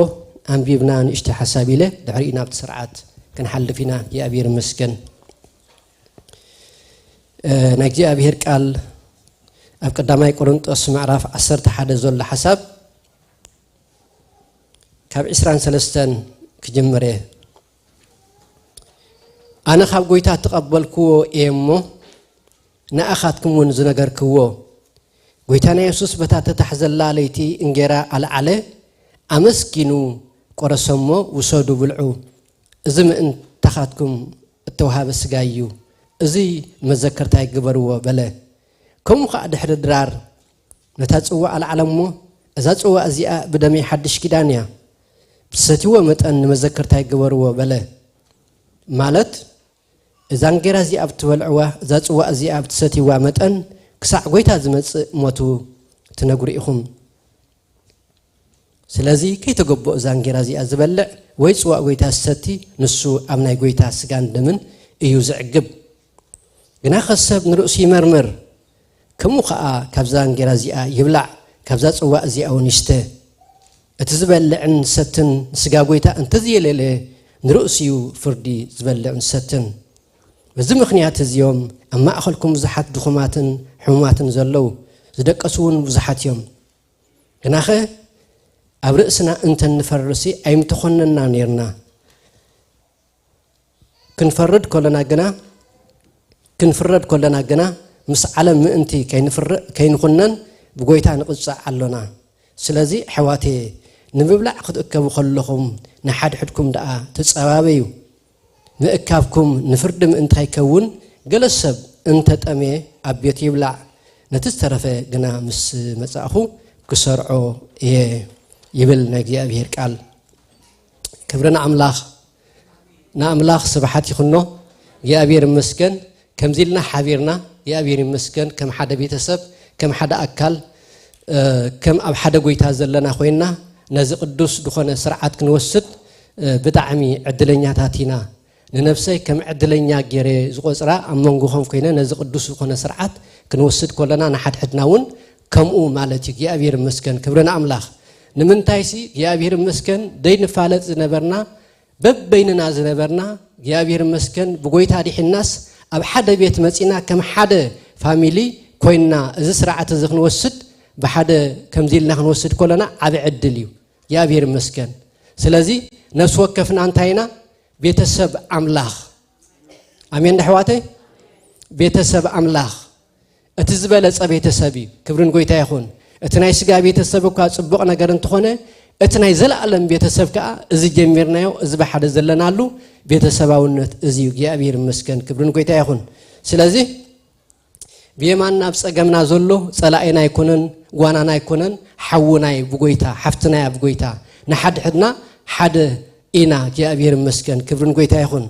ኣንቢብና ንእሽተይ ሓሳብ ኢለ ድሕሪኡ ናብቲ ስርዓት ክንሓልፍ ኢና። እግዚኣብሔር ይመስገን። እ፣ ናይ እግዚኣብሔር ቃል ኣብ ቀዳማይ ቆሮንጦስ ምዕራፍ ዓሰርተ ሓደ ዘሎ ሓሳብ ካብ ዕስራን ሰለስተን ክጅምር እየ። ኣነ ካብ ጎይታ እተቐበልክዎ እየ እሞ፣ ንኣኻትኩም እውን ዝነገርክዎ፣ ጎይታና የሱስ በታ ተታሕዘላ ለይቲ እንጌራ ኣልዓለ፣ ኣመስጊኑ ቆረሰ እሞ፣ ውሰዱ ብልዑ፣ እዚ ምእንታኻትኩም እተዋህበ ስጋይ እዩ፣ እዚ መዘከርታይ ግበርዎ በለ። ከምኡ ኸኣ ድሕሪ ድራር ነታ ጽዋእ ኣልዓለ እሞ፣ እዛ ጽዋእ እዚኣ ብደመይ ሓድሽ ኪዳን እያ፣ ብትሰትይዎ መጠን ንመዘከርታይ ግበርዎ በለ። ማለት፣ እዛ እንጌራ እዚኣ ብትበልዕዋ፣ እዛ ጽዋእ እዚኣ ብትሰትይዋ መጠን፣ ክሳዕ ጐይታ ዝመጽእ ሞቱ ትነግሩ ኢኹም። ስለዚ፣ ከይተገብኦ እዛ እንጌራ እዚኣ ዝበልዕ ወይ ጽዋእ ጐይታ ዝሰቲ፣ ንሱ ኣብ ናይ ጐይታ ስጋን ደምን እዩ ዝዕግብ። ግናኸ ሰብ ንርእሱ ይመርምር፣ ከምኡ ኸኣ ካብዛ እንጌራ እዚኣ ይብላዕ፣ ካብዛ ጽዋእ እዚኣ እውን ይስተ። እቲ ዝበልዕን ዝሰትን ንስጋ ጐይታ እንተዘየለለ፣ ንርእሱ እዩ ፍርዲ ዝበልዕን ዝሰትን። በዚ ምኽንያት እዚ እዮም ኣብ ማእከልኩም ብዙሓት ድኹማትን ሕሙማትን ዘለዉ፣ ዝደቀሱ እውን ብዙሓት እዮም። ግናኸ ኣብ ርእስና እንተ ንፈርድሲ ኣይምተኾነና ኔርና። ክንፈርድ ከለና ግና፣ ክንፍረድ ከለና ግና፣ ምስ ዓለም ምእንቲ ከይንፍረ-፣ ከይንኹነን ብጐይታ ንቕጻዕ ኣሎና። ስለዚ ኣሕዋተየ፣ ንምብላዕ ክትእከቡ ከለኹም ንሓድሕድኩም ደኣ ተጸባበዩ። ምእካብኩም ንፍርዲ ምእንቲ ከይከውን፣ ገለ ሰብ እንተ ጠምየ ኣብ ቤቱ ይብላዕ፣ ነቲ ዝተረፈ ግና ምስ መጻእኹ ክሰርዖ እየ፣ ይብል ናይ እግዚኣብሔር ቃል። ክብሪ ንኣምላኽ፣ ንኣምላኽ ስብሓት ይኹኖ። እግዚኣብሔር ይመስገን። ከምዚ ኢልና ሓቢርና፣ እግዚኣብሔር ይመስገን፣ ከም ሓደ ቤተሰብ፣ ከም ሓደ ኣካል፣ እ፣ ከም ኣብ ሓደ ጐይታ ዘለና ኮይንና፣ ነዚ ቅዱስ ዝኾነ ስርዓት ክንወስድ፣ እ፣ ብጣዕሚ ዕድለኛታት ኢና። ንነብሰይ ከም ዕድለኛ ገይረ ዝቖጽራ ኣብ መንጎኹም ኮይነ ነዚ ቅዱስ ዝኾነ ስርዓት ክንወስድ ከለና ንሓድሕድና እውን ከምኡ ማለት እዩ። እግዚኣብሔር ይመስገን፣ ክብሪ ንኣምላኽ። ንምንታይሲ እግዚኣብሔር ይመስገን፣ ደይንፋለጥ ዝነበርና፣ በበይንና ዝነበርና፣ እግዚኣብሔር ይመስገን፣ ብጎይታ ዲሒናስ ኣብ ሓደ ቤት መጺና ከም ሓደ ፋሚሊ ኮይና፣ እዚ ስርዓት እዚ ክንወስድ፣ ብሓደ ከምዚ ኢልና ክንወስድ ከለና ዓቢ ዕድል እዩ። እግዚኣብሔር ይመስገን። ስለዚ ነፍሲ ወከፍና እንታይ ኢና? ቤተሰብ ኣምላኽ። ኣሜን ዶ ኣሕዋተይ? ቤተሰብ ኣምላኽ እቲ ዝበለጸ ቤተሰብ እዩ። ክብሪ ንጎይታ ይኹን። እቲ ናይ ስጋ ቤተሰብ እኳ ጽቡቕ ነገር እንተኾነ፣ እቲ ናይ ዘለኣለም ቤተሰብ ከኣ እዚ ጀሚርናዮ፣ እዚ ብሓደ ዘለናሉ ቤተሰባውነት እዚ እዩ። እግዚኣብሔር ይመስገን። ክብሪ ንጎይታ ይኹን። ስለዚ ብየማንና ኣብ ጸገምና ዘሎ ጸላኢና ኣይኮነን፣ ጓናና ኣይኮነን፣ ሓውናይ ብጎይታ፣ ሓፍትናይ ኣብ ጎይታ። ንሓድሕድና ሓደ ኢና። እግዚኣብሔር ይመስገን። ክብሪ ንጎይታ ይኹን።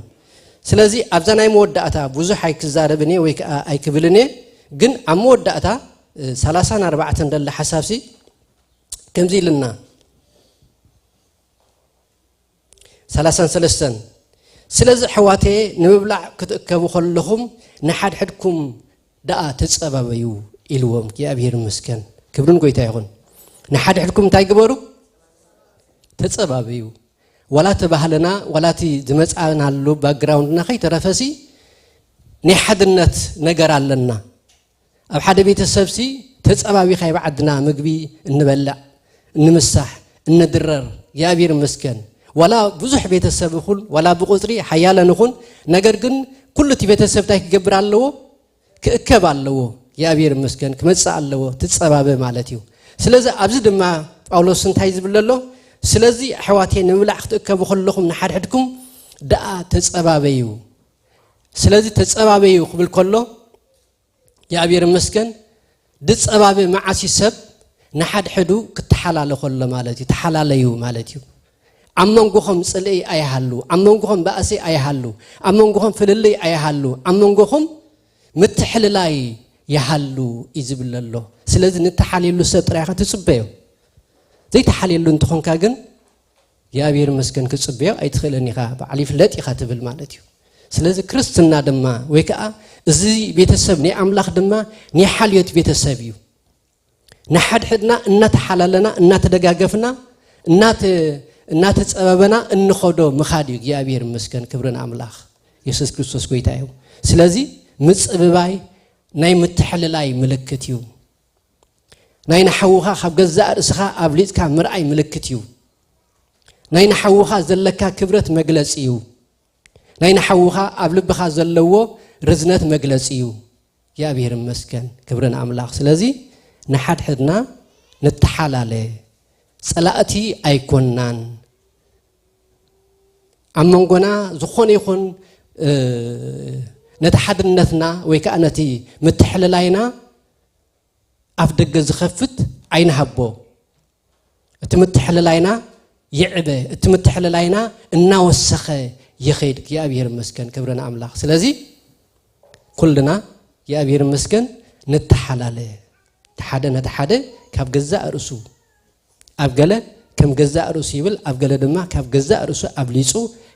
ስለዚ ኣብዛ ናይ መወዳእታ ብዙሕ ኣይክዛረብን እየ ወይ ከኣ ኣይክብልን እየ፣ ግን ኣብ መወዳእታ፣ እ፣ ሰላሳን ኣርባዕተን ደላ ሓሳብሲ ከምዚ ኢልና፣ ሰላሳን ሰለስተን፣ ስለዚ ኣሕዋተየ ንምብላዕ ክትእከቡ ከለኹም ንሓድሕድኩም ደኣ ተጸባበዩ ኢልዎም። እግዚኣብሔር ይመስገን። ክብርን ጎይታ ይኹን። ንሓድሕድኩም እንታይ ግበሩ? ተጸባበዩ። ዋላ እቲ ባህልና፣ ዋላ እቲ ዝመጻእናሉ ባክግራውንድና ከይተረፈሲ ናይ ሓድነት ነገር ኣለና። ኣብ ሓደ ቤተሰብሲ ተጸባቢኻ ኣብ ዓድና ምግቢ እንበልዕ፣ እንምሳሕ፣ እንድረር፣ እግዚኣብሔር ይመስገን። ዋላ ብዙሕ ቤተሰብ ይኹን፣ ዋላ ብቁጽሪ ሓያለ ንኹን፣ ነገር ግን ኩሉ እቲ ቤተሰብ እንታይ ክገብር ኣለዎ? ክእከብ ኣለዎ። እግዚኣብሔር ይመስገን፣ ክመጽእ ኣለዎ፣ ትጸባበ ማለት እዩ። ስለዚ ኣብዚ ድማ ጳውሎስ እንታይ ዝብል ኣሎ? ስለዚ ኣሕዋተይ ንምብላዕ ክትእከቡ ከለኹም ንሓድሕድኩም ደኣ ተጸባበዩ። ስለዚ ተጸባበዩ ክብል ከሎ እግዚኣብሔር ይመስገን፣ ድጸባበ መዓስ እዩ ሰብ ንሓድሕዱ ክተሓላለ ከሎ ማለት እዩ። ተሓላለዩ ማለት እዩ። ኣብ መንጎኹም ጽልኢ ኣይሃሉ፣ ኣብ መንጎኹም ባእሲ ኣይሃሉ፣ ኣብ መንጎኹም ፍልልይ ኣይሃሉ፣ ኣብ መንጎኹም ምትሕልላይ ይሃሉ እዩ ዝብል ዘሎ። ስለዚ ንተሓልየሉ ሰብ ጥራይ ኢኻ ትጽበዮ። ዘይተሓልየሉ እንተኾንካ ግን እግዚኣብሔር ይመስገን ክጽበዮ ኣይትኽእልን ኢኻ፣ በዓል ይፍለጥ ኢኻ ትብል ማለት እዩ። ስለዚ ክርስትና ድማ ወይ ከኣ እዚ ቤተሰብ ናይ ኣምላኽ ድማ ናይ ሓልዮት ቤተሰብ እዩ። ንሓድሕድና እናተሓላለና፣ እናተደጋገፍና፣ እናተ-፣ እናተጸበበና እንኸዶ ምኻድ እዩ። እግዚኣብሔር ይመስገን፣ ክብሪ ንኣምላኽ። የሱስ ክርስቶስ ጎይታ እዩ። ስለዚ ምጽብባይ ናይ ምትሕልላይ ምልክት እዩ። ናይ ንሓውኻ ካብ ገዛእ ርእስኻ ኣብሊጽካ ምርኣይ ምልክት እዩ። ናይ ንሓውኻ ዘለካ ክብረት መግለጺ እዩ። ናይ ንሓውኻ ኣብ ልብኻ ዘለዎ ርዝነት መግለጺ እዩ። እግዚኣብሔር ይመስገን፣ ክብሪ ንኣምላኽ። ስለዚ ንሓድሕድና ንተሓላለ፣ ጸላእቲ ኣይኮንናን። ኣብ መንጎና ዝኾነ ይኹን፣ እ፣ ነቲ ሓድነትና ወይ ከኣ ነቲ ምትሕልላይና ኣፍ ደገ ዝኸፍት ኣይንሃቦ። እቲ ምትሕልላይና ይዕበ፣ እቲ ምትሕልላይና እናወሰኸ ይኸይድ። እግዚኣብሔር ይመስገን፣ ክብሪ ንኣምላኽ። ስለዚ ኩልና እግዚኣብሔር ይመስገን ንተሓላለ። እቲ ሓደ ነቲ ሓደ ካብ ገዛእ ርእሱ፣ ኣብ ገለ ከም ገዛእ ርእሱ ይብል፣ ኣብ ገለ ድማ ካብ ገዛእ ርእሱ ኣብሊጹ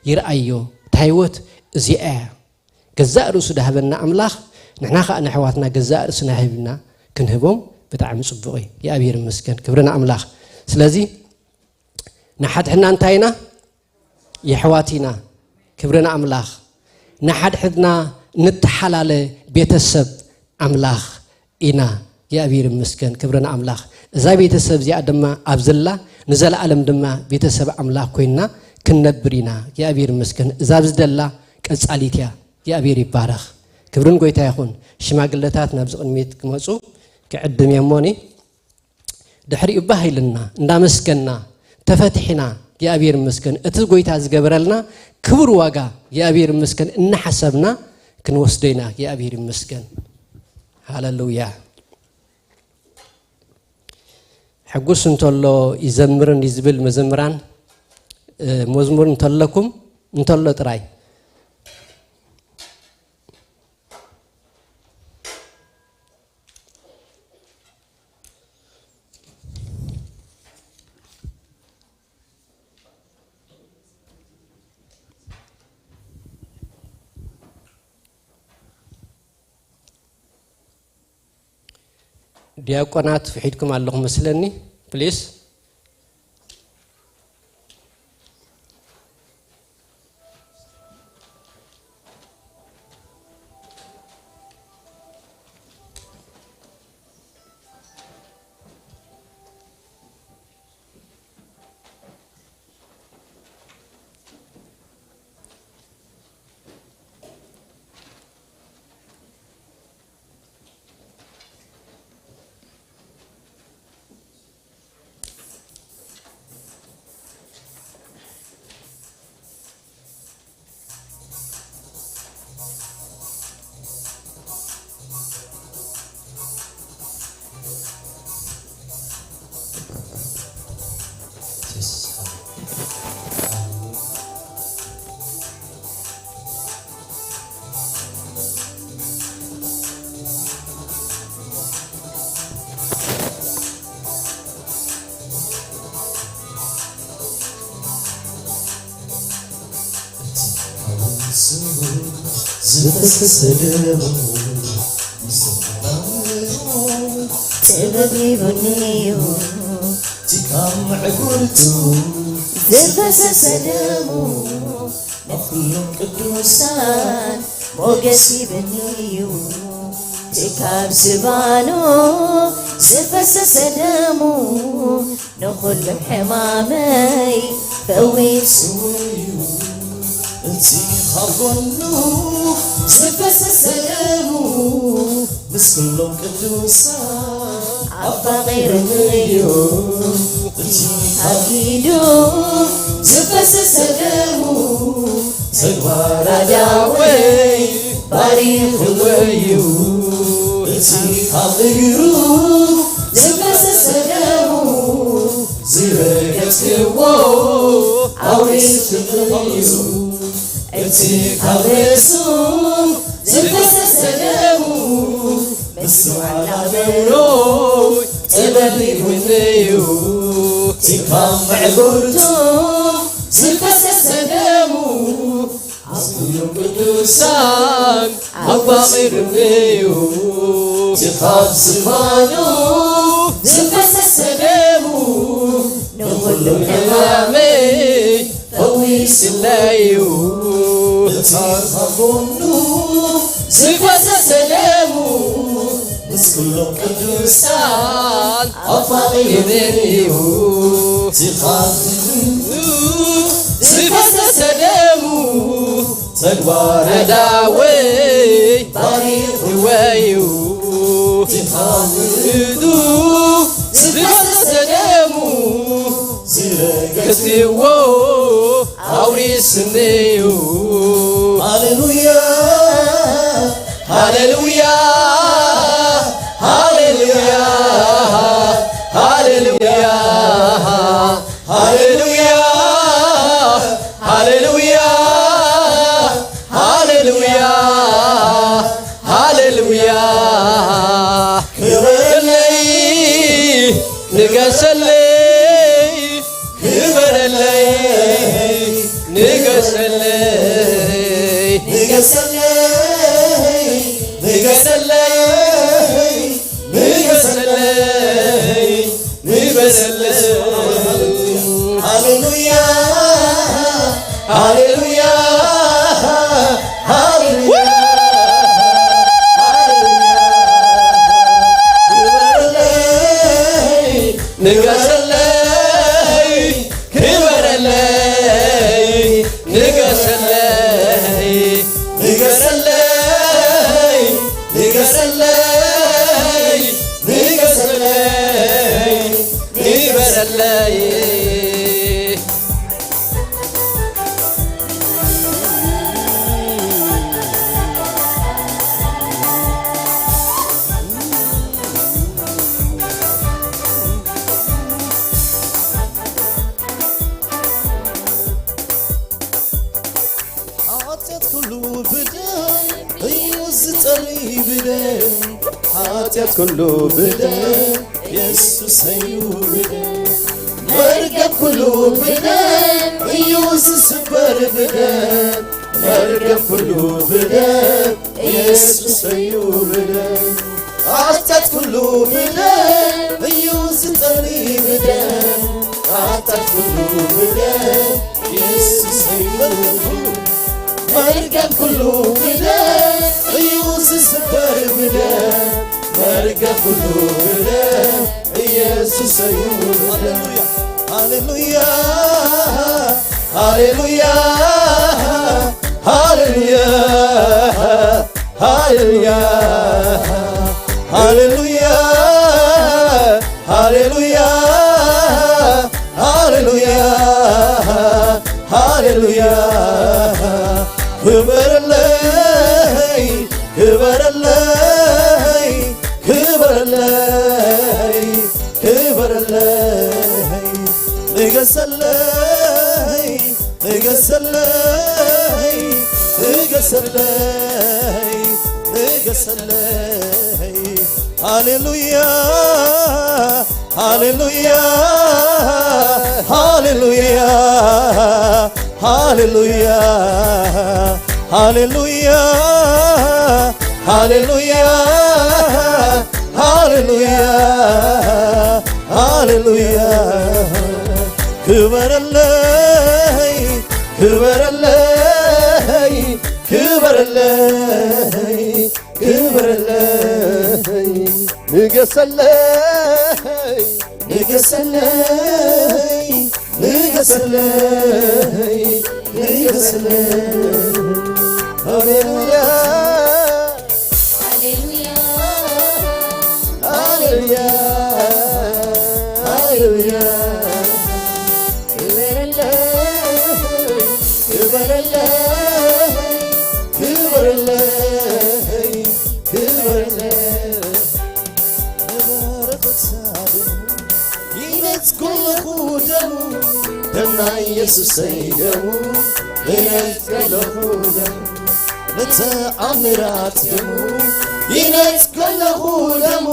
ይርኣዮ። እታ ህይወት እዚኣ እያ። ገዛእ ርእሱ ዳህበና ኣምላኽ፣ ንሕና ኸኣ ንኣሕዋትና ገዛእ ርእስና ሂብና ክንህቦም ብጣዕሚ ጽቡቕ እዩ። እግዚኣብሔር ይመስገን። ክብሪ ንኣምላኽ። ስለዚ ንሓድሕድና እንታይ ኢና? የሕዋት ኢና። ክብሪ ንኣምላኽ። ንሓድሕድና ንተሓላለ ቤተሰብ ኣምላኽ ኢና። እግዚኣብሔር ይመስገን። ክብሪ ንኣምላኽ። እዛ ቤተሰብ እዚኣ ድማ ኣብ ዘላ ንዘለኣለም ድማ ቤተሰብ ኣምላኽ ኮይንና ክንነብር ኢና። እግዚኣብሔር ይመስገን። እዛ ኣብዚ ዘላ ቀጻሊት እያ። እግዚኣብሔር ይባረኽ። ክብርን ጎይታ ይኹን። ሽማግለታት ናብዚ ቅድሚት ክመጹ ክዕድም እየ እሞኒ። ድሕሪኡ ባህ ኢልና፣ እንዳመስገንና፣ ተፈቲሕና፣ እግዚኣብሔር ይመስገን። እቲ ጎይታ ዝገበረልና ክቡር ዋጋ፣ እግዚኣብሔር ይመስገን፣ እናሓሰብና ክንወስዶ ኢና። እግዚኣብሔር ይመስገን። ሃሌሉያ። ሕጉስ እንተሎ ይዘምርን እዩ ዝብል መዘምራን፣ እ፣ መዝሙር እንተለኩም፣ እንተሎ ጥራይ። ዲያቆናት ውሒድኩም ኣለኹም መስለኒ፣ ፕሊስ። ዝፈሰሰ ደሙ፣ ጥበብ ሂቡኒ'ዩ። እቲ ካብ ምዕጉርቱ ዝፈሰሰ ደሙ፣ ንኹሎም ቅዱሳን ሞገስ ሂብኒ'ዩ። እቲ ካብ ዝባኑ ዝፈሰሰ ደሙ፣ ንኹሉ ሕማመይ ፈዊሱ እዩ። እቲ ካብ ጎኑ ዝፈሰሰ ደሙ፣ ምስ ኩሎም ቅዱሳን ኣፋቒሩኒ እዩ። እቲ ካብ ኢዱ ዝፈሰሰ ደሙ፣ ተግባር ኣእዳወይ ባሪኽዎ እዩ። እቲ ካብ እግሩ ዝፈሰሰ ደሙ፣ ዝረገጽክዎ ኣውሪስክዎ እዩ። እቲ ካብ ርእሱ ዝፈሰሰ ደሙ፣ ምስ ዋላ ነውሮይ ጥበብ ሂቡኒ እዩ። እቲ ካብ ምዕጉርቱ ዝፈሰሰ ደሙ፣ ኣብ ኩሎም ቅዱሳን ኣፋቒሩኒ እዩ። እቲ ካብ ዝባኑ ዝፈሰሰ ደሙ፣ ንኹሉ ሕማመይ ፈዊስለይ እዩ። እቲ ካብ ጎኑ ዝፈሰሰ ደሙ፣ ምስ ኩሎም ቅዱሳን ኣፋቒሩኒ እዩ። እቲ ካብ ዝፈሰሰ ደሙ፣ ተግባር ኣእዳወይ ባሪኽዎ እዩ። እቲ ካብ ኢዱ ዝፈሰሰ ደሙ፣ ዝረገጽክዎ ኣውሪስኒ እዩ። ሃሌሉያ፣ ሃሌሉያ፣ ሃሌሉያ፣ ሃሌሉያ፣ ሃሌሉያ፣ ሃሌሉያ፣ ሃሌሉያ፣ ሃሌሉያ። ክበረለይ፣ ንገሰለይ፣ ክበረለይ፣ ንገሰለይ፣ ንገሰለይ፣ ንገሰለይ፣ ንገሰለይ፣ ንገሰለይ። ሃሌሉያ፣ ሃሌሉያ፣ ሃሌሉያ፣ ሃሌሉያ። ክበረለይ፣ ንገሰለይ፣ ክበረለይ፣ ንገሰለይ፣ ንገሰለይ፣ ንገሰለይ፣ ንገሰለይ፣ ንገሰለይ። ሓጢኣት ኩሉ ብደም እዩ ዝጸሪ ብደም፣ ሓጢኣት ኩሉ ብደም የሱስ እዩ ብደም፣ መርገም ኩሉ ብደም እዩ ዝስበር ብደም፣ መርገም ኩሉ ብደም የሱስ እዩ ብደም። ሓጢኣት ኩሉ ብደም እዩ ዝጸሪ ብደም፣ ሓጢኣት ኩሉ ብደም የሱስ እዩ። መርገም ኩሉ ብደም እዩ ዝስበር ብደም፣ መርገም ኩሉ ብደም ኢየሱስ እዩ። ሃሌሉያ፣ ሃሌሉያ፣ ሃሌሉያ፣ ሃሌሉያ፣ ሃሌሉያ፣ ሃሌሉያ፣ ሃሌሉያ፣ ሃሌሉያ። ክበረለይ፣ ክበረለይ፣ ክበረለይ፣ ክበረለይ። ንገሰለይ፣ ንገሰለይ፣ ንገሰለይ፣ ንገሰለይ። ሃሌሉያ፣ ሃሌሉያ፣ ሃሌሉያ፣ ሃሌሉያ። ሃሌሉያ፣ ሃሌሉያ፣ ሃሌሉያ፣ ሃሌሉያ። ክበረለይ፣ ክበረለይ፣ ክበረለይ፣ ክበረለይ። ንገሰለይ፣ ንገሰለይ፣ ንገሰለይ፣ ንገሰለይ። ሃሌሉያ፣ ሃሌሉያ፣ ሃሌሉያ፣ ሃሌሉያ። ክበረለይ፣ ክበረለይ፣ ክበረለይ፣ ክበረለይ። ንበረኸት ሳድሙ ይነጽ ከለኹ ደሙ፣ ደም ናይ የሱሰይ ደሙ፣ ይነጽ ከለኹ ደሙ፣ ንተኣምራት ደሙ፣ ይነጽ ከለኹ ደሙ፣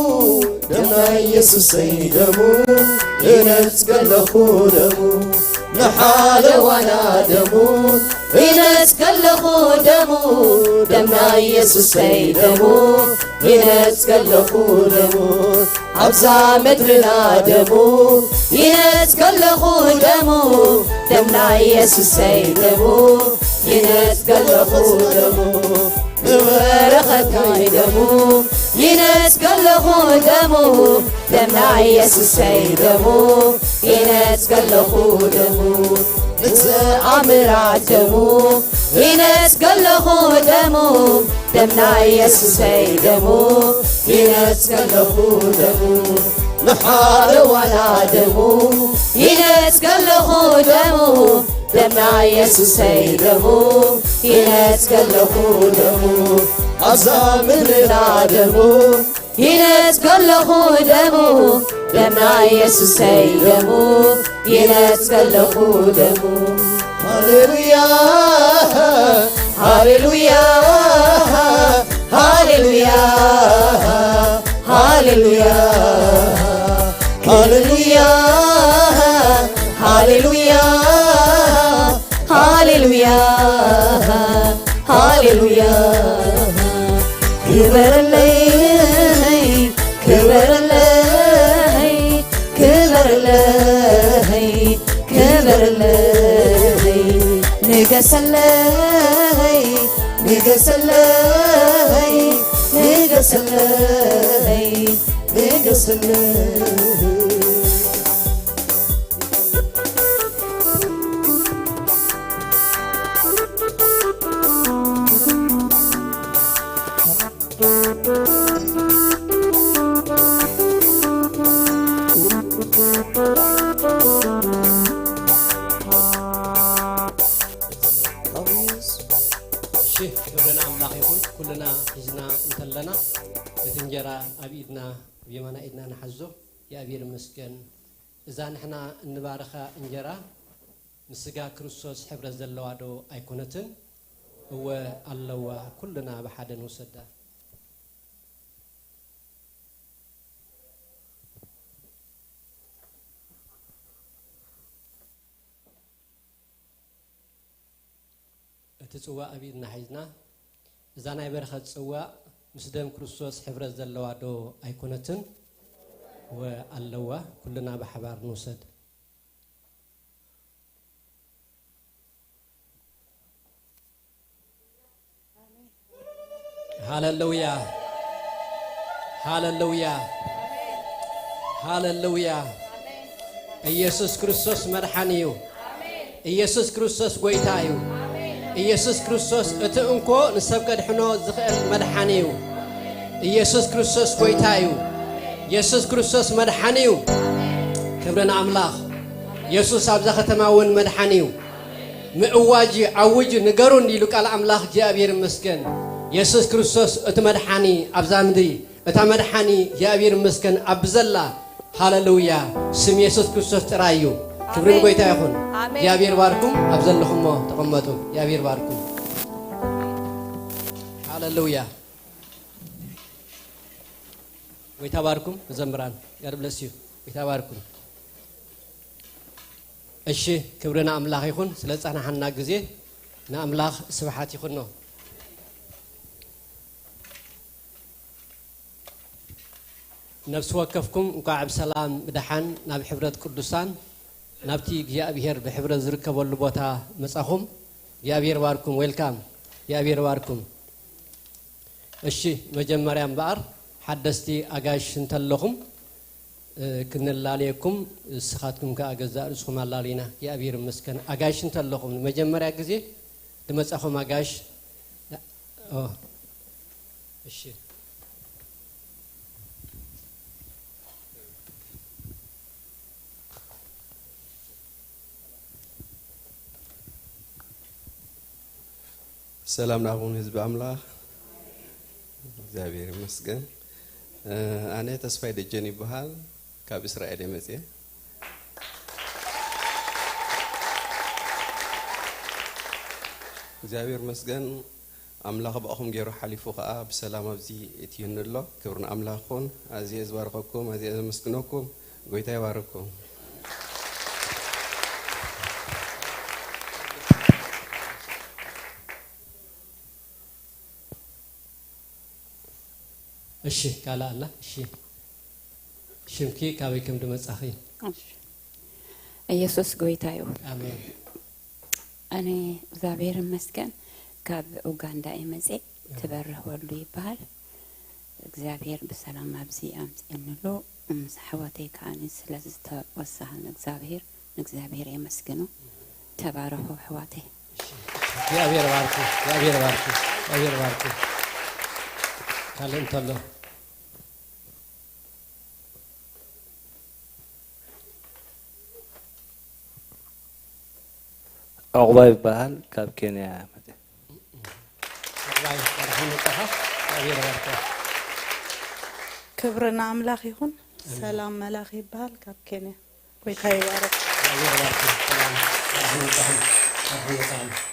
ደም ናይ የሱሰይ ደሙ፣ ይነጽ ከለኹ ደሙ፣ ንሓለዋና ደሙ፣ ይነጽ ከለኹ ደሙ፣ ደም ናይ የሱሰይ ደሙ፣ ይነጽ ከለኹ ደሙ፣ ኣብዛ ምድርና ደሙ፣ ይነጽ ከለኹ ደሙ፣ ደም ናይ የሱሰይ ደሙ፣ ይነጽ ከለኹ ደሙ፣ ንበረኸት ናይ ደሙ፣ ይነጽ ከለኹ ደሙ፣ ደም ናይ የሱሰይ ደሙ፣ ይነጽ ከለኹ ደሙ፣ ንተኣምራት ደሙ፣ ይነጽ ከለኹ ደሙ፣ ደም ናይ የሱሰይ ደሙ፣ ይነጽ ከለኹ ደሙ፣ ንሓለዋና ደሙ፣ ይነጽ ከለኹ ደሙ፣ ደም ናይ የሱሰይ ደሙ፣ ይነጽ ከለኹ ደሙ፣ ኣብዛ ምድርና ደሙ፣ ይነጽ ከለኹ ደሙ፣ ደም ናይ የሱሰይ ደሙ፣ ይነጽ ከለኹ ደሙ። ሃሌሉያ፣ ሃሌሉያ፣ ሃሌሉያ፣ ሃሌሉያ፣ ሃሌሉያ፣ ሃሌሉያ፣ ሃሌሉያ፣ ሃሌሉያ። ክበረለይ፣ ክበረለይ፣ ክበረለይ፣ ክበረለይ። ንገሰለይ፣ ንገሰለይ፣ ንገሰለይ፣ ንገሰለይ። እሺ፣ ክብሪ ንኣምላኽ ይኹን። ኩልና ሒዝና እንተለና፣ እቲ እንጀራ ኣብ ኢድና፣ ኣብ የማና ኢድና ንሓዞ። እግዚኣብሔር ይመስገን። እዛ ንሕና እንባርኻ እንጀራ፣ ምስ ስጋ ክርስቶስ ሕብረት ዘለዋ ዶ ኣይኮነትን? እወ ኣለዋ። ኩልና ብሓደ ንውሰዳ። እቲ ጽዋእ ኣብ ኢድና ሒዝና፣ እዛ ናይ በረኸት ጽዋእ ምስ ደም ክርስቶስ ሕብረት ዘለዋ ዶ ኣይኮነትን? እወ ኣለዋ። ኩልና ብሓባር ንውሰድ። ሃለሉያ፣ ሃለሉያ፣ ሃለሉያ። ኢየሱስ ክርስቶስ መድሓኒ እዩ። ኢየሱስ ክርስቶስ ጐይታ እዩ። ኢየሱስ ክርስቶስ እቲ እንኮ ንሰብ ከድሕኖ ዝኽእል መድሓኒ እዩ። ኢየሱስ ክርስቶስ ጐይታ እዩ። ኢየሱስ ክርስቶስ መድሓኒ እዩ። ክብሪ ንኣምላኽ። ኢየሱስ ኣብዛ ከተማ እውን መድሓኒ እዩ። ምእዋጅ እዩ፣ ኣውጅ፣ ንገሩ እንዲሉ ቃል ኣምላኽ። እግዚኣብሔር ይመስገን። የሱስ ክርስቶስ እቲ መድሓኒ ኣብዛ ምድሪ፣ እታ መድሓኒ እግዚኣብሔር ይመስገን ኣብ ብዘላ። ሃለሉያ። ስም የሱስ ክርስቶስ ጥራይ እዩ። ክብሪ ኣሜን። ንጎይታ ይኹን። ኣሜን። እግዚኣብሔር ባርኩም። ኣብ ዘለኹሞ ተቐመጡ። እግዚኣብሔር ባርኩም። ሃለሉያ። ጎይታ ባርኩም መዘምራን። God bless you። ጎይታ ባርኩም። እሺ፣ ክብሪ ንኣምላኽ ይኹን። ስለ ጸናሓና ግዜ ንኣምላኽ ስብሓት ይኹኖ። ነፍሲ ወከፍኩም እንኳዕ ብሰላም ብደሓን ናብ ሕብረት ቅዱሳን ናብቲ እግዚኣብሔር ብሕብረት ዝርከበሉ ቦታ መጻኹም። እግዚኣብሔር ባርኩም። ዌልካም። እግዚኣብሔር ባርኩም። እሺ፣ መጀመርያ እምበኣር ሓደስቲ ኣጋይሽ እንተለኹም፣ እ፣ ክንላለየኩም፣ ንስኻትኩም ከኣ ገዛእ ርእስኹም ኣላልዩና። እግዚኣብሔር ይመስገን። ኣጋይሽ እንተለኹም፣ ንመጀመርያ ግዜ ዝመጻኹም ኣጋይሽ፣ ኦ፣ እሺ። ሰላም ንዓኹም ህዝቢ ኣምላኽ። እግዚኣብሔር ይመስገን። እ፣ ኣነ ተስፋይ ደጀን ይበሃል። ካብ እስራኤል እየ መፅየ። እግዚኣብሔር ይመስገን። ኣምላኽ ብኣኹም ገይሩ ሓሊፉ ኸዓ ብሰላም ኣብዚ እትዩኒ ኣሎ። ክብሪ ንኣምላኽ ይኹን። ኣዝየ ዝባርኸኩም፣ ኣዝየ ዘመስግነኩም። ጎይታ ይባርኩም። እሺ፣ ካልእ ኣላ? እሺ። ሽምኪ ካበይ ከም ድመጻኺ? እሺ። ኢየሱስ ጎይታ እዩ። ኣሜን። ኣነ እግዚኣብሔር ይመስገን ካብ ኡጋንዳ እየ መፅየ። ትበርህ ወልዱ ይበሃል። እግዚኣብሔር ብሰላም ኣብዚ ኣምፅእንሉ ምስ ኣሕዋተይ ከዓ ስለ ዝተወሳኸ ንእግዚኣብሔር ንእግዚኣብሔር የመስግኖ። ተባረኹ ኣሕዋተይ። እግዚኣብሔር ባርኪ፣ እግዚኣብሔር ባርኪ፣ እግዚኣብሔር ባርኪ። ካልእ እንተሎ ዑቕባይ ይበሃል ካብ ኬንያ መፅየ። ዑቕባይ እንኳዕ ደሓን መፃኻ። እግዚኣብሔር ይባርካ። ክብሪ ንኣምላኽ ይኹን። ሰላም መላኺ ይበሃል ካብ ኬንያ። ጎይታ ይባረክ። እግዚኣብሔር ይባርካ። ሰላም እንኳዕ ደሓን መፃኻ። እንኳዕ ደሓን መፃኻ።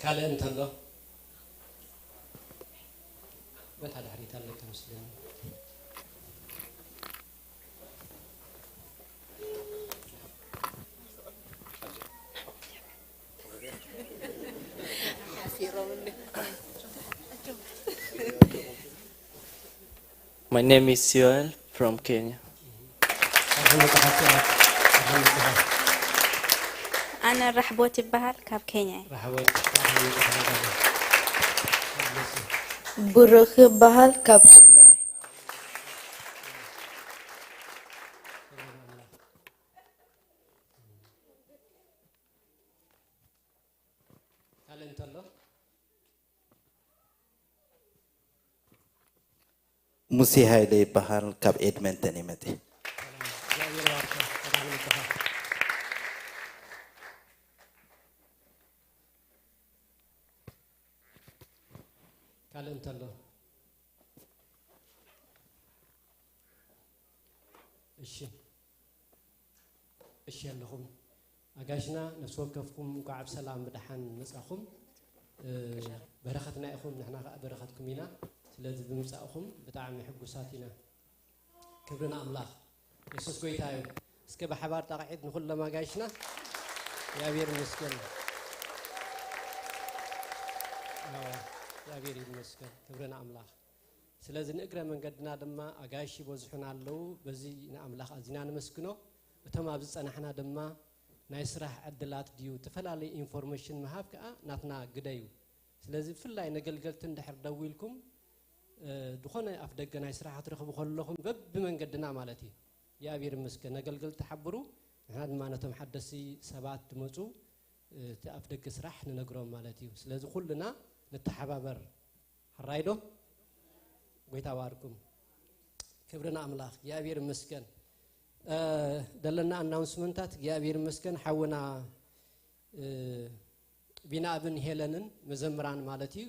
ካልእ እንተሎ በታ ድሕሪት ኣለካ መስለኒ። My name is Joel from Kenya. ኣነ ራሕቦት ይበሃል ካብ ኬንያ እየ። ብሩክ ይበሃል ካብ ኬንያ እየ። ካልእ እንተሎ ሙሴ ሃይለ ይበሃል ካብ ኤድመንተን እየ መፅየ። ካልእ እንተሎ እሺ እሺ ኣለኹም ኣጋሽና ነፍሲ ወከፍኩም እንኳዕ ብሰላም ብደሓን መጻኹም። በረኸትና ኢኹም ንሕና ከዓ በረኸትኩም ኢና። ስለዚ ብምጻእኹም ብጣዕሚ ሕጉሳት ኢና። ክብሪ ንኣምላኽ። የሱስ ጎይታ እዩ። እስከ ብሓባር ጣቕዒት ንኹሎም ኣጋይሽና። እግዚኣብሔር ይመስገን። እግዚኣብሔር ይመስገን። ክብሪ ንኣምላኽ። ስለዚ ንእግረ መንገድና ድማ ኣጋይሽ ይበዝሑና ኣለዉ። በዚ ንኣምላኽ ኣዚና ነመስግኖ። እቶም ኣብ ዝጸናሕና ድማ ናይ ስራሕ ዕድላት ድዩ እተፈላለየ ኢንፎርሜሽን ምሃብ ከኣ ናትና ግደ እዩ። ስለዚ ብፍላይ ነገልገልቲ እንድሕር ደዊልኩም ዝኾነ ኣፍ ደገ ናይ ስራሕ ክትረኽቡ ከለኹም በብመንገድና ማለት እዩ። እግዚኣብሔር ይመስገን ነገልገልቲ ሓብሩ ንሕና ድማ ነቶም ሓደስቲ ሰባት ድመፁ እቲ ኣፍ ደገ ስራሕ ንነግሮም ማለት እዩ። ስለዚ ኩልና ንተሓባበር። ሕራይ ዶ? ጎይታ ባርኩም። ክብሪ ንኣምላኽ እግዚኣብሔር ይመስገን። ደለና ኣናውንስመንታት እግዚኣብሔር ይመስገን ሓውና ቢንኣብን ሄለንን መዘምራን ማለት እዩ።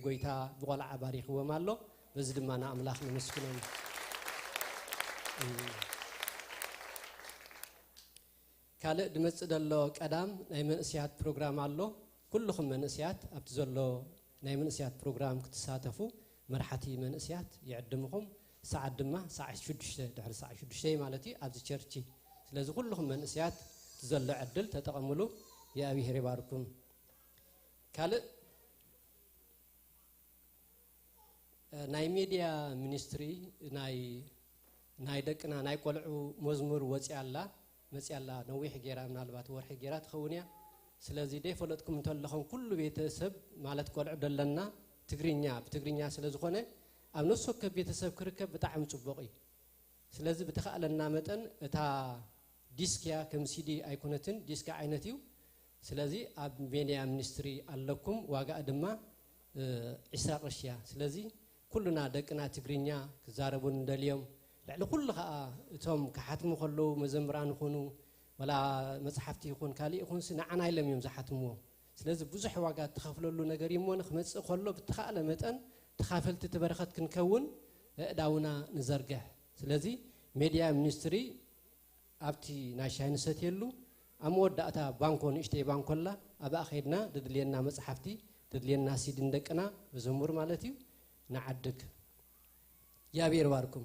ጎይታ ብቆልዓ ባሪኽዎም ኣሎ። በዚ ድማ ንኣምላኽ ነመስግኖም። ካልእ ድመጽእ ዘሎ ቀዳም ናይ መንእስያት ፕሮግራም ኣሎ። ኩልኹም መንእስያት ኣብቲ ዘሎ ናይ መንእስያት ፕሮግራም ክትሳተፉ መርሓቲ መንእስያት ይዕድምኹም። ሰዓት ድማ ሰዓት ሽዱሽተ ድሕሪ ሰዓት ሽዱሽተ ማለት እዩ ኣብዚ ቸርች። ስለዚ ኩልኹም መንእስያት እቲ ዘሎ ዕድል ተጠቐምሉ። የኣብሄር ይባርኩም። ካልእ ናይ ሜድያ ሚኒስትሪ ናይ ናይ ደቅና ናይ ቆልዑ መዝሙር ወፂያ ኣላ መፂያ ኣላ ነዊሕ ጌራ ምናልባት ወርሒ ጌራ ትኸውን እያ። ስለዚ ደይፈለጥኩም እንተለኹም ኩሉ ቤተሰብ ማለት ቆልዑ ደለና ትግርኛ ብትግርኛ ስለ ዝኾነ ኣብ ነፍሲ ወከፍ ቤተሰብ ክርከብ ብጣዕሚ ፅቡቕ እዩ። ስለዚ ብተኻእለና መጠን እታ ዲስክ እያ ከም ሲዲ ኣይኮነትን ዲስክ ዓይነት እዩ። ስለዚ ኣብ ሜድያ ሚኒስትሪ ኣለኩም ዋጋኣ ድማ ዒስራ ቅርሺ እያ። ስለዚ ኩሉና ደቅና ትግርኛ ክዛረቡ ንደልዮም ልዕሊ ኩሉ ከዓ እቶም ክሓትሙ ከለዉ መዘምራን ይኹኑ ወላ መፅሓፍቲ ይኹን ካሊእ ይኹንሲ ንዓና ኢሎም እዮም ዝሓትምዎ። ስለዚ ብዙሕ ዋጋ እትኸፍለሉ ነገር እዩ እሞ ንክመፅእ ከሎ ብተኻእለ መጠን ተኻፈልቲ እቲ በረኸት ክንከውን ኣእዳውና ንዘርግሕ። ስለዚ ሜድያ ሚኒስትሪ ኣብቲ ናይ ሻሂ ንሰትየሉ ኣብ መወዳእታ ባንኮ ንእሽተይ ባንኮ ኣላ ኣብኣ ከይድና ድድልየና መፅሓፍቲ ድድልየና ሲዲ ንደቅና መዘሙር ማለት እዩ ንዓድግ። እግዚኣብሔር ይባርኩም።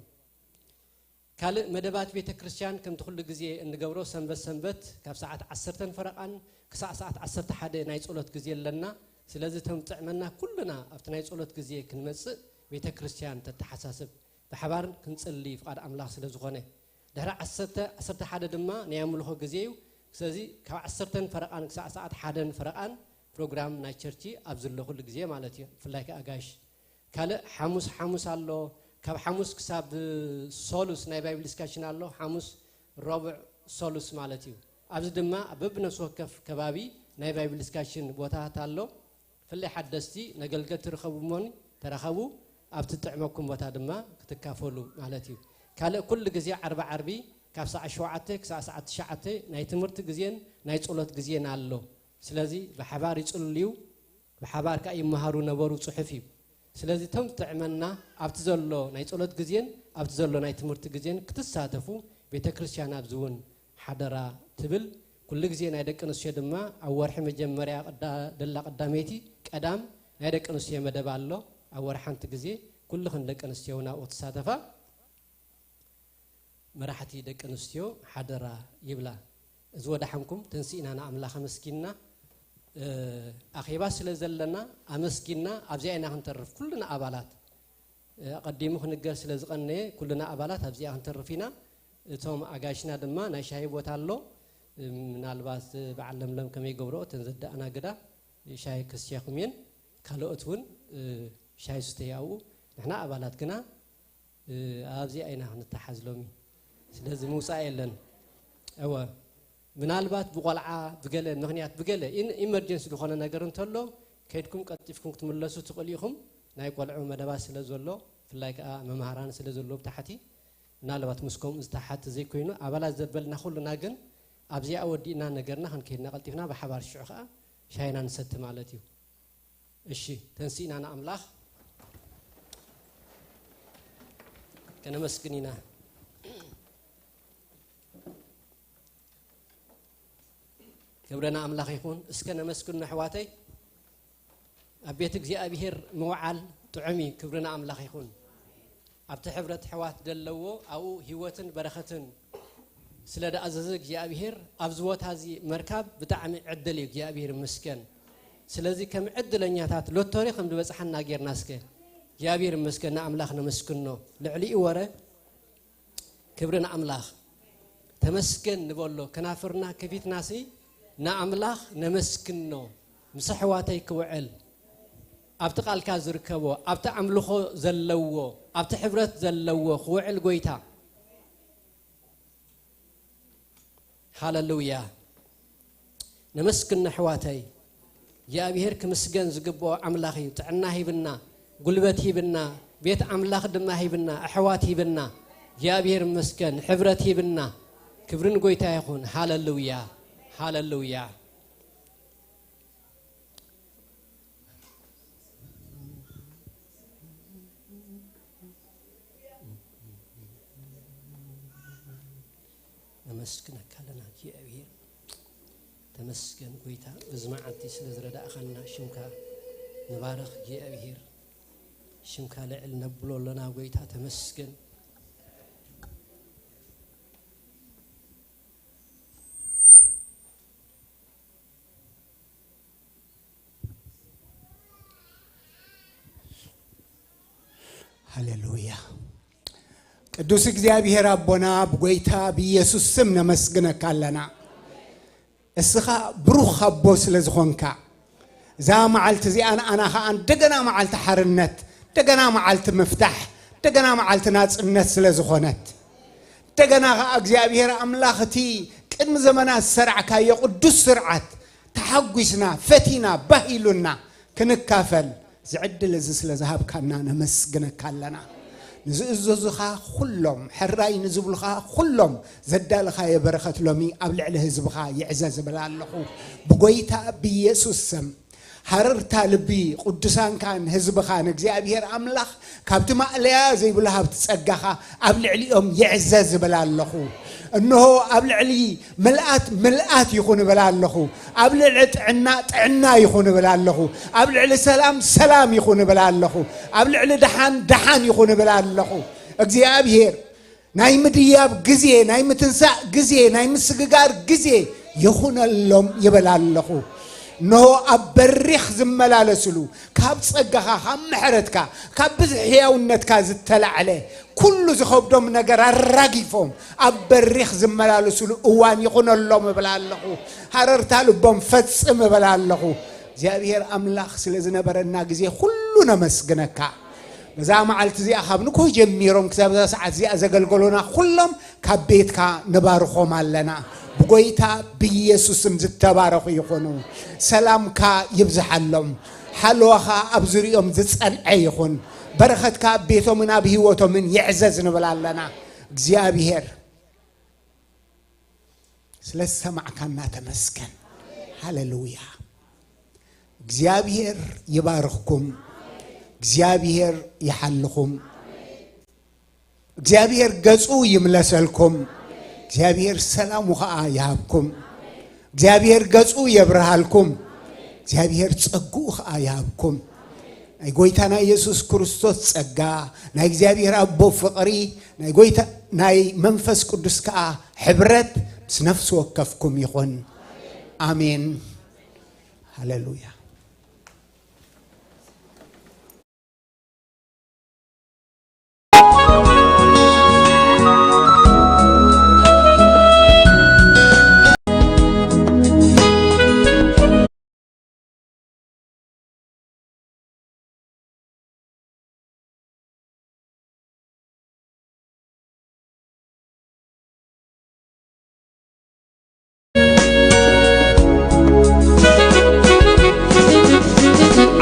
ካልእ መደባት ቤተ ክርስቲያን ከምቲ ኩሉ ግዜ እንገብሮ ሰንበት ሰንበት ካብ ሰዓት ዓሰርተ ፈረቓን ክሳዕ ሰዓት ዓሰርተ ሓደ ናይ ጸሎት ግዜ ኣለና። ስለዚ እቶም ዝጥዕመና ኩልና ኣብቲ ናይ ጸሎት ግዜ ክንመጽእ ቤተ ክርስቲያን ተተሓሳስብ። ብሓባር ክንጽሊ ፍቓድ ኣምላኽ ስለ ዝኾነ ድሕሪ ዓሰርተ ዓሰርተ ሓደ ድማ ናይ ኣምልኾ ግዜ እዩ። ስለዚ ካብ ዓሰርተ ፈረቓን ክሳዕ ሰዓት ሓደ ፈረቓን ፕሮግራም ናይ ቸርች ኣብ ዘሎ ኩሉ ግዜ ማለት እዩ። ብፍላይ ከኣ ኣጋይሽ ካልእ ሓሙስ ሓሙስ ኣሎ። ካብ ሓሙስ ክሳብ ሰሉስ ናይ ባይብል ዲስካሽን ኣሎ። ሓሙስ ረቡዕ ሰሉስ ማለት እዩ። ኣብዚ ድማ በብነፍሲ ወከፍ ከባቢ ናይ ባይብል ዲስካሽን ቦታታት ኣሎ። ፍለይ ሓደስቲ ነገልገል ትርኸቡ እሞኒ ተራኸቡ ኣብቲ ጥዕመኩም ቦታ ድማ ክትካፈሉ ማለት እዩ። ካልእ ኩሉ ግዜ ዓርቢ ዓርቢ ካብ ሰዓት ሸውዓተ ክሳብ ሰዓት ትሽዓተ ናይ ትምህርቲ ግዜን ናይ ጸሎት ግዜን ኣሎ። ስለዚ ብሓባር ይጽልዩ ብሓባር ከኣ ይመሃሩ ነበሩ ጽሑፍ እዩ። ስለዚ እቶም ዝጥዕመና ኣብቲ ዘሎ ናይ ጸሎት ግዜን ኣብቲ ዘሎ ናይ ትምህርቲ ግዜን ክትሳተፉ ቤተ ክርስቲያን ኣብዚ እውን ሓደራ ትብል። ኩሉ ግዜ ናይ ደቂ ኣንስትዮ ድማ ኣብ ወርሒ መጀመርያ ደላ ቀዳመይቲ ቀዳም ናይ ደቂ ኣንስትዮ መደብ ኣሎ። ኣብ ወርሒ ሓንቲ ግዜ ኩልኽን ደቂ ኣንስትዮ እውን ኣብኡ ትሳተፋ። መራሕቲ ደቂ ኣንስትዮ ሓደራ ይብላ። እዚ ወዳሓንኩም ተንሲእና ንኣምላኽ ኣመስጊንና ኣኼባ ስለ ዘለና ኣመስጊንና ኣብዚኣ ኢና ክንተርፍ ኩልና ኣባላት ኣቐዲሙ ክንገር ስለ ዝቐነየ ኩልና ኣባላት ኣብዚኣ ክንተርፍ ኢና። እቶም ኣጋይሽና ድማ ናይ ሻሂ ቦታ ኣሎ። ምናልባት በዓል ለምለም ከመይ ገብርኦ እተን ዘዳኣናግዳ ሻሂ ከስትያኹም እየን። ካልኦት እውን ሻሂ ዝስተዩ ኣብኡ ንሕና ኣባላት ግና ኣብዚኣ ኢና ክንተሓዝ ሎሚ። ስለዚ ምውፃእ የለን። እወ ምናልባት ብቆልዓ ብገለ ምክንያት ብገለ ኢመርጀንሲ ዝኾነ ነገር እንተሎ ከይድኩም ቀልጢፍኩም ክትምለሱ ትኽእሉ ኢኹም። ናይ ቆልዑ መደባት ስለ ዘሎ ብፍላይ ከዓ መምሃራን ስለ ዘሎ ብታሕቲ ምናልባት ምስ ከምኡ ዝተሓተ ዘይኮይኑ ኣባላት ዘበልና ኩሉና ግን ኣብዚኣ ወዲእና ነገርና ክንከይድና ቀልጢፍና ብሓባር ሽዑ ከዓ ሻይና ንሰቲ ማለት እዩ። እሺ ተንሲእና ንኣምላኽ ከነመስግን ኢና። ክብሪ ንኣምላኽ ይኹን። እስከ ነመስግን ኣሕዋተይ። ኣብ ቤት እግዚኣብሔር ምውዓል ጥዑም እዩ። ክብሪ ንኣምላኽ ይኹን። ኣብቲ ሕብረት ኣሕዋት ዘለዎ ኣብኡ ህይወትን በረኸትን ስለ ደኣዘዘ እግዚኣብሔር ኣብዚ ቦታ እዚ መርካብ ብጣዕሚ ዕድል እዩ። እግዚኣብሔር ይመስገን። ስለዚ ከም ዕድለኛታት ሎቶሪ ከም ዝበፅሓና ጌርና እስከ እግዚኣብሔር ይመስገን ንኣምላኽ ነመስግኖ። ልዕሊኡ ወረ ክብሪ ንኣምላኽ። ተመስገን ንበሎ። ከናፍርና ከፊትናሲ ንኣምላኽ ነመስግኖ። ምስ ኣሕዋተይ ክውዕል ኣብቲ ቃልካ ዝርከቦ ኣብቲ ኣምልኾ ዘለዎ ኣብቲ ሕብረት ዘለዎ ክውዕል ጎይታ ሃለሉያ። ነመስግን ኣሕዋተይ እግዚኣብሔር ክምስገን ዝግብኦ ኣምላኽ እዩ። ጥዕና ሂብና፣ ጉልበት ሂብና፣ ቤት ኣምላኽ ድማ ሂብና፣ ኣሕዋት ሂብና። እግዚኣብሔር ይመስገን፣ ሕብረት ሂብና። ክብሪ ንጎይታ ይኹን። ሃለሉያ፣ ሃለሉያ። ነመስግነካ ኣለና እግዚኣብሔር። ተመስገን ጎይታ፣ እዚ መዓልቲ ስለ ዝረዳእኻና ሽምካ ንባርኽ እግዚኣብሔር። ሽምካ ልዕል ነብሎ ኣለና ጎይታ፣ ተመስገን። ሃሌሉያ። ቅዱስ እግዚኣብሔር ኣቦና፣ ብጎይታ ብኢየሱስ ስም ነመስግነካ ኣለና። እስኻ ብሩኽ ኣቦ ስለ ዝኾንካ፣ እዛ መዓልቲ እዚኣ ንኣና ኸኣ እንደገና መዓልቲ ሓርነት፣ እንደገና መዓልቲ ምፍታሕ፣ እንደገና መዓልቲ ናጽነት ስለ ዝኾነት፣ እንደገና ኸኣ እግዚኣብሔር ኣምላኽ፣ እቲ ቅድሚ ዘመናት ዝሰርዕካዮ ቅዱስ ስርዓት ተሓጒስና፣ ፈቲና፣ ባህ ኢሉና ክንካፈል እዚ ዕድል እዚ ስለ ዝሃብካና ነመስግነካ ኣለና። ንዝእዘዙኻ ኩሎም፣ ሕራይ ንዝብሉኻ ኩሎም ዘዳለኻዮ በረኸት ሎሚ ኣብ ልዕሊ ህዝብኻ ይዕዘዝ እብል ኣለኹ። ብጎይታ ብኢየሱስ ስም፣ ሃረርታ ልቢ ቅዱሳንካን ህዝብኻን እግዚኣብሔር ኣምላኽ ካብቲ ማእለያ ዘይብሉ ሃብቲ ጸጋኻ ኣብ ልዕሊኦም ይዕዘዝ እብል ኣለኹ። እንሆ ኣብ ልዕሊ ምልኣት ምልኣት ይኹን እብል ኣለኹ። ኣብ ልዕሊ ጥዕና ጥዕና ይኹን እብል ኣለኹ። ኣብ ልዕሊ ሰላም ሰላም ይኹን እብል ኣለኹ። ኣብ ልዕሊ ደሓን ደሓን ይኹን እብል ኣለኹ። እግዚኣብሔር ናይ ምድያብ ግዜ፣ ናይ ምትንሳእ ግዜ፣ ናይ ምስግጋር ግዜ ይኹነሎም ይብል ኣለኹ። እንሆ ኣብ በሪኽ ዝመላለስሉ፣ ካብ ጸጋኻ፣ ካብ ምሕረትካ፣ ካብ ብዝሒ ሕያውነትካ ዝተላዕለ ኩሉ ዝኸብዶም ነገር ኣራጊፎም ኣብ በሪኽ ዝመላለስሉ እዋን ይኹነሎም እብል ኣለኹ። ሃረርታ ልቦም ፈጽም እብል ኣለኹ። እግዚኣብሔር ኣምላኽ ስለ ዝነበረና ግዜ ኩሉ ነመስግነካ። በዛ መዓልቲ እዚኣ ካብ ንግሆ ጀሚሮም ክሳብ እዛ ሰዓት እዚኣ ዘገልገሉና ኩሎም ካብ ቤትካ ንባርኾም ኣለና። ብጎይታ ብኢየሱስ ስም ዝተባረኹ ይኹኑ። ሰላምካ ይብዝሓሎም። ሓለዋኻ ኣብ ዙሪኦም ዝጸንዐ ይኹን። በረኸትካ ኣብ ቤቶምን ኣብ ህይወቶምን ይዕዘዝ ንብል ኣለና። እግዚኣብሔር ስለ ዝሰማዕካና ተመስገን። ሃሌሉያ። እግዚኣብሔር ይባርኽኩም። እግዚኣብሔር ይሓልኹም። እግዚኣብሔር ገጹ ይምለሰልኩም። እግዚኣብሔር ሰላሙ ኸኣ ይሃብኩም። እግዚኣብሔር ገጹ የብርሃልኩም። እግዚኣብሔር ጸግኡ ኸኣ ይሃብኩም። ናይ ጎይታና ኢየሱስ ክርስቶስ ጸጋ፣ ናይ እግዚኣብሔር ኣቦ ፍቕሪ፣ ናይ ጎይታ ናይ መንፈስ ቅዱስ ከኣ ሕብረት ምስ ነፍሲ ወከፍኩም ይኹን። ኣሜን። ሃሌሉያ።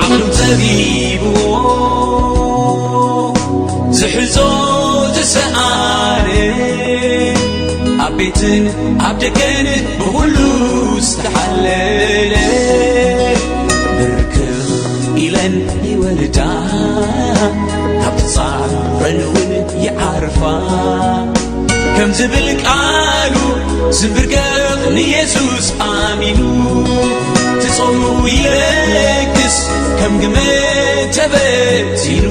ዓቕሉ ጸቢብዎ ዝሕዞ ዝሰኣነ፣ ኣብ ቤትን ኣብ ደገን ብኹሉ ዝተሓለለ፣ ብርክኽ ኢለን ይወልዳ፣ ካብ ትጻረን እውን ይዓርፋ። ከም ዝብል ቃሉ ዝንብርከኽ ንየሱስ ኣሚኑ፣ ትጾሙ ይለግስ ከም ግመ ተበቲኑ።